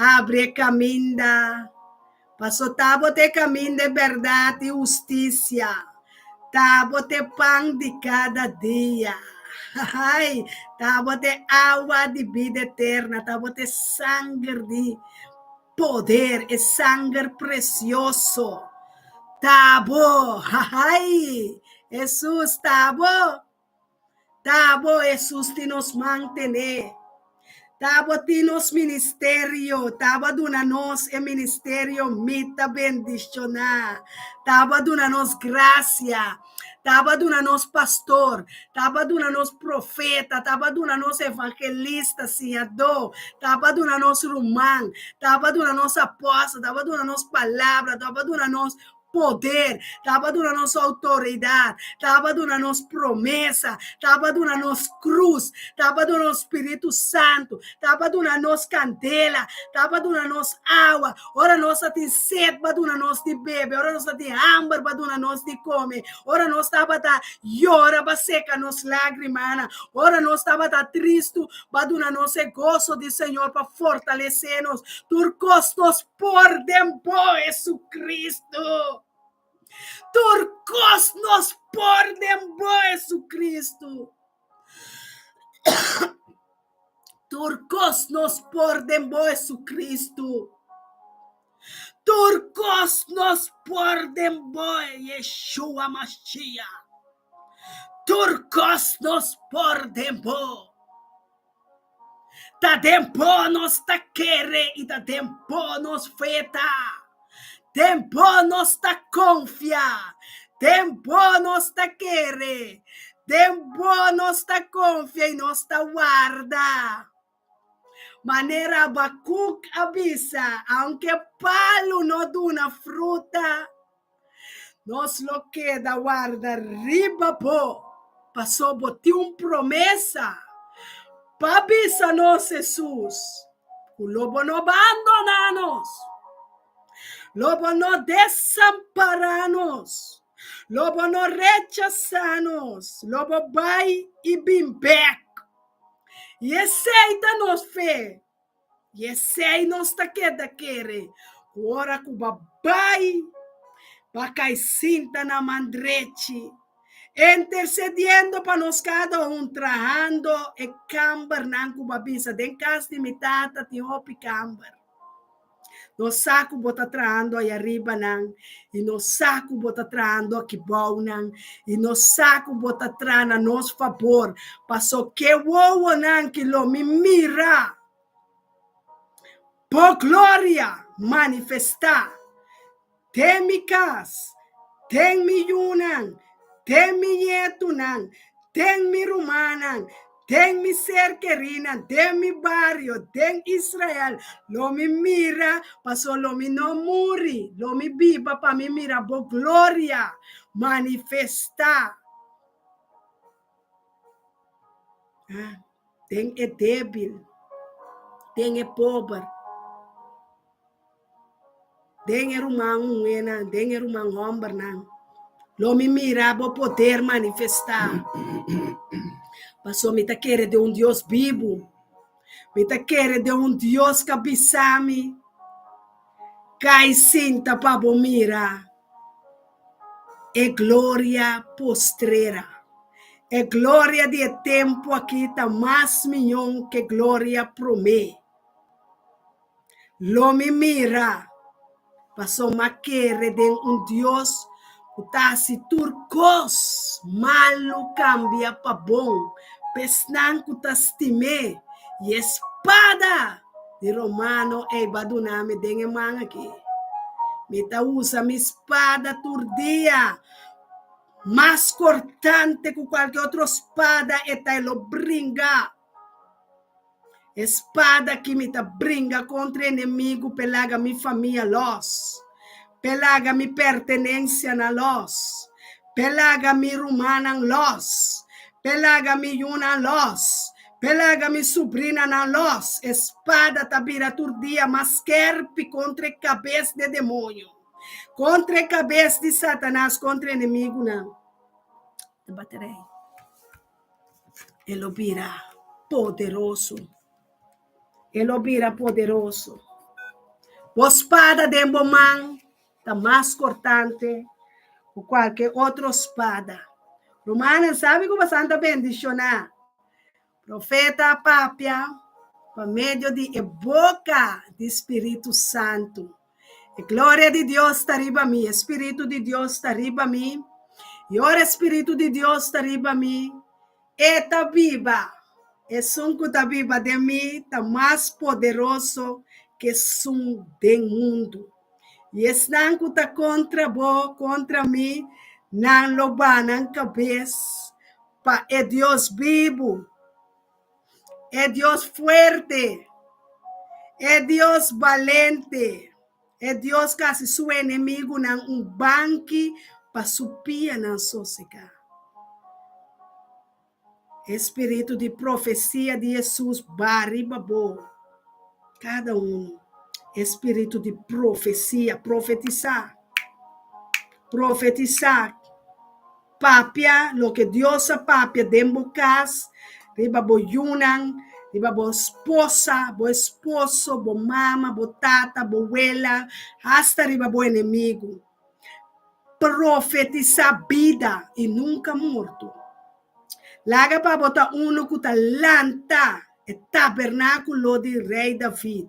abri e kaminda. Paso ta bo ta e kaminda, e bèrdat i hustisia. Ta bo t'e pan di kada dia. Ai, ta bo t'e awa di bida eterna, ta bo t'e sanger di poder, e sanger presioso. Ta bo, ai, Hesus, ta bo. Ta bo, Hesus, tin nos man tené. Ta bo tin nos ministerio. Ta bo a duna nos e ministerio Mi Ta Bendishoná. Ta bo a duna nos grasia. Ta bo a duna nos pastor. Ta bo a duna nos profeta. Ta bo a duna nos evangelista, siñadó. Ta bo a duna nos ruman. Ta bo a duna nos apòstel. Ta bo a duna nos palabra. Ta bo a duna nos poder, tabata duna nos outoridat, tabata duna nos promesa, tabata duna nos krus, tabata duna nos Spiritu Santu, tabata duna nos kandela, tabata duna nos awa, ora nos a tin set ba duna nos di bebe, ora nos a tin hamber ba duna nos di kome, ora nos tabata yora ba seka nos lágrimanan, ora nos tabata tristu ba duna nos e goso di Señor pa fortalesé nos, tur kos nos por den bo, Jesucristo. Tur kos nos por den bo, Jesucristo. Tur kos nos por den bo, Jesucristo. Tur kos nos por den bo, Yeshua Mashiach. Tur kos nos por den bo. Ta den bo nos ta kere i ta den bo nos fe ta. Den bo nos ta konfia. Den bo nos ta kere. Den bo nos ta konfia i nos ta warda. Manera Habakuk a bisa, aunke palu no duna fruta, Nos lo keda warda riba bo, paso bo tin un promesa pa bisa nos, Hesus, ku lo bo no bandoná nos, lo bo no desampará nos, lo bo no rechasá nos, lo bo bai i bin bèk. I esei ta nos fe. I esei nos ta keda kere ku ora ku bo bai, bo a kai sinta na man drechi, intersediendo pa nos kada un, trahando e kambernan ku bo a bisa, Den kas di mi tata tin hopi kamber. Nos sa ku bo ta trahando ayariba nan, i nos sa ku bo ta trahando akibou nan, i nos sa ku bo ta traha na nos fabor, paso ke wowonan ki lo mi mira bo gloria manifestá den mi kas, den mi yunan, den mi ñetunan, den mi rumannan, den mi ser kerinan, den mi bario, den Israel, lo mi mira, pasobra lo mi no muri, lo mi biba pa mi mira bo gloria manifestá. Den e débil, den e pober. Den e ruman muhénan, den e ruman hòmbernan, lo mi mira bo poder manifestá. Pasobra mi ta kere den un Dios bibu. Mi ta kere den un Dios ku a bisa mi, Kai sinta pa bo mira e gloria postrera. E gloria di e tempu akí ta mas mihó ku e gloria promé. Lo mi mira, paso m'a kere den un Dios ku ta hasi tur kos malu kambia pa bon pa esnan ku ta stim'é, i e spada di romano ei ba duna mi den e man aki. Mi ta usa mi spada tur dia, mas kortante ku kualke otro spada e ta e lo bringa. E spada ki mi ta bringa kontra enemigu p'e laga mi famia lòs, p'e laga mi pertenensianan lòs, p'e laga mi rumannan lòs, p'e laga mi yunan lòs, p'e laga mi subrinanan lòs. E spada ta bira tur dia mas skèrpi kontra e kabes di e demoño, kontra e kabes di Satanas, kontra enemigunan. E baterei. E lo bira poderoso. E lo bira poderoso. Bo spada den bo man ta mas kortante. ku kualke otro spada. Rumannan, sabi ku boso ta bendishoná. Profeta a papia pa medio di e boka di Spiritu Santu. E gloria di Dios ta riba mi, e Spiritu di Dios ta riba mi, i ora e Spiritu di Dios ta riba mi, E ta biba. Esun ku ta biba den mi ta mas poderoso ku esun den mundu. I esnan ku ta kontra bo, kontra mi, nan lo baha nan kabes pa e Dios bibu, e Dios fuerte, e Dios balente, e Dios ku hasi su enemigunan un banki pa su pianan sosegá. E spiritu di profesia di Hesus ba riba bo, kada unu. E spiritu di profesia, profetisá, profetisá, papia loke Dios a papia den bo kas, riba bo yunan, riba bo esposa, bo esposo, bo mama, bo tata, bo wela, hasta riba bo enemigu. Profetisá bida i nunka morto. Laga pa bo ta unu ku ta lanta e tabernákulo di Rei David.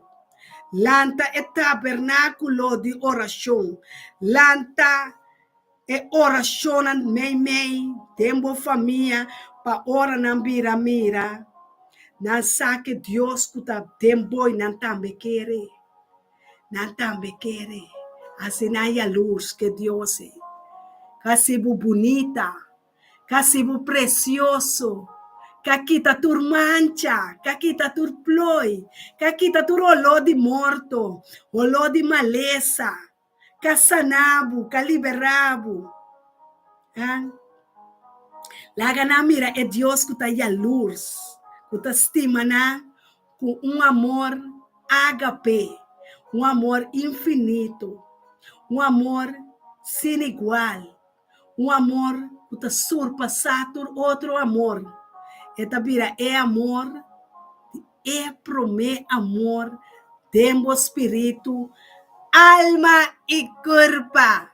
Lanta e tabernákulo di orashon. Lanta e orashonnan meimei den bo famia pa ora nan bira mira, nan sa ke Dios ku ta den bo i nan tambe kere. Nan tambe kere hasi nan yalurs ke Dios ei. Ka hasi bo bunita, ka hasi bo presioso, ka kita tur mancha, ka kita tur ploi, ka kita tur oló di morto, oló di malesa, ka sana bo, ka libera bo. Han? Laga nan mira e Dios ku ta yalurs, ku ta stima nan ku un amor ágape, un amor infinito, un amor sin igual, un amor ku ta surpasá tur otro amor. E ta bira e amor di e promé amor den bo spiritu, alma i kurpa.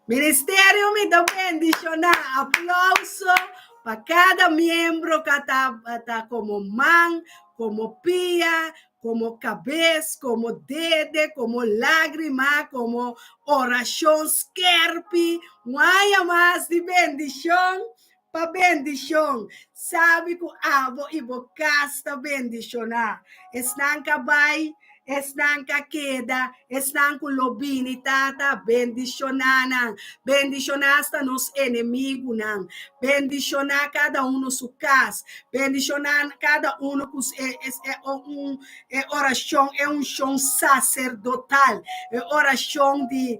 Ministerio mi ta bendishoná. Aplauso pa kada miembro ka ta ta komo man, komo pia, komo kabes, komo dede, komo lágrima, komo orashon skerpi. Un aña mas di bendishon pa bendishon. Sabi ku abo i bo kas ta bendishoná. Esnan ka bai, esnan ka keda, esnan ku lo bini, Tata, bendishoná nan. Bendishoná asta nos enemigunan. Bendishoná kada unu su kas. Bendishoná kada unu ku e un e orashon, e unshon saserdotal, e orashon di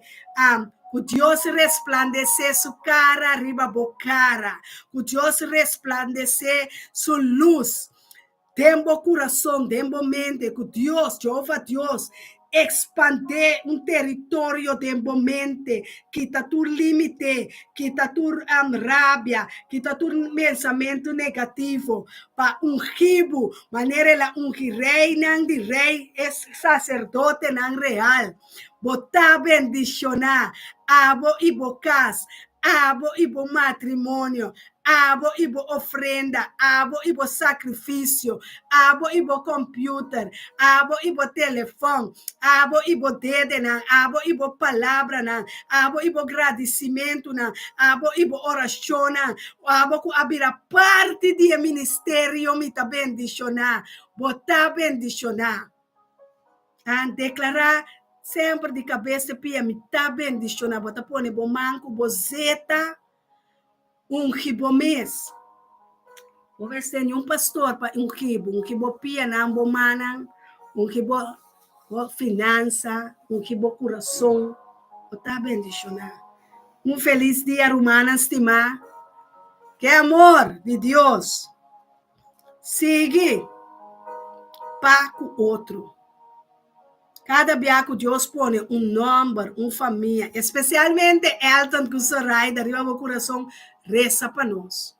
Ku Dios resplandesé su kara riba bo kara. Ku Dios resplandesé su lus den bo kurason, den bo mente. Ku Dios, Jehová Dios, ekspandé un teritorio den bo mente. Kita tur límite, kita tur rabia, kita tur pensamentu negativo pa ungí bo manera el a ungi reinan di rei, e saserdotenan real. Bo ta bendishoná, abo i bo kas, abo i bo matrimonio, abo i bo ofrenda, abo i bo sakrifisio, abo i bo kòmpiuter, abo i bo telefòn, abo i bo dedenan, abo i bo palabranan, abo i bo gradisimentunan, abo i bo orashonnan, abo ku a bira parti di e ministerio mi ta bendishoná. Bo ta bendishoná. A deklará semper di kabes te pia, Mi ta bendishoná bo. Ta pone bo man ku bo zeta, ungi bo mes. Bo mester niun pastor pa ungi bo, ungi bo pianan, bo mannan, ungi bo bo finansa, ungi bo kurason. Bo ta bendishoná. Un felis dia rumannan stimá. Ke amor di Dios Sigui pa ku otro. Kada bia ku Dios pone un nòmber, un famia, espesialmente Elton ku Zoraida riba bo kurason, resa pa nos.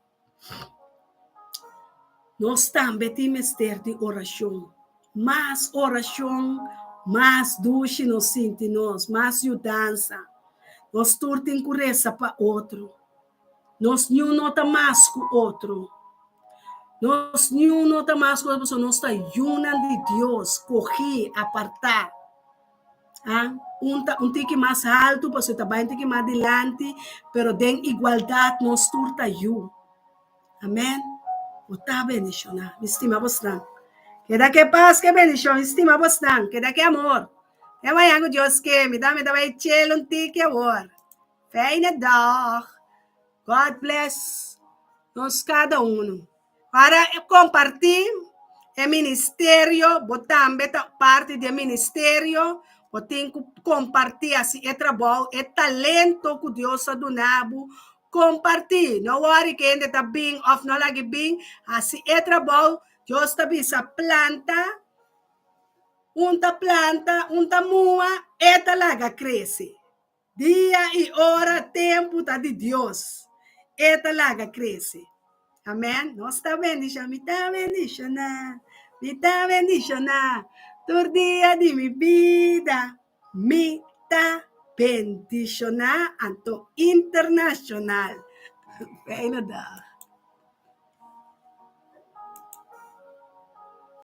Nos tambe tin mester di orashon. Mas orashon, mas dushi nos sinti nos, mas yudansa. Nos tur tin ku resa pa otro. Nos niun no ta mas ku otro. Nos niun no ta mas ku otro pasobra nos ta yunan di Dios, skohí, apartá. Ah, un ta un tiki mas haltu pasobra e ta bai un tiki mas dilanti, pero den igualdat nos tur ta yu. Amen. Bo ta bendishoná. Mi stima bosnan. Keda ke pas, ke bendishon. Mi stima bosnan. Keda ke amor. Te mañan ku Dios ke. Mi tambe ta bai chel un tiki awor. Fijne dag. God bless nos kada uno. Para kompartí e ministerio, bo tambe ta parti di e ministerio. Bo tin ku kompartí hasi e trabou, e talento ku Dios a duna bo. Kompartí, no wòri ku hende ta bin òf no lag'i bin, hasi e trabou. Dios ta bisa planta, un ta planta, un ta mua, e ta laga krese. Dia i ora, tempu ta di Dios, e ta laga krese. Amèn. Nos ta bendishoná, mi ta bendishoná, mi ta bendishoná tur dia di mi bida. Mi ta bendishoná anto internashonal. Fijne dag.